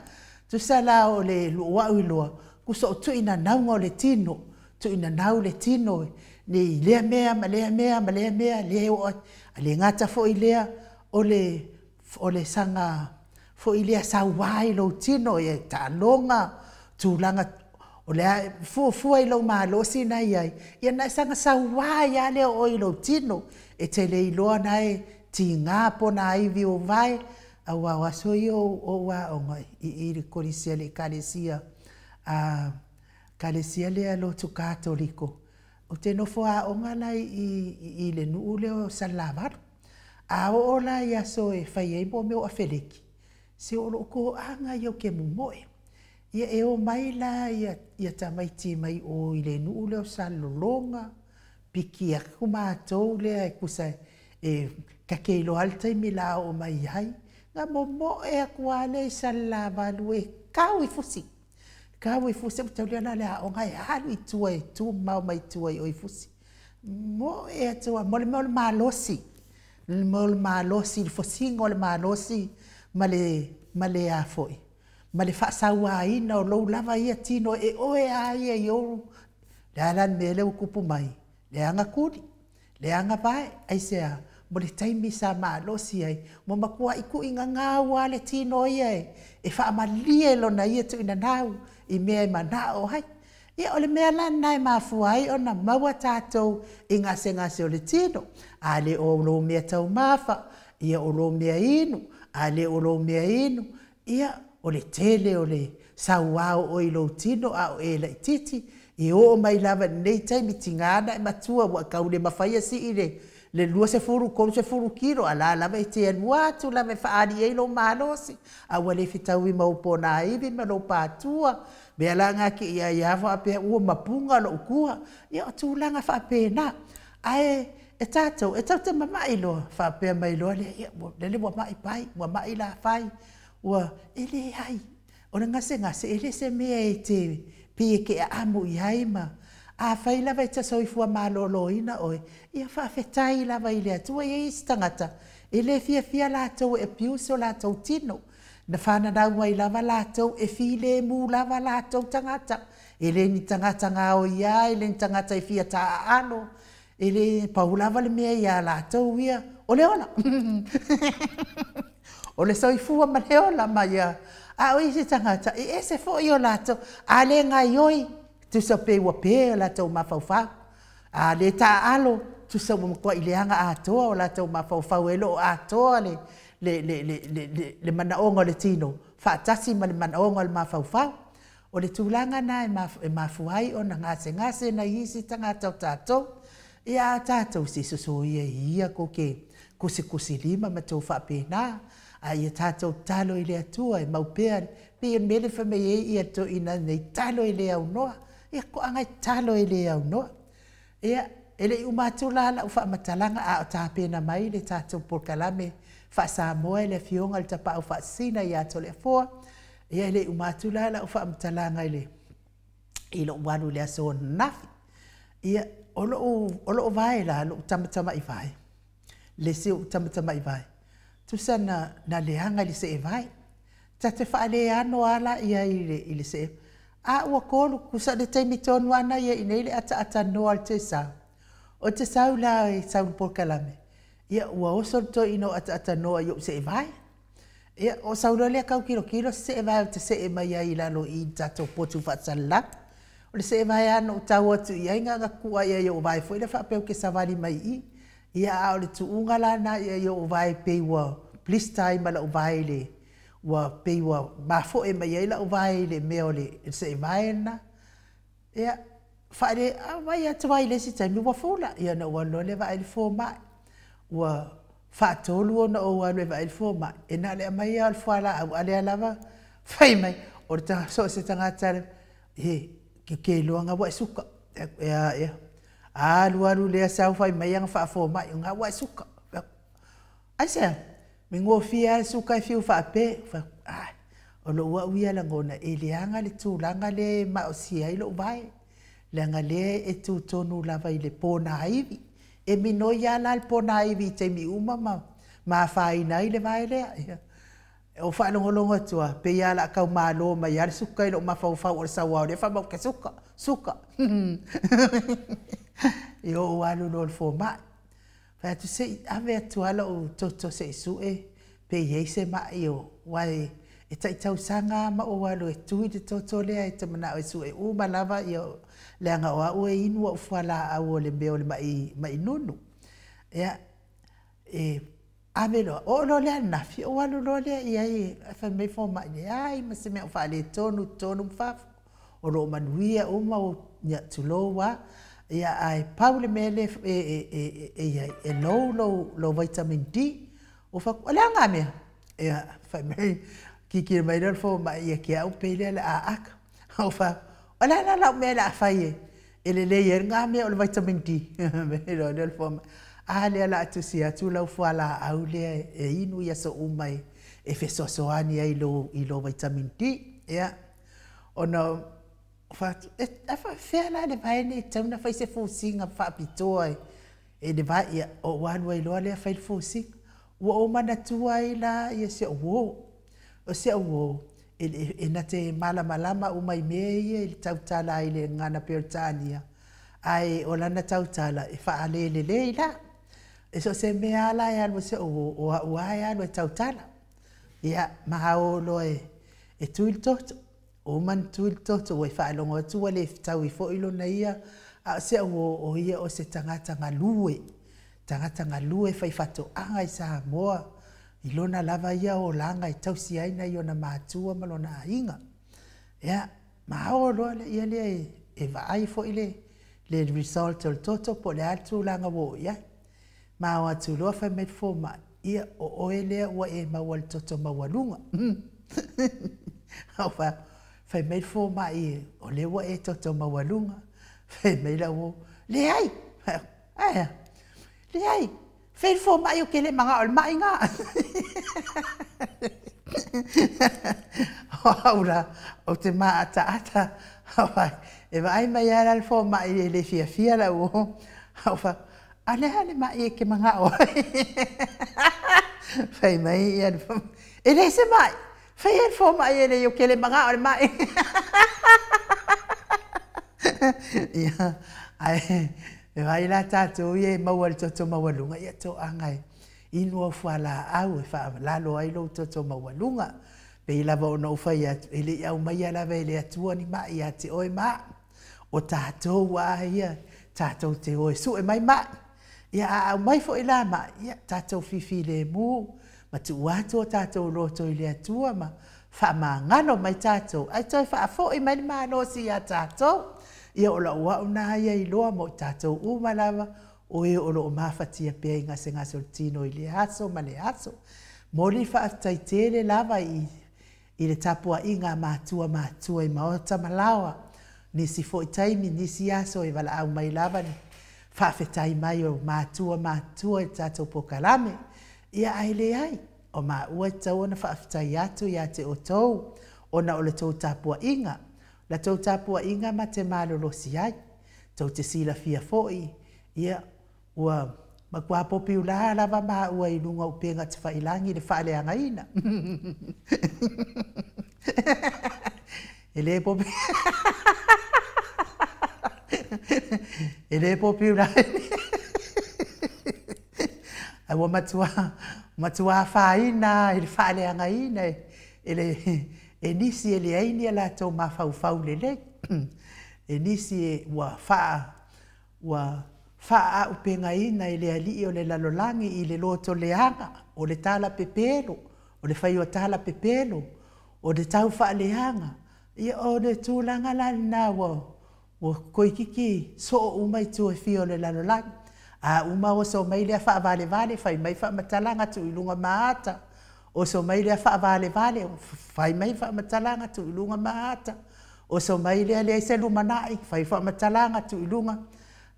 Tusa la o le o au iloa, tusa o tuuinanauga o le tino, tuuinanau le tino i lea mea ma lea mea ma lea mea, le oo atu. E le gata foi i lea, o le saga foi lea saua i lou tino, e taaloga, tulaga o le a fuafua i lou malosi na i ai, ia ona e saga saua ai lava lea o oe i lou tino. E te le iloa na e tiga ponaivi o vae, aua o aso ia o ou aoga i le kolisi a le Ekalesia, Ekalesia lea lotu Katoliko. Ou te nofo aoga la i le nuu lea o Salelavalu. A oo la i aso e fai ai mea o afeleki, se o lou toaga ia ou te momoe. Ia e omai la ia tamaiti mai o i le nuu lea o Salelologa, piki atu matou lea e tusa e ta te iloa lava le taimi o le a oo mai ai, ona momoe atu lava lea i Salelavalu e tau i Fusi. Tau i Fusi, mataulia la le aoga e alu i tua e tumamao mai tua i o i Fusi. Moe atu lava, mo le mea o le malosi, le mea o le malosi, le fosiga o le malosi ma le a foi, ma le faasauaina o lou lava ia tino e oe lava ia i ou. O le a la le mea lea ua tupu mai? Leaga tuli, leaga vae, aisea? Mo le taimi sa malosi ai, ua matuai tuuinanau lava le tino ia e faamalie lona ia tuuinanau i mea e manao ai. Ia o le mea la lena e mafua ai ona maua tatou i gasegase o le tino. A le o lou mea taumafa, ia o lou mea inu, a le o lou mea inu, ia o le tele o le saua o oe i lou tino a o e laitiiti, e oo mai lava i lenei taimi, tiga ona e matua ua tau le mafaia sii le 20, 30 kilo, a la lava e te alu atu lava e faaali ai lou malosi, a ua le fetaui ma ou ponaivi ma lou patua, mea la na ki ia ia faapea ua mapuga lou tua, ia o tulaga faapena. Ae e tatou, e tatou te mamai loa, faapea mai loa lea, ia, lele ua mai pai, ua mai lafai, ua, e leai, o le gasegase, e le se mea e te pei e te aamu i ai ma, afai lava e te soifua maloloina oe, ia faafetai lava i le Atua. E i ai isi tagata, e le fiafia latou e abuse o latou tino. Na whananau mai lava latou, e filemu lava latou tagata. E le ni tagata gaoia, e le ni tagata e fia taaalo, e le pau lava le mea ia latou ia, o le ola. O le soifua ma le ola mai ia. A o isi tagata, e ese foi o latou, a le gaioi, tusa pe ua pe o latou mafaufau. A le taaalo, tusa ua matuai leaga atoa o latou mafaufau e loo atoa le manaoga o le tino, faatasi ma le manaoga o le mafaufau. O le tulaga na e mafua ai ona gasegase nai isi tagata o tatou. Ia a tatou se soso ia ia ko ke kusikusi lima ma tou faapena. A ia tatou talo i le Atua e mau pea, pei o le mea lea e fai mai ai ia toeaiina nei, talo e le aunoa. Ia toaga e talo e le aunoa. Ia, e le i uma atu la lau faamatalaga a o tapena mai le tatou polokalame faa-Samoa e le Afioga i le Tapaau Faasisina ia Toleafoa. Ia e le i uma atu la lau faamatalaga i lou alu i le aso ananafi. Ia, o lou vae la, lou tamatamai vae, le isi ou tamatamai vae, tusa na leaga i le seevae. Ta te faaleano lava la i ai i le see. A ua kolu, kusa le taimi tonu ana ia i nei le ataatanoa le tesau. O te sau la e sau le polokalame, ia ua oso le toeaina o ataatanoa i ou seevae. Ia o sau loa lea tau kilokilo se seevae ou te see mai ai i lalo i i le tatou potu faasalalau. O le seevae lava na ou tau atu i ai na ona tuu lava i ai o ou vae foi lea faapea ou te savali mai i i. Ia a o le tuuga la lena i ai o ou vae pei ua blister ai ma lau vae i le ua pei ua mafoe mai ai lau vae i le mea o le seevae lena. Ia, faale, a vaai atu lava i le isi taimi ua fula. Ia ona ou alu loa lea vaai i le fomai. Ua faatolu ona ou alu e vaai i le fomai, e na o le aumai lava o le fualaau, a o lea lava fai mai, o le so o se tagata lava, e ke ke iloa na ua e suka. Ea ea. Alu alu lea sau fai mai ana faafomai, na ua e suka. Aisea? Me gofie lava le suka e fiu faape. Fai atu, ai, o lou au ia lagona e leaga le tulaga lea e maosia ai lou vae, leaga lea e tutonu lava i le ponaivi. E minoi lava la le ponaivi i taimi uma ma ma afaina ai le vae lea. Ia, o faalogologo atu lava, pei lava o le a tau malo mai lava le suka i lou mafaufau o le sauao lea fai mai ou te suka, suka. Ia ou alu loa i le fomai. Fai atu se i ave atu lava lou toto se i sue pe i ai se mai o, aua e tai tausaga lava ma ou alu e tui le toto lea e te manao e sue uma lava ia leaga o au e inu au fualaau o le mea o le mai mai nunu. Ia e ave loa, oo loa lea ananafi, ou alu loa lea i ai, fai mai fomai, leai ma se mea o faaletonu i totonu ma fafo. O lo o manuia uma, ia tulou lava. Ia ae pau le mea lea e i ai, e low lou vitamin D. Ou fai atu, o le a lena mea? Ia, fai mai, tilotilo mai lea o le fomai ia te au pei lea o le a aka. Ou fai atu, o le a la lau mea o le a fai e lelei ai lena mea o le vitamin D? Fai mai loa lea o le fomai, a lea o le a tusi atu lau fualaau lea e inu i aso uma e fesoasoani ai i lou vitamin D. Ia, ona fai atu, e faapefea la le vae nei e tatau ona fai se fusiga faapitoa e le vae? Ia, ou alu ai loa lea fai le fusiga. Ua ou manatua ai la ia si ou uo. O si au uo, e na te malamalama uma i mea ia i le tautala ai i le gagana Peretania, ae o lana tautala e faalelelei la. E so o se mea lava la e alu ai si ou uo, o au lava e alu e tautala. Ia, ma o loa e tui le toto. Uma ona tui le toto, ua i faalogo atu ua le fetaui foi lona ia, a o si au uo, o ia o se tagata galue, tagata galue faifaatoaga i Samoa, i lona lava ia olaga e tausi ai nai ona matua ma lona aiga. Ia, ma o loa le ia lea e vaai foi le result o le toto po o le a le tulaga ua oo i ai. Ma o atu loa fai mai le fomai, ia, o oe lea ua e maua i le toto maualuga. Ou fai atu, fai mai le fomai, o lea ua e toto maualuga. Fai mai lau uo, leai. Fai atu, aea? Leai, fai le fomai ou te le manao i le mai na. O au la, ou te maataata, e vaai mai lava la le fomai e le fiafia lau uo. Ou fai atu, a o le a le mai e te manao ai? Fai mai ia le fomai, e le se mai, fai e le fomai e le ou te le manao i le mai. Ia, ae e vaai la tatou ia e maua i le toto maualuga, ia toaga e inu au fualaau e faalalo ai lou toto maualuga. Pei lava ona ou fai atu, e le i aumaia lava e le Atua ni mai ia te oe ma au. O tatou lava ia, tatou te o e sue mai mai. Ia a aumai foi la mai, ia tatou fifilemu ma tuu atu o tatou loto i le Atua ma faamagalo mai tatou, ae toe faafoi mai le malosi ia tatou. Ia o lau au na ia iloa mo i tatou uma lava, o e o lo o mafatia pea i gasegase o le tino i lea aso ma lea aso. Momoli le faafetai tele lava i i le tapuaiga a matua matua i maota ma laoa, nisi foi taimi, nisi aso e valaau mai lava le faafetai mai o matua matua i le tatou polokalame. Ia ae leai, o maua e tatau ona faafetai atu ia te outou ona o le tou tapuaiga, la tou tapuaiga ma te malolosi ai. Tou te silafia foi, ia, ua matua popiulā lava maua i luga o upega tafailagi i le faaleagaina. E le popi e le popi ula ai ua matua matua afaina i le faaleagaina e le e nisi e leai ni a latou mafaufau lelei e nisi ua faa ua faaaupegaina e le alii o le lalolagi i le lotoleaga o le tala pepelo o le fai o tala pepelo o le tau faaleaga ia o le tulaga la lena ua ua toeititi soo uma itu e fia o le lalolagi. A uma oso mai lea faavalevale fai mai faamatalaga tuu i luga ma ata. Oso mai lea faavalevale fai mai faamatalaga tuu i luga ma ata. Oso mai lea leai se lumanai fai faamatalaga tuu i luga.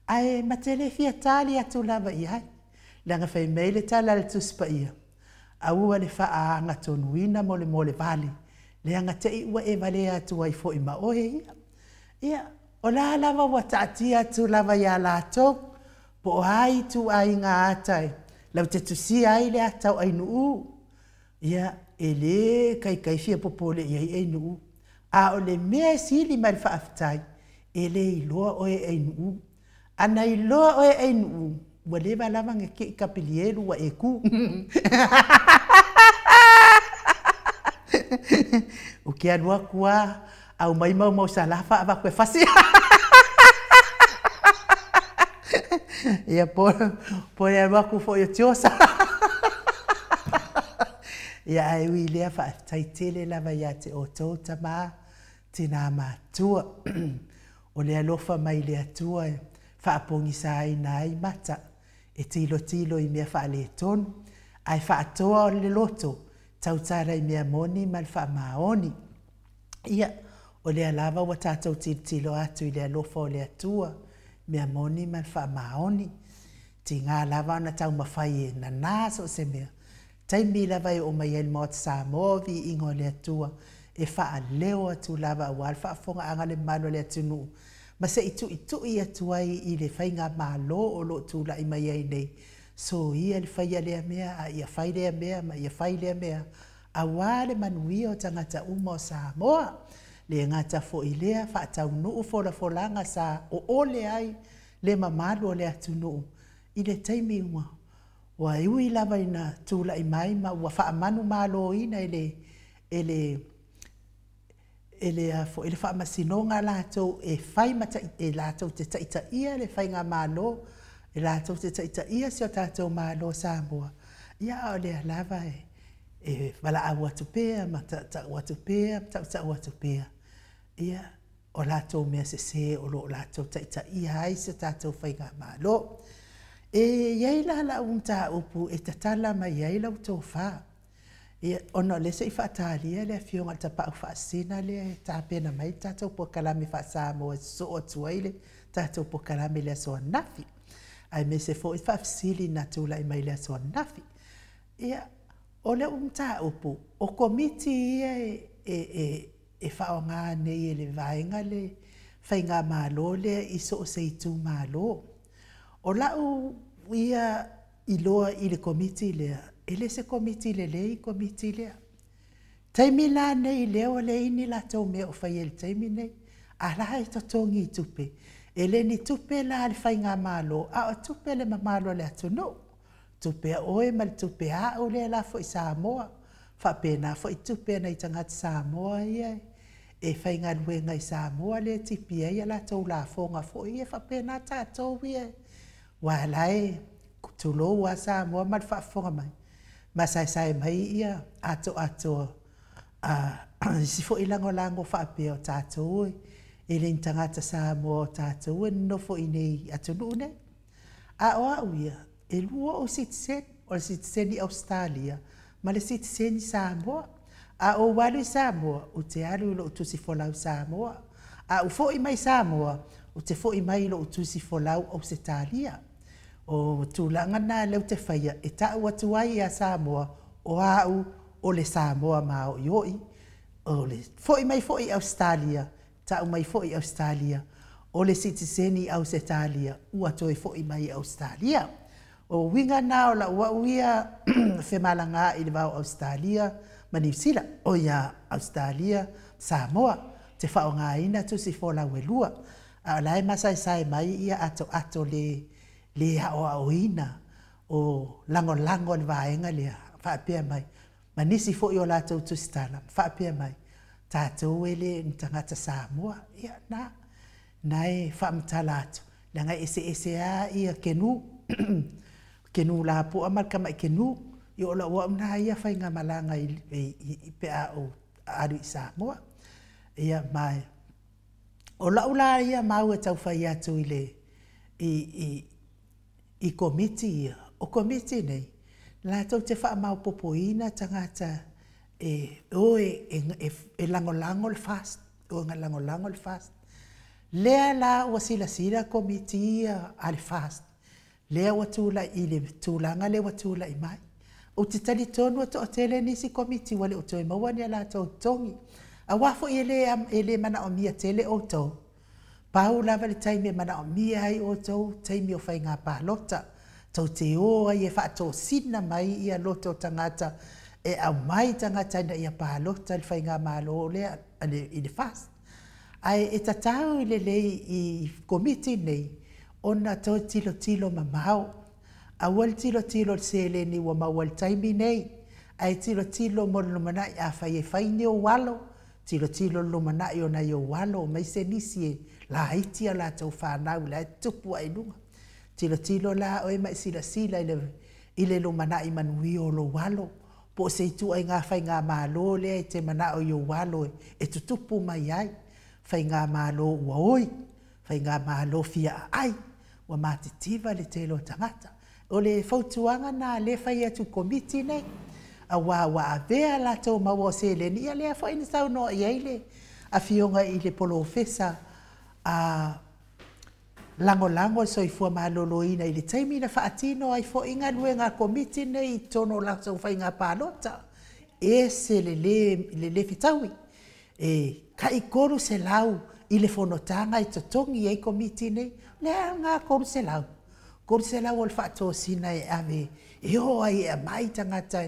Ae ma te le fia tali atu lava i ai. Leaga fai mai le tala a le Tusi Paia, aua le faaagatonuina mo le molevale, leaga te i ua e valea atu ai foi ma oe ia. Ia, o la lava ua taatia atu lava ia latou, po o a ituaiga ata e latou te tusia ai le ata o Ainuu, ia, e le taitai fia popole i ai Ainuu. A o le mea e sili ma le faafetai, e le iloa oe e Ainuu. Ana iloa oe e Ainuu, ua leva lava ona te i Kapilielu ua e tu. Ou te alu atu lava, aumai maumau salafa avatu e fasi. Ia po po le alu atu foi o Tiosa. Ia ae ui i lea faafetai tele lava ia te outou tama tinā matua. O le alofa mai le Atua e faapogisaina ai mata e tilotilo i mea faaletonu, ae faatoa le loto tautala i mea moni ma le faamaoni. Ia, o lea lava ua tatou tilotilo atu i le alofa o le Atua, mea moni ma le faamaoni. Tiga lava ona taumafai e nana so o se mea, taimi lava e oo mai ai i le Maota Samoa o viiga o le Atua, e faaleo atu lava aua le faafofogaaga a le mamalu o le atunuu, ma se i tuitui atu ai i le faigamalo o lo o tulai mai ai nei, soia le faia lea mea, a ia fai lea mea, ma ia fai lea mea, aua le manuia o tagata uma o Samoa. Le gata foi i lea, faataunuu folafolaga sa oole ai le mamalu o le atunuu i le taimi ua ua ui lava ina tulai mai ma ua faamanumaloina e le e le e le a foi le faamasinoga latou e fai ma e latou te taitaia le faigamalo e latou te taitaia si o tatou Malo o Samoa. Ia a o lea lava e e valaau atu pea ma tautau atu pea ma tautau atu pea. Ia, o latou mea sese o lo o latou taitaia ai si o tatou faigamalo. E i ai la lau mataupu e tatala mai ai lau tofa. Ia, ona o lea se i faatalia le afioga i le Tapaau Faasisina lea e tapena mai le tatou polokalame faa-Samoa e sosoo atu ai le tatou polokalame i le aso ananafi, aemaise foi faafesili na tulai mai i le aso ananafi. Ia, o lau mataupu, o Komiti ia e e e e faaaoga nei e le vaega le faigamalo lea i so o se itumalo. O lau ia iloa i le Komiti lea, e le se Komiti lelei Komiti lea. Taimi la nei lea ua leai ni latou mea o faia i le taimi nei, a la e totogi i tupe. E le ni tupe la a le faigamalo, a o tupe a le mamalu o le atunuu. Tupe a oe ma le tupe a au lea la foi Samoa. Faapena foi tupe a nai tagata Samoa ia e faigaluega i Samoa lea e tipi ai a latou lafoga foi ia, e faapena tatou ia aua la e, tulou lava Samoa ma le faafofoga mai, masaesae mai ia atoatoa a isi foi lagolago faapea o tatou e le ni tagata Samoa o tatou e nonofo i inei i atunuu nei. A o au ia, e lua ou sitiseni, o le sitiseni Ausetalia ma le sitiseni Samoa. A ou alu i Samoa, ou te alu i lou tusi folau Samoa. A ou foi mai Samoa, ou te foi mai i lou tusi folau Ausetalia. O tulaga na lea ou te faia e tau atu ai ia Samoa, o au o le Samoa maoioi, o le foi mai foi i Ausetalia, tau mai foi i Ausetalia, o le sitiseni Ausetalia ua toe foi mai i Ausetalia. O uiga na o lau au ia femalagaai i le va o Ausetalia ma Niu Sila, o ia Ausetalia, Samoa. te faaaogāina tusi folau e lua. A o la e masaesae mai ia atoato le lē aoaoina o lagolago a le vaega lea faapea mai ma nisi foi o latou tusitala faapea mai tatou e le ni tagata Samoa. Ia na na e faamatala atu leaga e eseese a ia kenu kenu lapoa ma le tama'i kenu. Ia o la'u a'u na ia faigamalaga i pe a ou alu i Samoa. Ia ma o la'u la ia mau e taufai atu i le i komiti ia o komiti nei latou te faamaopopoina tagata e o e lagolago le FAST, o e lagolago le FAST. Lea la ua silasila komiti ia a le FAST lea ua tula'i i le tulaga lea ua tula'i mai. Ou te talitonu e to'atele nisi komiti ua le o toe maua ni a latou totogi auā fo'i e lē manaomia tele outou. Pau lava le taimi e manaomia ai outou taimi o faigā palota tou te o ai e faatosina mai ia loto o tagata e aumai tagata ina ia palota i le faigamālō lea i le FAST. Ae e tatau i lelei i komiti nei ona toe tilotilo mamao. Aua le tilotilo i le seleni ua maua i le taimi nei ae tilotilo mo le lumanai. Afai e fai ni ou alo, tilotilo i le lumanai o nai ou alo aemaise nisi e laiti a latou fanau la e tutupu ae i luga. Tilotilo la oe ma e silasila i le lumanai manuia o lou alo po o se ituaiga faigamālō lea e te manao i ou alo e tutupu mai ai. Faigamālō ua oi, faigamālō fia aai, ua matitiva le tele o tagata. O le fautuaga na lea fai atu i komiti nei auā ua avea latou maua o seleni. Ia lea foi na saunoa i ai le afioga i le polofesa a lagolago le soifua maloloina i le taimi na faatino ai fo'i galuega a komiti nei i totonu o latou faiga palota. Ese le lē fetaui e ta'i 300 i le fonotaga e totogi ai komiti nei. Le aoga 300 300 o le faatosina e ave e o ai e aumai tagata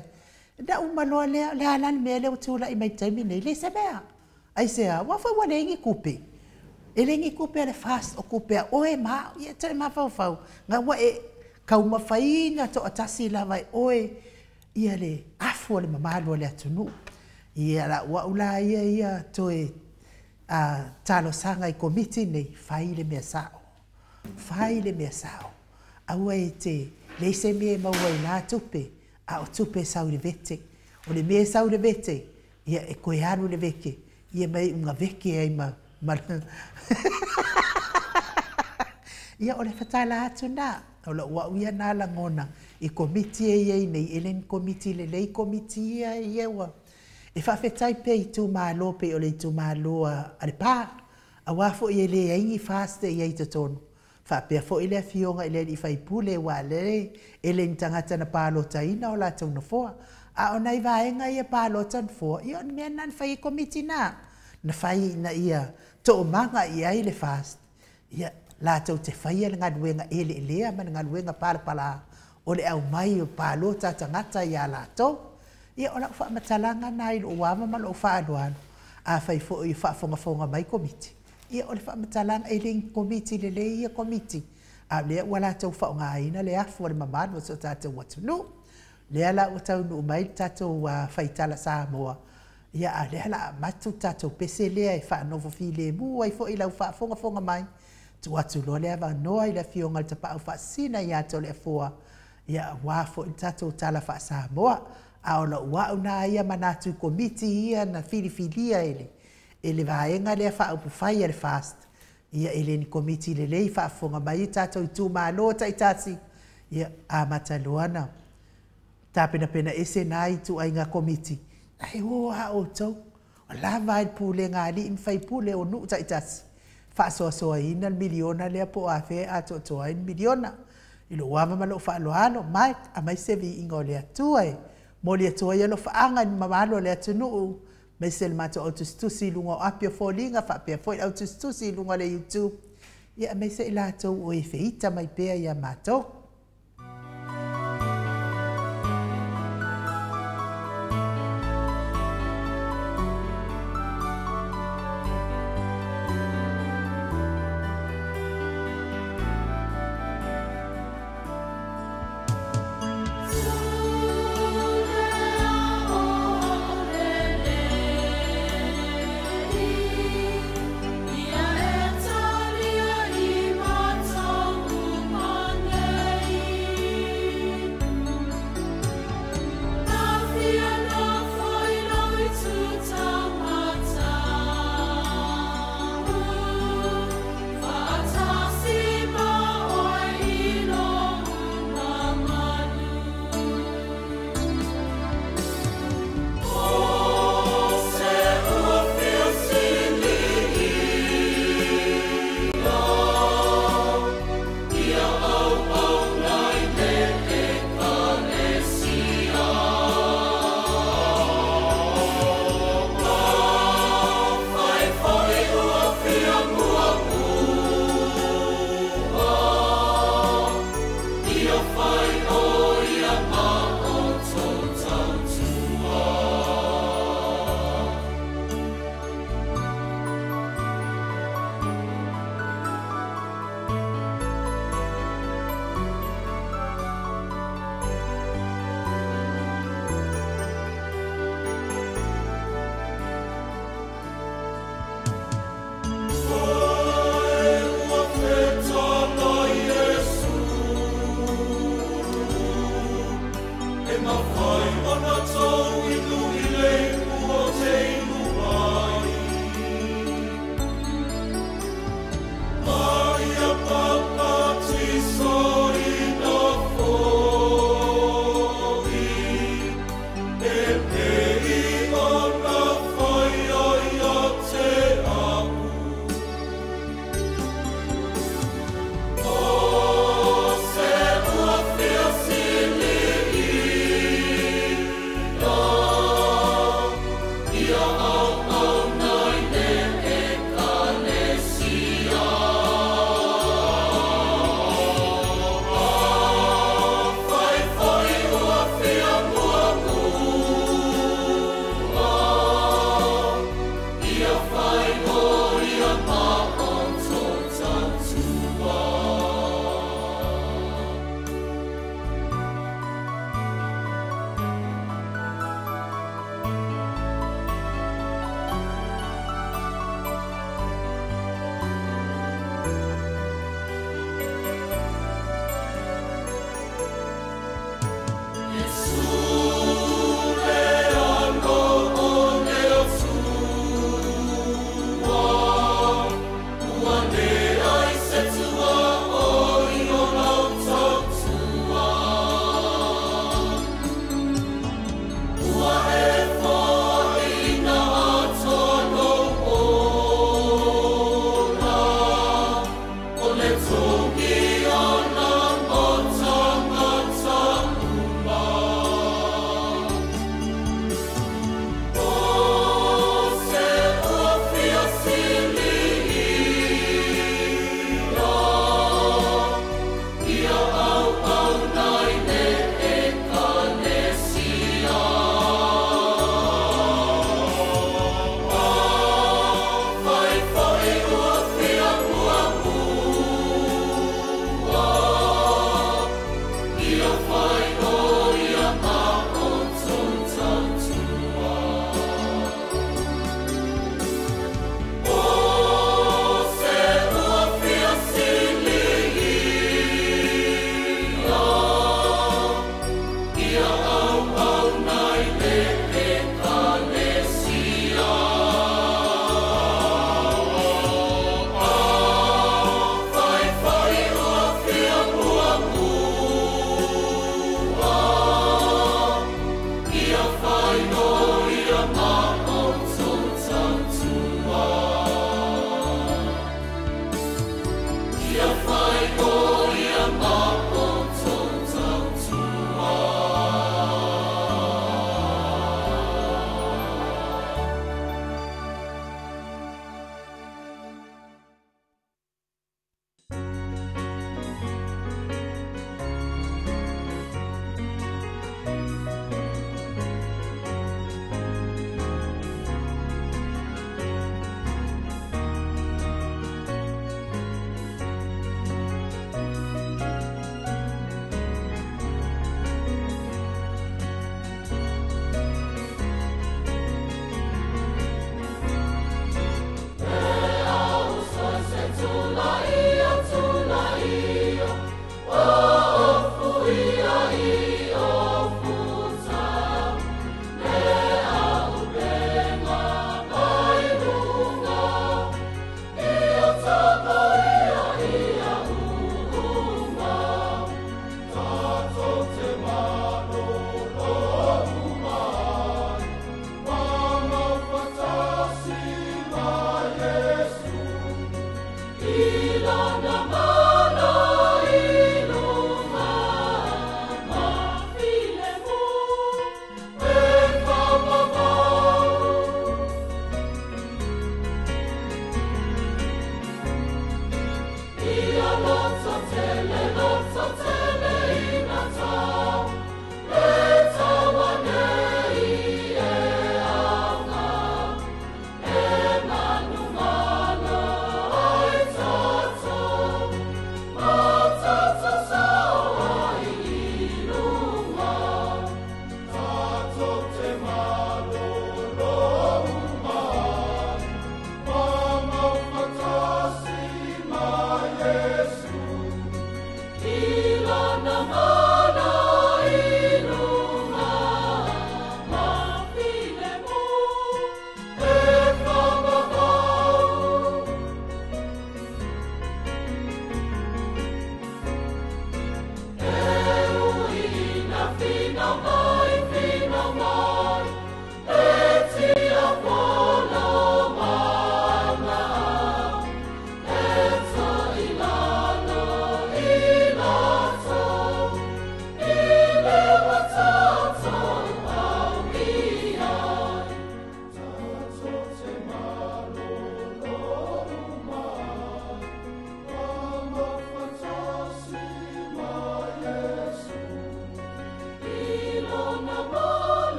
na uma loa lea. Le a la le mea lea ua tula'i mai taimi nei? Leai se mea. Aisea? Ua foi ua leai ni tupe. E leai ni tupe a le FAST, o tupe a oe ma a'u. Ia toe mafaufau ga ua e taumafaiina to'atasi lava e oe ia le afu o le mamalu o le atunuu. Ia la'u a'u la ia ia toe a talosaga i komiti nei, fai le mea sa'o, fai le mea sa'o. Aua e te leai se mea e maua i na tupe a o tupe e sau i le vete. O le mea e sau i le vete, ia e toe alu le veke ia ma iuga veke ai ma ia o le fatala atu na. O la'u a'u ia na lagona i komiti e iai nei e le ni komiti lelei komiti ia ia ua e faafetai pea i itumālō pei o le itumālō a Lepā auā fo'i e leai ni FAST e iai totonu. Faapea fo'i le afioga i le alii faipule ua le e le ni tagata na palotaina o latou nofoa a o nai vaega ia palota nofoa. Ia o le mea lena na fai ai komiti na fai ina ia toomaga i ai le FAST ia latou te faia le galuega eleelea ma le galuega palapalā o le aumai o palota a tagata iā latou. Ia o la'u faamatalaga na i lo'u ava ma lo'u faaaloalo. Afai foi o faafogafoga mai komiti, ia o le faamatalaga e le ni komiti lelei ia komiti a o lea ua latou faaaogāina le afu o le mamalu o si o tatou atunuu. Lea la ua taunuu mai le tatou faitala Samoa. Ia a lea la avatu le tatou pese lea e faanofo filemu ai fo'i lau faafogafoga mai. Tuu atu loa le avanoa i le afioga i le Tapaau Faasisina ia Toleafoa ia auā fo'i le tatou tala faa-Samoa. A o la'u a'u na ia manatu i komiti ia na filifilia e le vaega lea faaupufai a le FAST, ia e le ni komiti lelei. Faafofoga mai tatou itumālō ta'itasi, ia amata loa na tapenapena ese na ituaiga komiti ae o a outou lava ai le pulega a alii ma faipule o nuu ta'itasi faasoasoaina le miliona lea po o afea e atoatoa ai le miliona. I lou ava ma lou faaaloalo mai aemaise viiga o le Atua e moli atu ai alofaaga i le mamalu o le atunuu aemaise le matou autusitusi i luga o api o foliga faapea foi le autusitusi i luga o le YouTube ia aemaise i latou o e feita mai pea iā matou.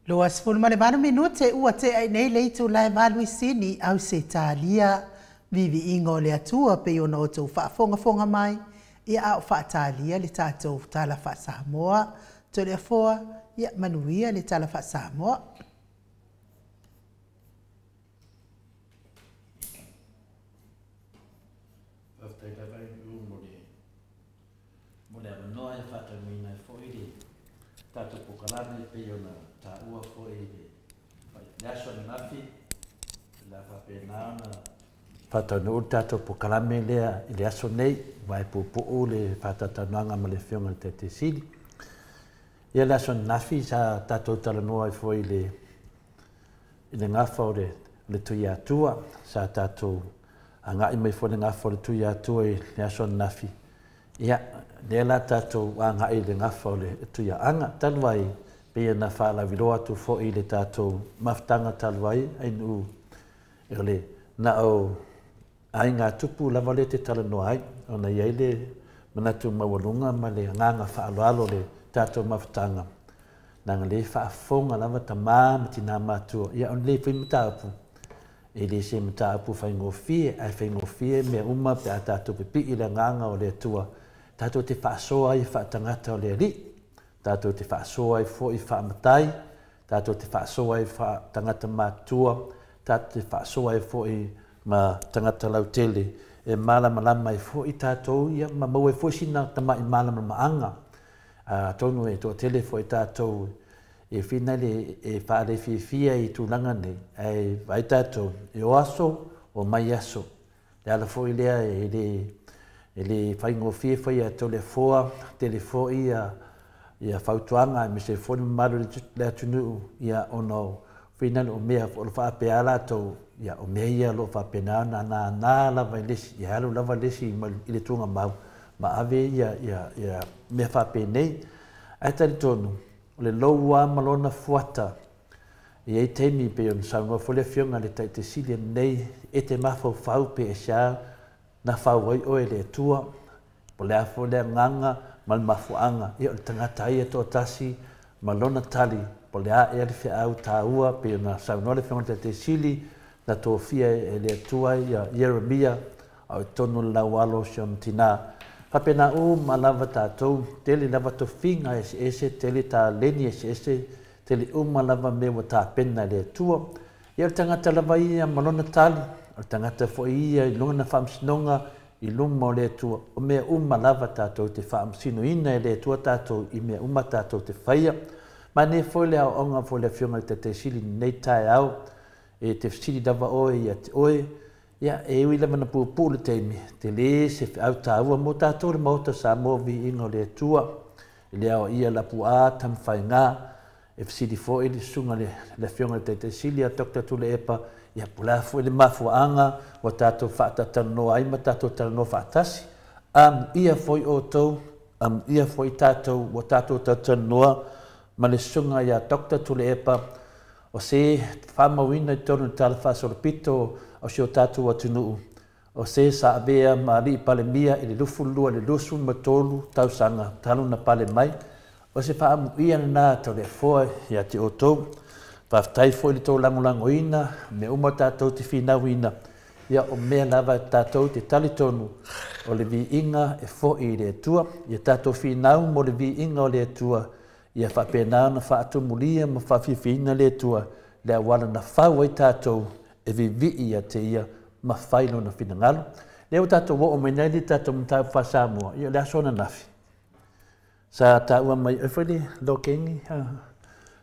28 minute ua tea ai nei le itula e 8 i Sini, Ausetalia. Viviiga o le Atua pei ona outou faafogafoga mai, ia a o faatalia le tatou tala faa-Samoa. Toleafoa, ia manuia le tala faa-Samoa. Faafetai lava i u mo le mo le avanoa e faataunuuina ai foi le tatou polokalame e pei ona taua foi i le le aso ananafi o le a faapena ona faataunuu le tatou polokalame lea i le aso nei aua e puupuu le faatalatalanoaga ma le Afioga i le Taitaisili. Ia le aso ananafi sa tatou talanoa ai foi i le i le gafa o le le Tuiatua sa tatou agai mai foi i le gafa o le Tuiatua i le aso ananafi. Ia, lea la tatou agai i le gafa o le Tuiaaga. Talu ai, pei ona faalauiloa atu foi i le tatou mafutaga talu ai, ainuu o le na o aiga tupu lava lea te talanoa ai, ona i ai le manatu maualuga ma le agaga faaaloalo o le tatou mafutaga, leaga lea e faafofoga lava tama ma tina matutua, ia o lenei foi mataupu, e le se mataupu faigofie, ae faigofie mea uma pe a tatou pipii i le agaga o le Atua, tatou te faasoa ai faatagata o le Alii, tatou te faasoa ai foi faamatai, tatou te faasoa ai faatagata matutua, tatou te faasoa ai foi ma tagata lautele, e malamalama ai foi tatou ia ma maua ai foi sina tamai malamalamaaga. Atonu e toatele foi tatou e finale e faalefiafia i tulaga nei, ae vaai tatou e o aso o mai aso. Le ala foi lea e le faigofie faia Toleafoa, tele foi ia fautuaga aemaise foi le mamalu o le atunuu, ia ona o finale o mea o lo faapea latou, ia o mea ia o lo faapena ona nānā lava i le isi, ia alu lava le isi i le tuugamau ma ave ia mea faapenei. Ae talitonu, o le loua ma lona fuata, e i ai taimi pei ona saunoa foi le Afioga i le Taitaisili nei, e te mafaufau pe aisea na fau ai oe e le Atua, po o le a foi le agaga ma le mafuaaga, ia o le tagata ia toatasi ma lona tali, po o le a ea le feau taua pei ona saunoa le Afioga i le Taitaisili, na tofia e le Atua ia Ieremia a o i totonu o le laualo o si ona tinā. Faapena uma lava tatou, tele lava tofiga eseese, tele taleni eseese, tele uma lava mea ua tapena e le Atua. Ia o le tagata lava ia ma lona tali, o le tagata foi ia i lona faamasinoga i luma o le Atua. O mea uma lava tatou te faamasinoina e le Atua tatou i mea uma tatou te faia. Manaia foi le aoaoga foi le Afioga i le Taitaisili i lenei taeao, e te fesili lava oe ia te oe, ia e ui lava na puupuu le taimi, tele se feau taua mo tatou le Maota Samoa viiga o le Atua, i le aoaia lapuaa tamafaiga, e fesili foi le susuga le Afioga i le Taitaisili a Dr. Tuilaepa, ia po o le a foi le mafuaaga ua tatou faatatalanoa ai ma tatou talanoa faatasi. Amuia foi outou, amuia foi tatou ua tatou talatalanoa ma le susuga ia Dr. Tuilaepa, o se faamauina i totonu o le Tala Faasolopito o si o tatou atunuu, o se sa avea ma alii Palemia i le 22 i le 23 tausaga talu na pale mai, o se faamuia lena Toleafoa ia te outou. Faafetai foi le tou lagolagoina, mea uma tatou te finauina, ia o mea lava tatou te talitonu o le viiga e foi i le Atua, ia tatou finau mo le viiga o le Atua, ia faapena ona faatumulia ma faafiafiaina le Atua, le auala na fau ai tatou e vivii ia te ia ma fai lona finagalo. Lea ua tatou oo mai nei le tatou mataupu faa-Samoa, ia o le aso ananafi. Sa taua mai, e foi le Lokengi,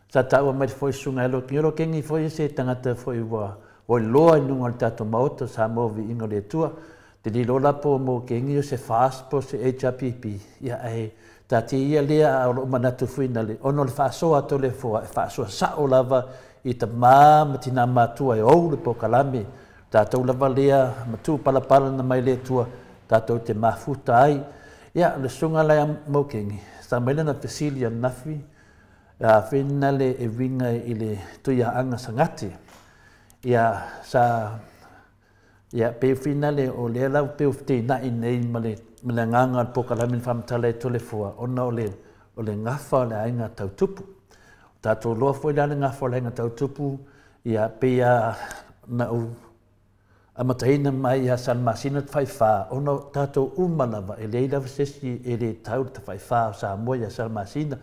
sa taua mai foi susuga e Lokengi. O Lokengi foi se tagata foi ua iloa i luga o le tatou Maota Samoa viiga o le Atua. Te lilo la po mo Kengi o se FAST po se HRPP, ia ae tatia ia lea a o loo manatu fuina le ono o le faasoa a Toleafoa e faasoa sao lava i tamā ma tinā matua e ou le polokalame. Tatou lava lea ma palapala na mai le Atua tatou te mafuta ai. Ia le susuga la ia Maukengi, sa mai lana fesili ananafi, a finale e uiga i le Tuiaaga Sagate. Ia sa ia pe finale o lea lau pe feteenai nei ma le agaga o le polokalame na faamatala e Toleafoa, ona o le gafa o le aiga tautupu. Tatou loa foi la le gafa o le aiga tau tupu, ia pei a na ou amataina mai ia Salamasina Tafaifa, ona o tatou uma lava, e leai lava se isi e le tau le Tafaifa o Samoa ia Salamasina.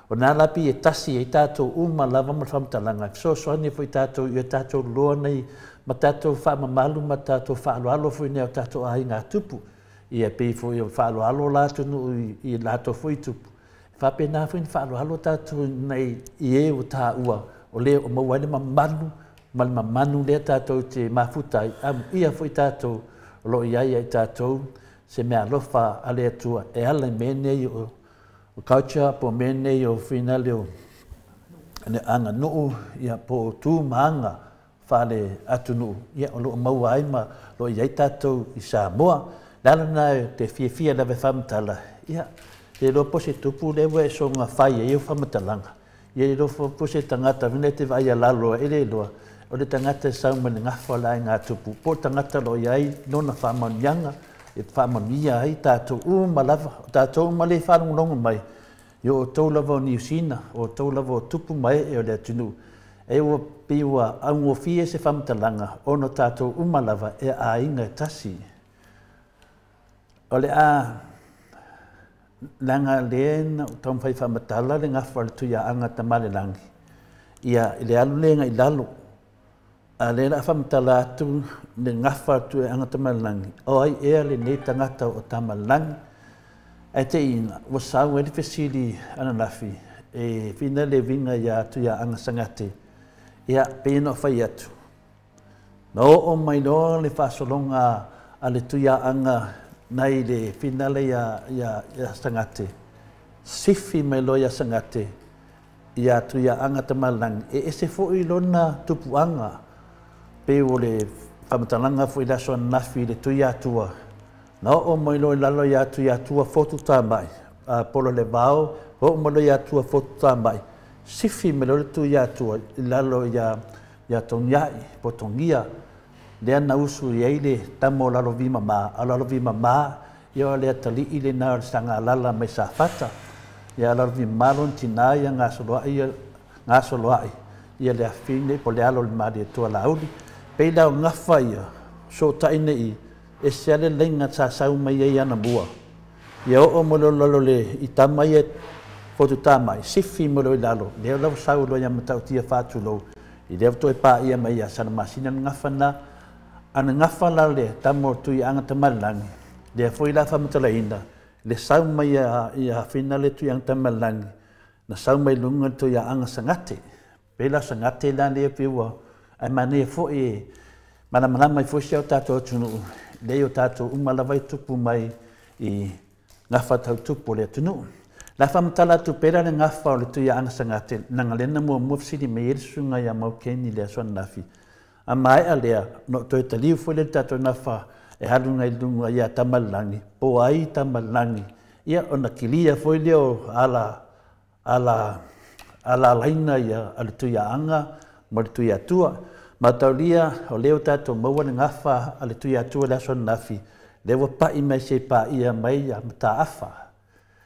O na la pi e tasi ai tatou uma lava ma le faamatalaga, e fesoasoani foi tatou ia tatou loa nei ma tatou faamamalu ma tatou faaaloalo foi nei o tatou aiga tupu. Ia pei foi o faaaloalo la atunuu i latou foi tupu. Faapena foi na faaaloalo tatou nei i e ua taua o le o maua ai le mamalu ma le mamanu lea tatou te mafuta ai. Amuia foi tatou o lo o i ai ia i tatou se meaalofa a le Atua e ala i mea nei o culture po o mea nei o finale o le aganuu, ia po o tu ma aga faale atunuu, ia o lo o maua ai ma lo o i ai tatou i Samoa. Le ala lena e te fiafia lava e faamatala, ia le iloa po o se tupu lea ua e soona fai ai au faamatalaga. Ia le iloa po o se tagata foi lea e te vaai alalo e le iloa, o le tagata e sau mai le gafa o le aiga tupu, po o le tagata o lo o i ai lona faamanuiaga e faamanuia ai tatou uma lava, o tatou uma lea e faalogologo mai, ia o outou lava o Niu Sina, o outou lava o tupu ma ee o le atunuu. E ua pei ua augofie se faamatalaga ona o tatou uma lava e aiga e tasi. O le a leaga lea na ou taumafai faamatala le gafa o le Tuiaana Tamalelagi, ia i le alu lea i lalo, a lea la faamatala atu le gafa o le Tuiaana Tamalelagi, o ai ea lenei tagata o Tamalelagi. Ae te ina, ua sau ai le fesili ananafi, e fina le uiga ia Tuiaana Sagate, ia pei ona fai atu, na oo mai loa le faasologa a le Tuiaana nai le finale ia Sagate, sifi mai loa ia Sagate, ia Tuiaana Tamalelagi, e ese foi lona tupuaga, pei o le faamatalaga foi le aso ananafi i le Tuiatua, na oo mai loa i lalo ia Tuiatua fotu tamai, a polo le vao, oo mai loa ia Tua fotu tamai, sifi mai loa le Tuiatua i lalo ia Togiai, po Togia, lea na usu i ai le tama o Lalovimama, a Lalovimama, ia o le atalii lena o le Sagalala mai Safata, ia Lalovimama lona tina ia Gasoloai, ia le afine po le alo o le Malietoa Lauli. Pei la o gafa ia, sootai nei, e se ale leinga sa sau mai ai ana mua. Ia oo mo le lalo le i tama ia fotu tamai, sifi mo le lalo, lea lau sau loa ia matautia faatulou, i lea toe pa ia mai ia Salamasina le gafa na, ana gafa la le tama o Tuiaana Tamalelagi, lea foi la faamatalaina, le sau mai ia fina le Tuiaana Tamalelagi, na sau mai luga le Tuiaana Sagate. Pei la Sagate la lea pei ua, ai manaia foi e malamalama ai foi si au tatou atunuu, lea o tatou uma lava i tupu mai i gafa tau tupu o le atunuu. La faamatala atu pea le gafa o le Tuiaana Sagate, naga lena muamua fesili mai ai le susuga ia Maukeni le aso ananafi. A maea lea, no toe taliu foi le tatou gafa e alu ngai luga ia Tamalelagi, po ai Tamalelagi, ia ona kilia foi lea o ala laina ia a le Tuiaana ma le Tuiatua. Mataulia o lea o tatou maua le gafa a le Tuiatua le aso ananafi, lea ua pai mai se paia mai ia Mataafa.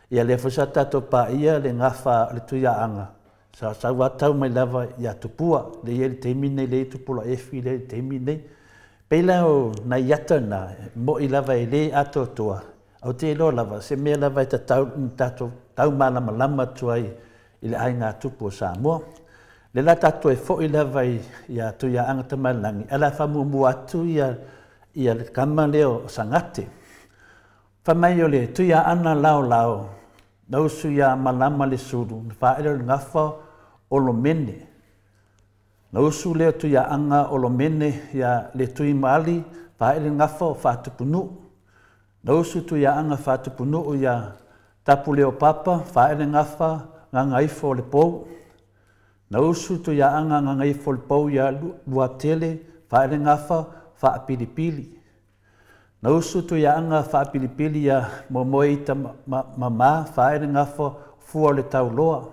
Ia lea foi sa tatou paia le gafa a le Tuiaana, sa sau atau mai lava ia Tupua, le ia le taimi nei, le Tupula efi le taimi nei. Pei la o nai ata na, moi lava e le atoatoa, au te iloa lava, se mea lava e tatau, tatou tau malamalama atu ai i le aiga tupu o Samoa. Le la tatou e foi lava ia Tuiaana Tamalelagi, ala faamuamua atu ia le kama lea o Sagate. Fai mai o le Tuiaana laolao, na usu ia Malama le sulu, na faaele o le gafa o Lomene. Na usu lea Tuiaana o Lomene ia le Tuimaali, faaele le gafa o Faatupunuu. Na usu Tuiaana Faatupunuu ia Tapuleo Papa, faaele le gafa Gagaifo o le Pou. Na usu Tuiaana Gagaifo o le Pou ia Luatele, faaele le gafa Faapilipili. Na usu Tuiaana Faapilipili ia Momoeita Mama, faaele le gafa Fua o le Tauloa.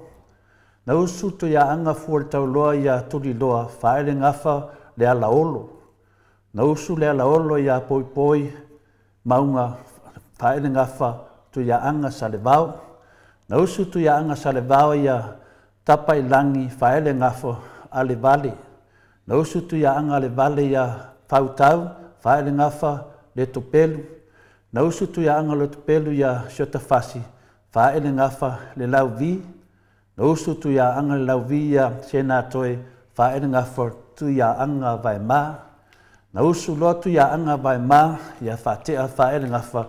Na usu Tuiaana Fua o le Tauloa ia Tuliloa, faaele le gafa le Alaolo. Na usu le Alaolo ia Poipoi Maunga, faaele le gafa Tuiaana Salevao. Na usu Tuiaana Salevao ia Tapailagi Faelegafo Alevale. Na usu Tuiaaga Alevale iā Fautau Faelegafa Letopelu. Na usu Tuiaaga Letopelu iā Siotafasi Faelegafa Lelauvi. Na usu Tuiaaga Lelauvi iā Senatoe Faelegafa Tuiaaga Vaemā. Na usu loa Tuiaaga Vaemā iā Faatea Faelegafa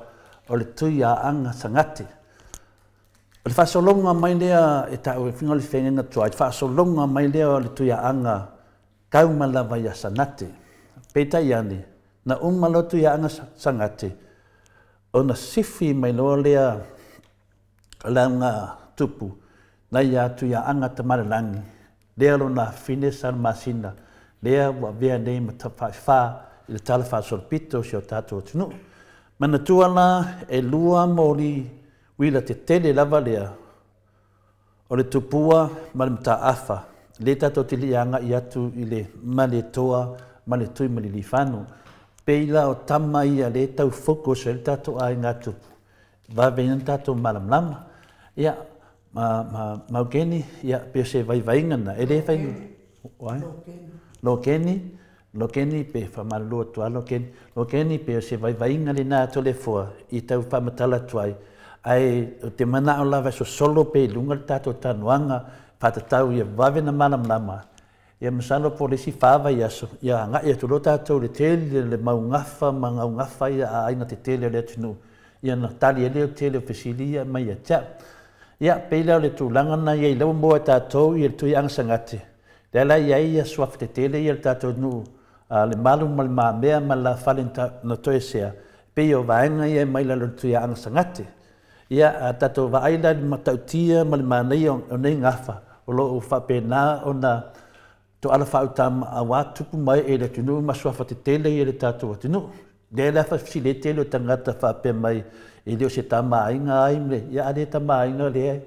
o le Tuiaaga Sagate. O le faasologa mai lea e ta'u e figa o le feagaiga tuai, faasologa mai lea o le Tuiaaga tau mai lava ia Sagate. Peitai ane, na uma loa Tuiaaga Sagate, ona sifi mai loa lea o le auga tupu nai ia Tuiaaga Tamalelagi, lea lona afine Salamasina, lea ua avea nei ma tafaifā i le tala faasolopito o si o tatou atunuu. Manatua la e 2 moli uila tetele lava lea o le tupua ma le mataafa, lea tatou te li'i aga'i atu i le Malietoa ma le Tuimalilifano. Pei la o tama ia lea tau focus ai le tatou aiga tupu, vave ai ona tatou malamalama. Ia, ma Maukeni, ia, pe o se vaivaiga na, e le fai... Lokeni, Lokeni, pe faamalulu atu lava Lokeni, Lokeni pe o se vaivaiga lenā Toleafoa i tau faamatala atu ai, ae o te manao lava e sosolo pea i luga le tatou talanoaga, faatatau ia vave na malamalama. Ia masalo po o le isi 4 vaiaso, ia agai atu loa tatou i le tele le mau gafa ma gaugafa ia a aiga tetele o le atunuu, ia na tali ai lea o le tele o fesili ia mai ia te au. Ia, pei la o le tulaga lena i ai lea ua maua e tatou ia le Tuiaga Sagate, lea la e i ai ia suafa tetele ia o le tatou nuu, le Malu ma le Mamea ma le Lafale na toesea, pei o vaega ia e mai lalo o le Tuiaga Sagate. Ia, a tatou vaai la i le matautia ma le manaia o nei gafa, o lo o faapena ona toala faautama auā tupu mai e le atunuu ma suafa tetele ia le tatou atunuu. Lea la faafesili ai tele o tagata faapea mai, e le o se tamaaiga ai, ia a le tamaaiga lea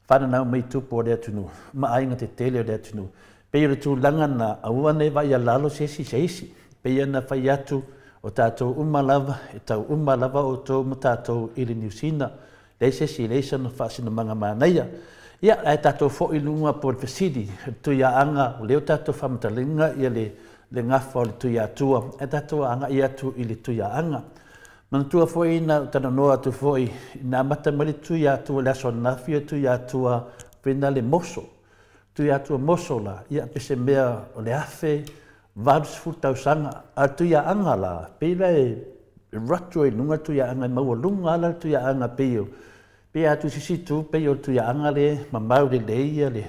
fananau mai tupu o le atunuu ma aiga tetele o le atunuu. Pei o le tulaga na aua nei vaai alalo se isi se isi. Pei ona fai atu o tatou uma lava, e tau uma lava outou ma tatou i le Niu Sina. Leai se isi, leai sana faasinomaga manaia. Ia, ae tatou foi i luga po o le fesili, le Tuiaaga, o lea ua tatou faamatalaina ia le gafa o le Tuiatua, ae tatou agai atu i le Tuiaaga. Manatua foi na ou talanoa atu foi, na amata mai le Tuiatua i le aso ananafi o Tuiatua pena le moso. Tuiatua moso la, ia pe se mea o le 1080 tausaga. A le Tuiaaga la, pei la e ratu ai luga le Tuiaaga, e maualuga ala le Tuiaaga pei o, pei a tusisi tu, pei o le Tuiaaga le mamau lelei ia le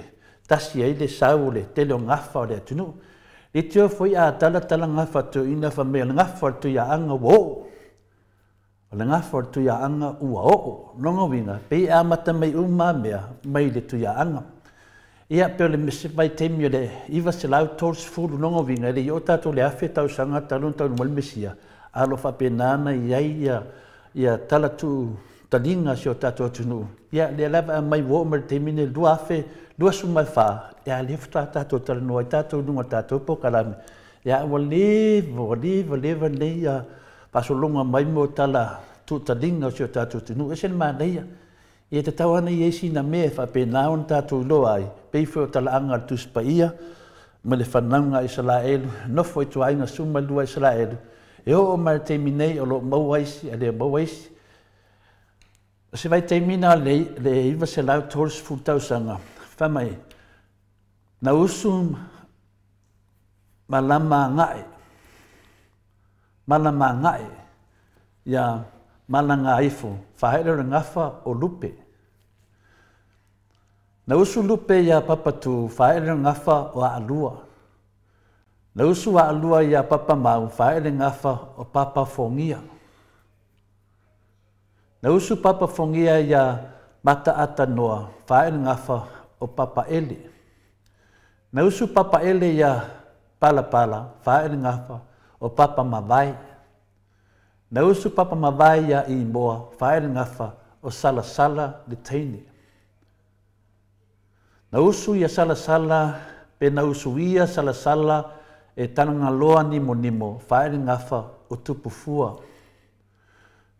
tasi ai le sau o le tele o gafa o le atunuu. Le tio foi a tala tala gafa toeaina fa mea o le gafa o le Tuiaaga ua oo. O le gafa o le Tuiaaga ua oo. Lona uiga, pei e amata mai uma mea mai le Tuiaaga. Ia, pe o le vaitaimi o le 930 lona uiga, e le i oo tatou le 1000 tausaga talu ona taunuu mai le Mesia, a o lo o faapena ona i ai ia tala tuu taliga si o tatou atunuu. Ia, lea lava e aumai ua oo mai le taimi nei 2024, ia lea faatoa tatou talanoa ai tatou i luga o le tatou polokalame. Ia, ua leva, ua leva, leva nei ia faasologa mai mo tala tuutaliga o si o tatou atunuu. Ese le manaia. Ia tatau ana i ai sina mea e faapena ona tatou iloa ai, pei foi o talaaga a le Tusi Paia ma le fanauga a Isaraelu, nofo i tuaiga 12 a Isaraelu, e oo mai le taimi nei o lo o maua isi, a le maua isi. O se vaitaimi na le 930 tausaga, fai mai, na usu malama agae, malama agae, ia malaga ifo, faele o le gafa o lupe. Na usu lupe ia Papatu, faele o le gafa o Aalua. Na usu Aalua ia Papamau, faele gafa o Papafogia. Na usu Papafogia ia Mataatanoa, faele gafa o Papaele. Na usu Papaele ia Palapala, faele gafa o Papamavae. Na usu Papamavae ia Imoa, faele gafa o Salasala le teine. Na usu ia Salasala, pe na usu ia Salasala e Talagaloa Nimonimo, faele gafa o Tupufua.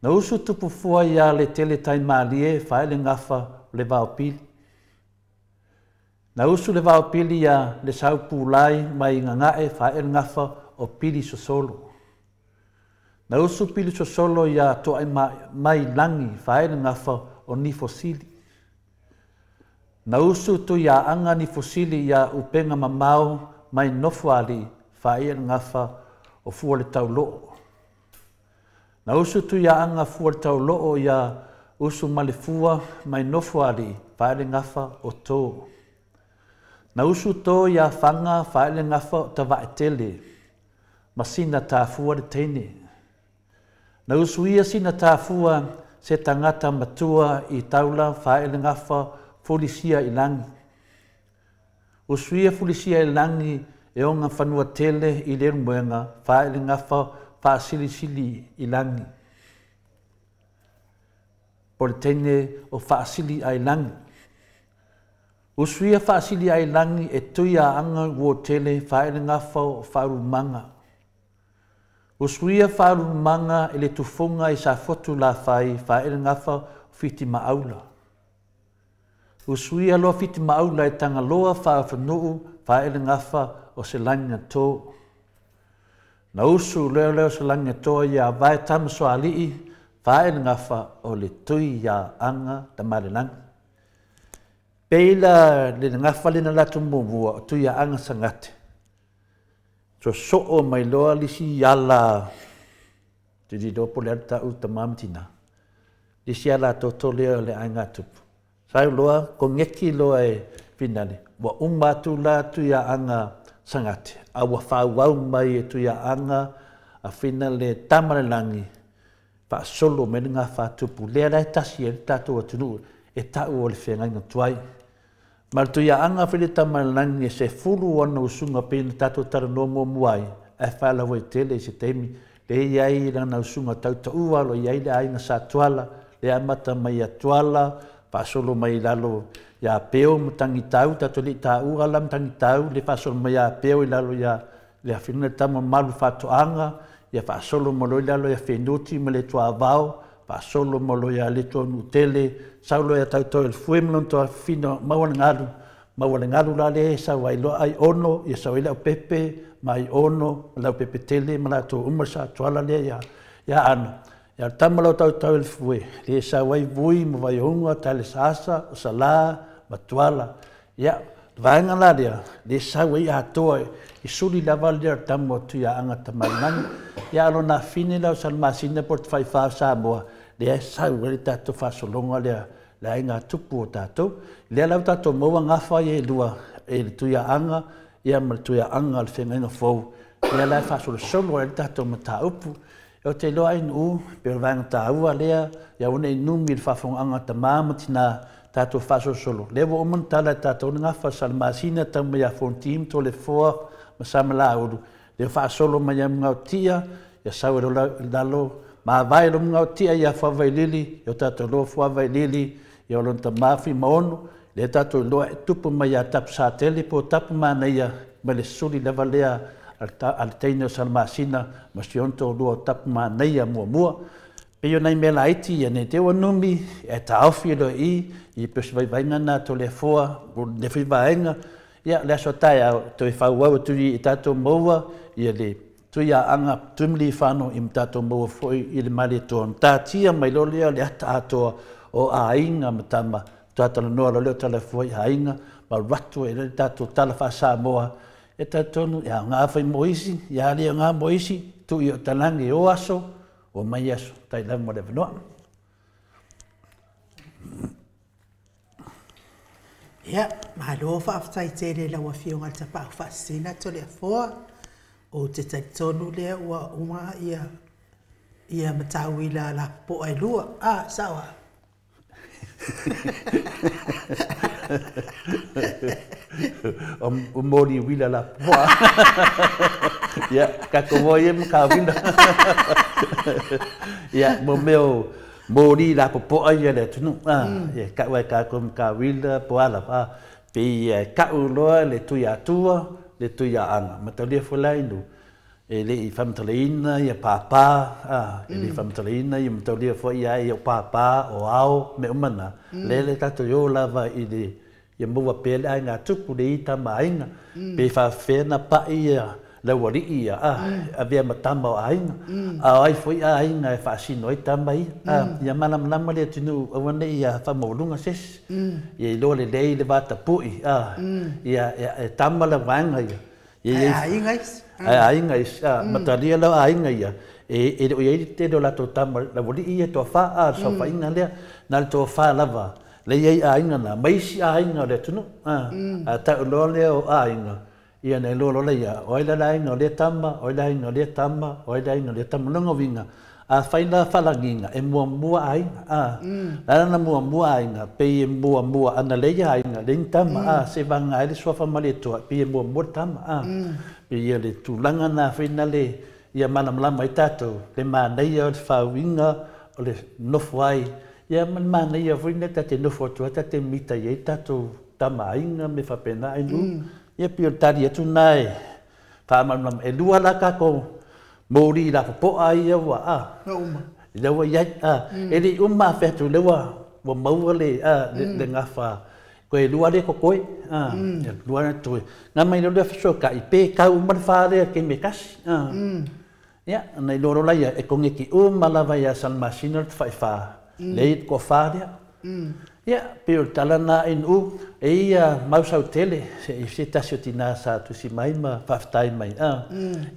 Na usu Tupufua ia le tele taimalie, faele gafa o le Vaopili. Na usu le vaopili iā le Saupulai mai Gagae fae le gafa o Pilisosolo. Na usu Pilisosolo iā Toaimaimalagi fae le gafa o Nifosili. Na usu Tuiaaga Nifosili iā Upega Mamao mai Nofoalii faia le gafa o Fualetauloo. Na usu Tuiaaga Fualetauloo iā Usumalefua mai Nofoalii fae le gafa o Tō. Na usu Tō iā Faga fae le gafa o Tavaetele, ma sina tafua le teine. Na usuia sina tafua se tagata matua i taula fae le gafa Fulisia i lagi. Usuia Fulisia i lagi e oga fanua tele i Leulumoega fae le gafa Faasilisili i lagi. Po le teine o Faasili ai lagi. Usuia Faasili ai lagi e Tuiaaga Uotele fae le gafa o Faaulumaga. Usuia Faaulumaga e le tufoga i Safotu Lafai fae le gafa o Fitimaaula. Usuia loa Fitimaaula e Tagaloa faafanuu fae le gafa o Selanigatō. Na usu lea lea o Selanigatō ia Vae Tamasoalii fae le gafa o le Tuiaaga Tamalelagi. Peila le gafa lena latou muamua o Tuiaaga Sagate. Sosoo mai loa lisi ala te lilo po le ala tau tama ma tina. Lisi ala toto lea o le aiga tupu. Sau loa, kogeki loa e finale. Ua uma atu la Tuiaaga Sagate. A ua faaauau mai e Tuiaaga a Finale Tamalelagi faasolo mai le gafa tupu. Lea la e tasi ai le tatou atunuu e tau o le feagaiga tuai. Ma le Tuiaaga foi le Tamalelagi e 10 ona usuga pei ona tatou talanoa muamua ai, ae faalauaitele i se taimi. Lea e i ai lana usuga tautaua o lo o i ai le aiga Sa Tuala, lea e amata mai ia Tuala, faasolo mai i lalo ia Peo ma Tagitau, tatou le i taua la ma Tagitau, le faasolo mai ia Peo i lalo ia le afioga le tama mamalu Faatoaga, ia faasolo mai loa i lalo ia Fenuti ma le Tuavao, faasolo mai loa ia Letuanuutele, sau loa ia Tautoe o le Fue ma lona tuafafine maua le galu, maua le galu la lea e sau ai loa Aiono, ia sau ai le Aupepe ma Aiono, ma le Aupepe tele ma latou uma le Sa Tuala lea ia Ana. Ia le tama lau Tautoe o le Fue, lea e sau ai Vui ma Vaiouga, Talesaasa, o Salā ma Tuala. Ia, le vaega la lea, lea e sau ai atoa i suli lava lea o le tama o Tuiaaga Tamalelagi. Ia, a o lona afine la o Salamasina po o le Tafaifa o Samoa, lea e sau ai le tatou faasologa lea, le aiga tupu o tatou. Lea la ua tatou maua gafa ia e lua, e le Tuiaaga ia ma le Tuiaaga o le feagaiga fou, lea la e faasolosolo ai le tatou mataupu. Ou te iloa ai nuu, pei o le vaega taua lea, ia aua ne i numi i le faafogaaga a tama ma tina tatou faasolosolo. Lea ua uma ona tala e tatou le gafa Salamasina tau mai ia Fonoti ma Toleafoa ma Samalaulu, lea ua faasolo mai ia Mugaotia, ia sau e lalo mavae lo Mugaotia ia Fuavailili, ia o tatou iloa Fuavailili, ia o lona tama Fuimaono, lea tatou iloa e tupu mai ia Tapusatele po o Tapumanaia mai le suli lava lea a le teine o Salamasina ma si ona toalua o Tapumanaia muamua. Pei o nai mea laiti ia nei te ua numi e taofi loa i i pei o se vaivaiga na Toleafoa o le foi vaega. Ia le aso taeao toe faaauau atu i tatou maua ia le Tuiaaga Tuimalealiifano i ma tatou maua foi i le Malietoa. Na tatia mai loa lea o le ata atoa o aiga ma tama, matua talanoa loa lea o Toleafoa i aiga ma alu atu ai le tatou tala faa-Samoa e talitonu e aoga foi mo isi, ia le aoga mo isi, tuu i o talagi o aso, o mai aso, tai lava mo le avanoa. Ia, malo faafetai tele i lau Afioga i le Tapaau Faasisina Toleafoa. Ou te talitonu lea ua uma ia ia matauila lapopoa e lua. A, sao a? O moli uila lapopoa. Ia, tatou o ia ma ka uila. Ia, mo mea o moli lapopoa ia le atunuu. Ia, kau ai kākou ma ka uila po ala. Pei e kau loa le Tuiatua, le Tuiaaga. Mataulia foi la inu. E le i faamatalaina ia pāpā, e le i faamatalaina ia mataulia foi ia ai o pāpā, o ao, mea uma na. Lea le tatou i o lava i le Ia maua pea le aiga tupu le i tama aiga. Pe faafefea na pa'i ia le auali'i ia, a, avea ma tama o aiga. A o ai foi aiga e faasino ai tama ia. A, ia malamalama le atunuu aua ne i ia faamaualuga se isi. Ia iloa lelei le vatapu'i, a, ia e tama le vaega ia. Ia ai aiga isi. Ai aiga isi, a, matalia lau aiga ia. E le o i ai le tele o latou tama le auali'i ia toafa, a, le saofaiga lea. Na o le toafa lava le i ai aiga na, ma isi aiga o le atunuu. A tau loa lea o aiga, ia na iloa loa lea, o ai la le aiga o lea tama, o ai le aiga o lea tama, o ai le aiga o lea tama. Lona uiga, afai la faalagiga, e muamua aiga. A, la na muamua aiga, pei e muamua ana leia aiga, leai ni tama, a, se vaga ai le suafa ma le Atua, pei e muamua le tama. A, pei ia le tulaga na foi na le ia malamalama ai tatou, le manaia o le faauiga o le nofo ai, ia ma le manaia foi na tate nofo atu ai, tate mita i ai tatou tama aiga me faapena ai nu. Ia pei o le tali atu na e faamalamalama. E lua la tatou moli la popoa ia ua a. No uma. Le ua iai, a, e le uma afe atu le ua maua le, a, le gafa. Koe lua le kokoe, a, lua le toe. Ngā mai lea fasokai, pe kau uma le wha lea ke me kasi. A. Ia, na iloa loa ia, e konge ki uma lava ia Salmasina le tawhaiwha. Le i ko wha lea. Ia, pe o le tala na inu, e ia mausau tele, se tasi o tina sa tusi mai ma whawhitai mai. A.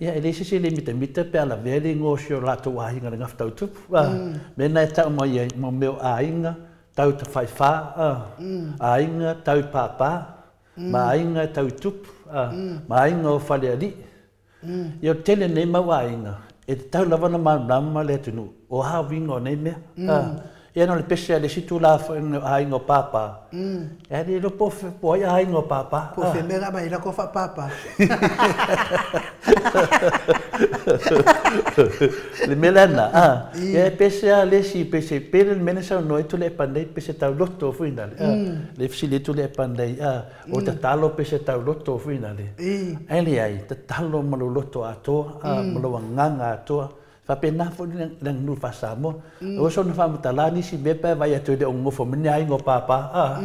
Ia, e le se le mita mita pe ala vea le ngō o lātou ahinga le ngawhtau tupu. A. Mena e tau mai ai, mo meo ainga, tau te whaiwha, a. Ainga, tau pāpā, ma ainga tau tupu, a. Ma ainga o whale ali. Ia o tele nei mau ainga, e te tau lava na malamalama le atunuu, o ha winga o nei mea. Ia no le pese a le situ la ainga o pāpā. E le lo po po ai ainga o pāpā. Po fe mega mai la ko fa pāpā. Le melana, a. Ia e pese a le si pese pele le mena sa no e tu le pandai pese tau loto fu ina le. Le fsili tu le pandai a o tatalo pese tau loto fu ina le. Ai le ai tatalo ma lo loto atoa, a ma lo nganga atoa. Faapena foi le aganuu faa-Samoa. O so na faamatala nisi mea pe vai atu i le o gogofo mai ni aiga o pāpā. A.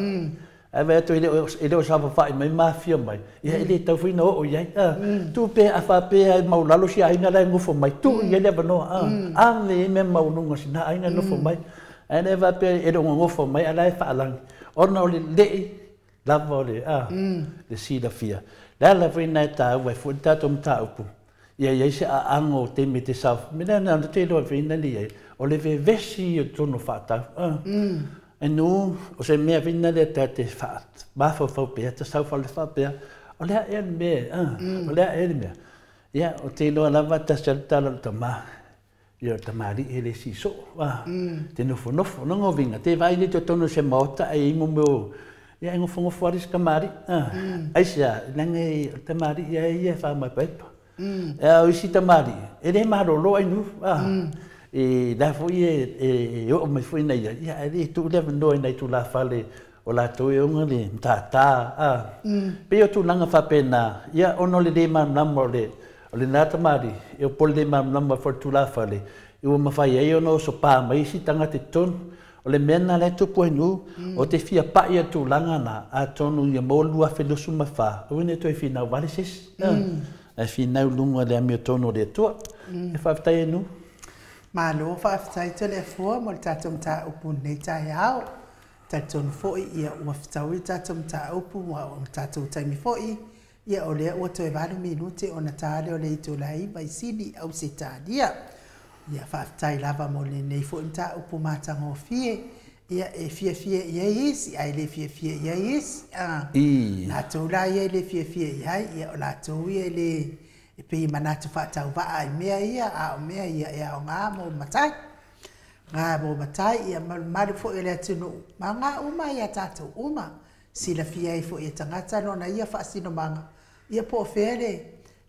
Ae vai atu i le o safafa'i mai ma afio mai. Ia e le tau foi na oo i ai. A. Tu pe a faapea e maulalo si aiga la e gofo mai. Tu i ai le avanoa. A. Ave ai mea maualuga sina aiga e nofo mai. Ae le faapea e le o gogofo mai a la e faalagi. Ona o le le'i lava o le a le silafia. Le ala foi na e tāua e foi le tatou mataupu. Ia iai se aaga o taimi te sa mea na te iloa feina le iai o le vevesi o totonu faatau. E nu o se mea feina lea tate faa mafaufau pea ta sau fale faapea o lea ea le mea, o lea ea le mea. Ia o te iloa lava tasi a le tala o le tamā. Ia o le tamalii e le sisoo, a te nofonofo lona uiga te vaai le totonu o se maota e i mo mea o ia e nofonofo lava le isi tamalii, a aisea leaga e o le tamalii lava ia e faamaepaepa. E a o isi tamalii e le malolo ai nu, a e la foi e oo mai foi na ia, ia e le tuu le avanoa i nai tulafale o latou e ona le matātā, a. Pei o tulaga faapena, ia ona o le lē malamalama o le lena tamalii, e o po le lē malamalama foi le tulafale, i ua mafai ai ona osopā mai isi tagata i totonu. O le mea lena la e tupu ai nuu, o te fia pa'i a tulaga na, atonu ia maua le 2024, aua ne i toe finau vale se isi. Ae finau i luga o le amiotonu o le Atua. E faafetai ai nuu. Malo faafetai Toleafoa mo le tatou mataupu i lenei taeao. Talitonu foi ia ua fetaui le tatou mataupu ma o le tatou taimi foi, ia o lea ua toe 8 minute ona ta lea o le itula e 9 i Sini, Ausetalia. Ia faafetai lava mo lenei foi mataupu matagofie. Ia e fiafia i ai isi ae le fiafia i ai isi. A, latou la ia e le fiafia i ai, ia o latou ia e le e pei e manatu faatauvaa i mea ia, a o mea ia e aoga mo matai. Ngā mo matai, ia malumalu foi o le atunuu, ma ngā uma ia tātou uma. Silafia ai foi e tagata lona ia faasinomaga, ia po o fea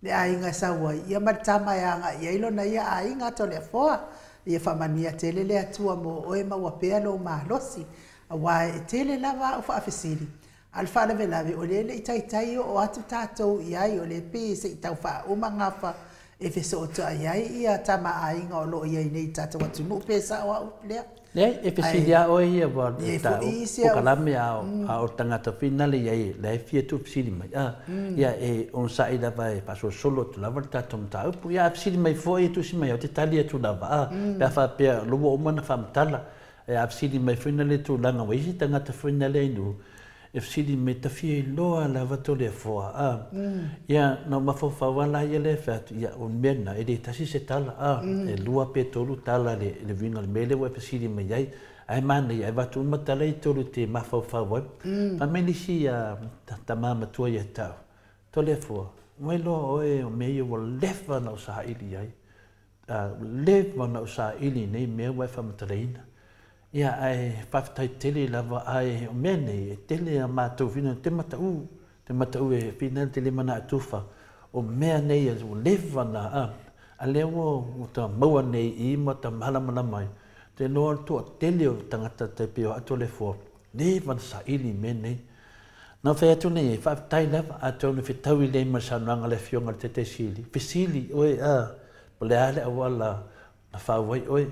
le aiga e sau ai, ia ma le tama e agai ai lona ia aiga Toleafoa. Ia faamanuia tele le Atua mo oe maua pea lou malosi. Aua e tele lava au faafesili, a o le faalavelave o lea e le i taitai oo atu tatou i ai, o lea e pei se i tau faauma gafa E feso'oto'ai ai ia tamā'āiga o lo'o iai nei i tatou atunuu pe sa'o a'u lea. Leai, e fesili lava oe ia ua E ta fo'i isi au polokalame a o a o le tagata finale i ai la e fia tuufesili mai a ia e onosa'i lava e faasolosolo atu lava le tatou mataupu. Ia a fesili mai foi e tusi mai au te tali atu lava a pe a faapea o lea ua uma ona faamatala. Ae a fesili mai foi na le tulaga ua i ai se tagata foi na le ainu e fesili mai ta fia iloa lava Toleafoa a ia na ou mafaufau lava la ia lea e fai atu ia o le mea lena e le tasi se tala a e lua pe tolu tala le le uiga o le mea lea ua e fesili mai ai ae manaia e avatu uma tala ia e tolu e te mafaufau ai. Fai mai le isi tama matua ia te au, Toleafoa, ua iloa oe o mea ia ua leva ona ou saili ai. Ua leva ona ou saili i nei mea ua e faamatalaina. Ia, ae faafetai tele lava, ae o mea nei, e tele a matou fina, te mataʻu, te mataʻu e fina te lima na tufa. O mea nei ua leva ona, a, a lea ua, ua ta maua nei i ma ta malamalama ai. Te iloa le toatele o tagata tai pei o Atolefoa, leva ona saili i mea nei. Na ou fai atu nei ai, faafetai lava, atonu e fetaui lelei ma le saunoaga a le Afioga i le Taitaisili, fesili oe, a, po o le a le auala na fau ai oe.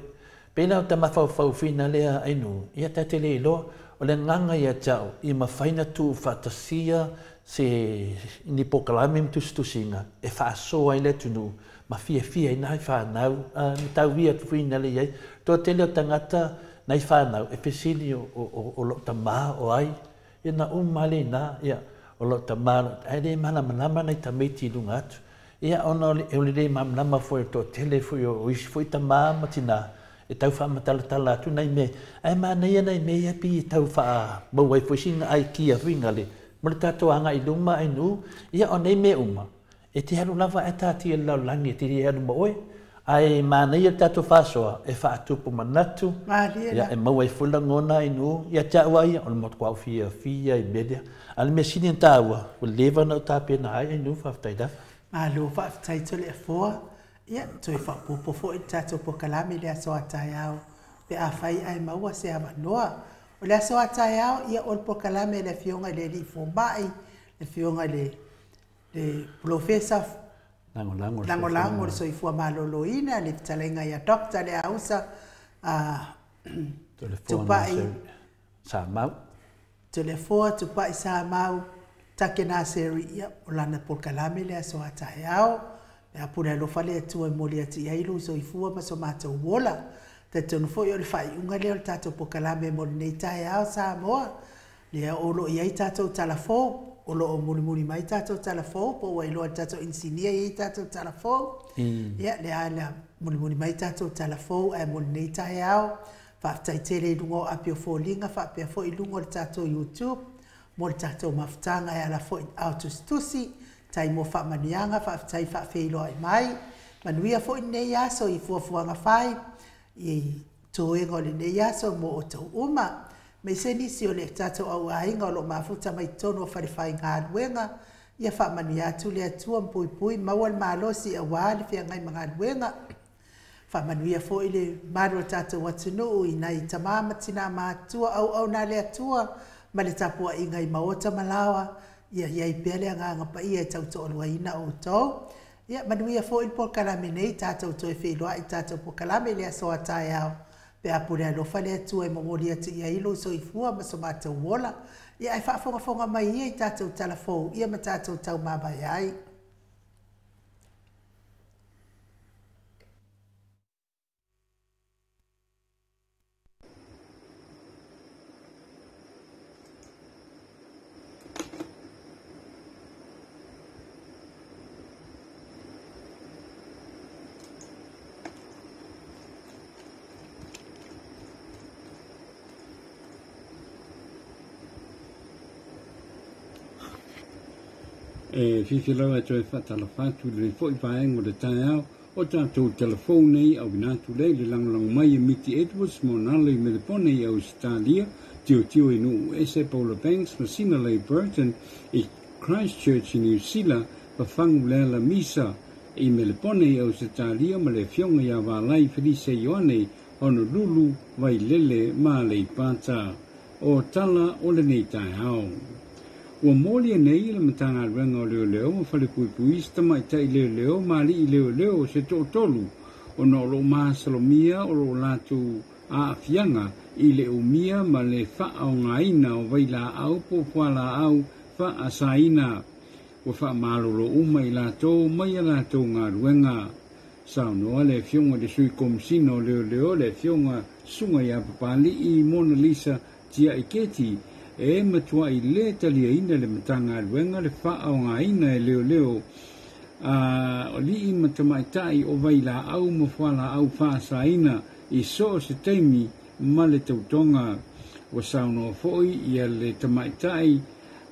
Pei la o ta mafaufau fina lea Ainuu, ia ta te le iloa, o le agaga ia te au, ia mafai ona tuufaatasia se ni polokalame ma tusitusiga e faasoa ai le atunuu ma fiafia ai nai fanau, a, ma tauia atu foi ina le i ai. Toatele o tagata nai fanau e fesili o, o, o, o lou tama o ai, Ia na uma lava lena, ia, o lou tama, ae le malamalama nai tamaiti i luga atu. Ia, ona o le, o le le malamalama foi o le toatele foi o isi foi tama ma tina, e tau faamatalatala atu nai mea, ae manaia nai mea ia pei e tau faamaua ai foi sina aikia foi nale, mo le tatou agai i luma ae nuu, ia o nei mea uma, E te alu lava ae taatia i le lalolagi e te le alu ma oe. Ae manaia le tatou faasoa e faatupu manatu, Malie ia la. e maua ai foi lagona i nuu. Ia te au lava ia, o le matuā ou fiafia i mea lea. A o le mea sili ona taua, ua leva ona ou tapena ai ai nuu, faafetai lava. Malo faafetai Toleafoa. Ia, toe faaopoopo foi le tatou polokalame i le aso a taeao pe afai ae maua se avanoa. O le aso a taeao, ia o le polokalame a le Afioga i le Alii Fomai, le Afioga i le le Polofesa Lagolago Lagolago o le Soifua Maloloina, le fetalaiga ia Doctor Leausa Tupai Samau. Toleafoa Tupai Samau Takenaseri, ia, o lana polokalame le aso a taeao. Pe a pule alofa le Atua e momoli atu i ai lou soifua ma so matou ola. Talitonu foi o le faaiuga lea o le tatou polokalame mo lenei taeao Samoa. Lea o lo o i ai tatou tala fou, o lo o mulimuli mai tatou tala fou, po ua iloa e le tatou inisinia e i ai tatou tala fou. Ia, lea la mulimuli mai tatou tala fou ae mo lenei taeao, faafetai tele i luga o api o foliga faapea foi i luga o le tatou YouTube mo le tatou mafutaga e ala foi i ao tusitusi, tai mo faamanuiaga, faafetai faafeiloai mai. Manuia foi lenei aso i fuafuaga fai, i toega o lenei aso mo outou uma. Aemaise nisi o le tatou au aiga o lo o mafuta mai totonu o falefaigaluega, ia faamanuia atu le Atua ma puipui maua le malosi aua le feagai ma galuega. Faamanuia foi le malu o le tatou atunuu i nai tama ma tina matutua auauna a le Atua ma le tapuaiga i maota ma laoa, ia i ai pea le agaga paia e tautoaluaina outou. Ia manuia foi le polokalame nei, tatou toe feiloai i tatou polokalame i le aso a taeao pe a pule alofa le Atua e momoli atu i ai lou soifua ma so matou ola. Ia ae faafogafoga mai ia i tatou tala fou ia ma tatou taumavae ai. E fiafia lava e toe faatalofa atu i lenei foi vaega o le taeao o tatou telefou nei auina atu lea i le lagolago mai e Miti Edwards ma ona alo i Melepone i Ausetalia, Tiotio i Nuu Ese, Paula Banks ma Sina Leigh Burton i Christchurch i Niu Sila, Fafagu Leala Misa i Melepone i Ausetalia ma le Afioga ia Valai Felise Ioane, Honolulu, Vailele ma Aleipata. O tala o lenei taeao. Ua molia nei le Matagaluega o Leoleo ma Falepuipui se tamaitai leoleo ma alii leoleo se toatolu ona o loo masalomia o loo latou aafiaga i le umia ma le faaaogaina o vailaau po o fualaau faasaina. Ua faamalolo uma i latou mai a latou galuega. Saunoa le afioga i le Sui Komisina o Leoleo le afioga Susuga ia Papali'i Monalisa Tiaiketi e matuai lē taliaina le Matagaluega le faaaogaina e leoleo a alii ma tamaitai o vailaau ma fualaau faasaina i so o se taimi ma le tautoga. Ua saunoa foi ia le tamaitai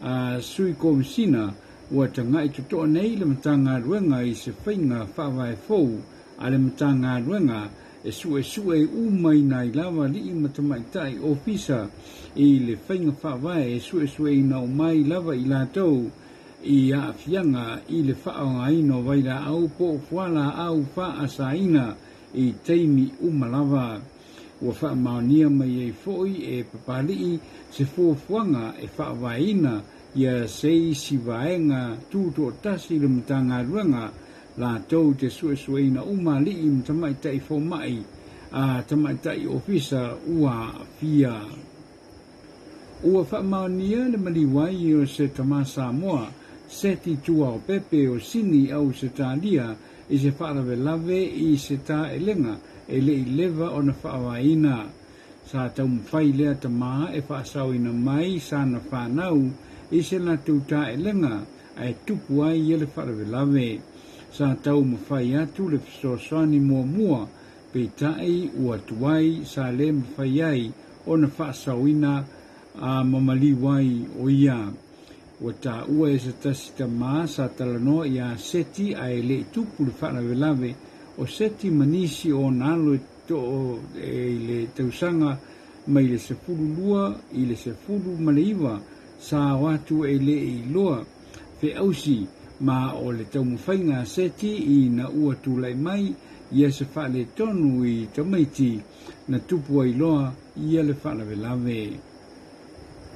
a Sui Komisina ua taga'i toto'a nei le Matagaluega i se faiga faavae fou a le Matagaluega e su'esu'e umaina ai lava alii ma tamaitai ofisa i le faiga faavae e su'esu'eina umai lava i latou i aafiaga i le faaaogaina o vailaau po o fualaau faasaina i taimi uma lava. Ua faamaonia mai ai foi e Papali'i se fuafuaga e faavaeina ia se isi vaega tuto'atasi i le Matagaluega latou te su'esu'eina uma alii ma tamaitai foma'i a tamaitai ofisa ua aafia. Ua faamaonia le maliu ai o se tamā Samoa Seti Tuaopepe o Sini Ausetalia i se faalavelave i se taelega e le'i leva ona faavaeina. Sa taumafai lea tamā e faasaoina mai sana fanau i se latou taelega ae tupu ai ia le faalavelave. Sa taumafai atu le fesoasoani muamua peita'i ua tuai sa lē mafai ai ona faasaoina a ma maliu ai o ia. Ua taua e se tasi tamā sa talanoa iā Seti ae le'i tupu le faalavelave o Seti ma nisi o ona alo e too e i le tausaga mai le 12 i le 19 sa o atu e le'i iloa feausi ma o le taumafaiga a Seti ina ua tula'i mai ia se faaletonu i tamaiti na tupu ai loa ia le faalavelave.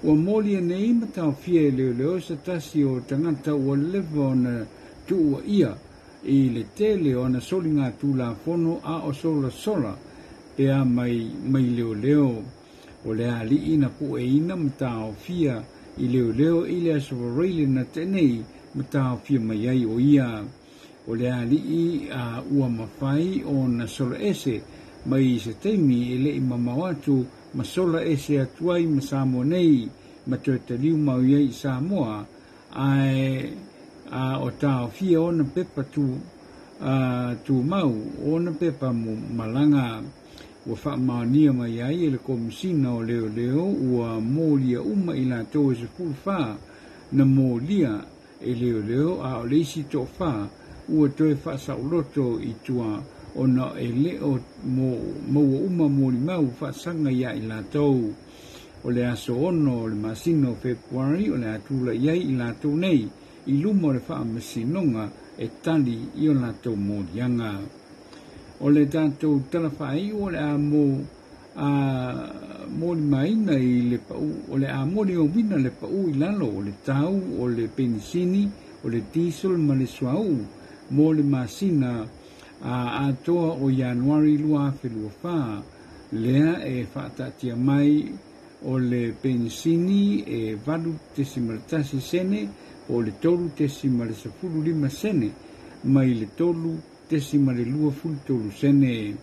Ua molia nei ma taofia e leoleo se tasi o tagata ua leva ona tuuaia i le tele o ana soligatulafono a o solasola pea mai mai leoleo. O le alii na pu'eina ma taofia i leoleo i le Aso Faraile na te'e nei ma taofia mai ai o ia. O le alii a ua mafai ona sola ese mai i se taimi e le'i mamao atu ma sola ese atu ai ma Samoa nei ma toe taliu mau ai i Samoa ae a o taofia ona pepa tu a tumau ona pepa malaga. Ua faamaonia mai ai e le Komisina o Leoleo ua molia uma i latou e 14 na molia e leoleo a o le isi to'afā ua toe faasaoloto i tua ona e lē o maua uma molimau faasaga iā i latou. O le aso 6 o le masina o Fepuari o le a tula'i ai i latou nei i luma o le faamasinoga e tali i o latou moliaga. O le tatou tala faaiu o le a mo a molimaina i le pa'u o le a molimauina le pa'u i lalo o le tau o le penisini o le diesel ma le suauu mo le masina a atoa o Ianuari 2024 lea e faataatia mai o le penisini e 8.1 sene po o le 3.15 sene mai le 3.23 sene.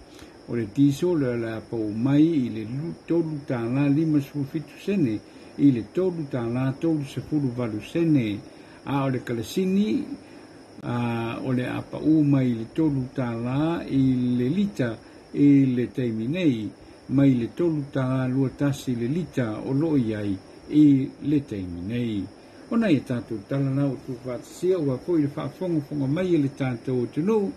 O le diesel o le a pa'u mai i le $3.57 sene i le $3.38 sene a o le kalasini o le a pa'u mai i le $3 i le lita i le taimi nei mai le $3.21 le lita o loo i ai i le taimi nei. Ona ia tatou tala lau tuufaatasia ua foi le faafogafoga mai e le tatou atunuu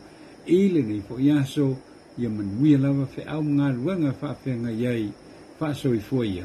i lenei fo'i aso ia manuia lava feau ma galuega faafeagai ai faasoifua ia.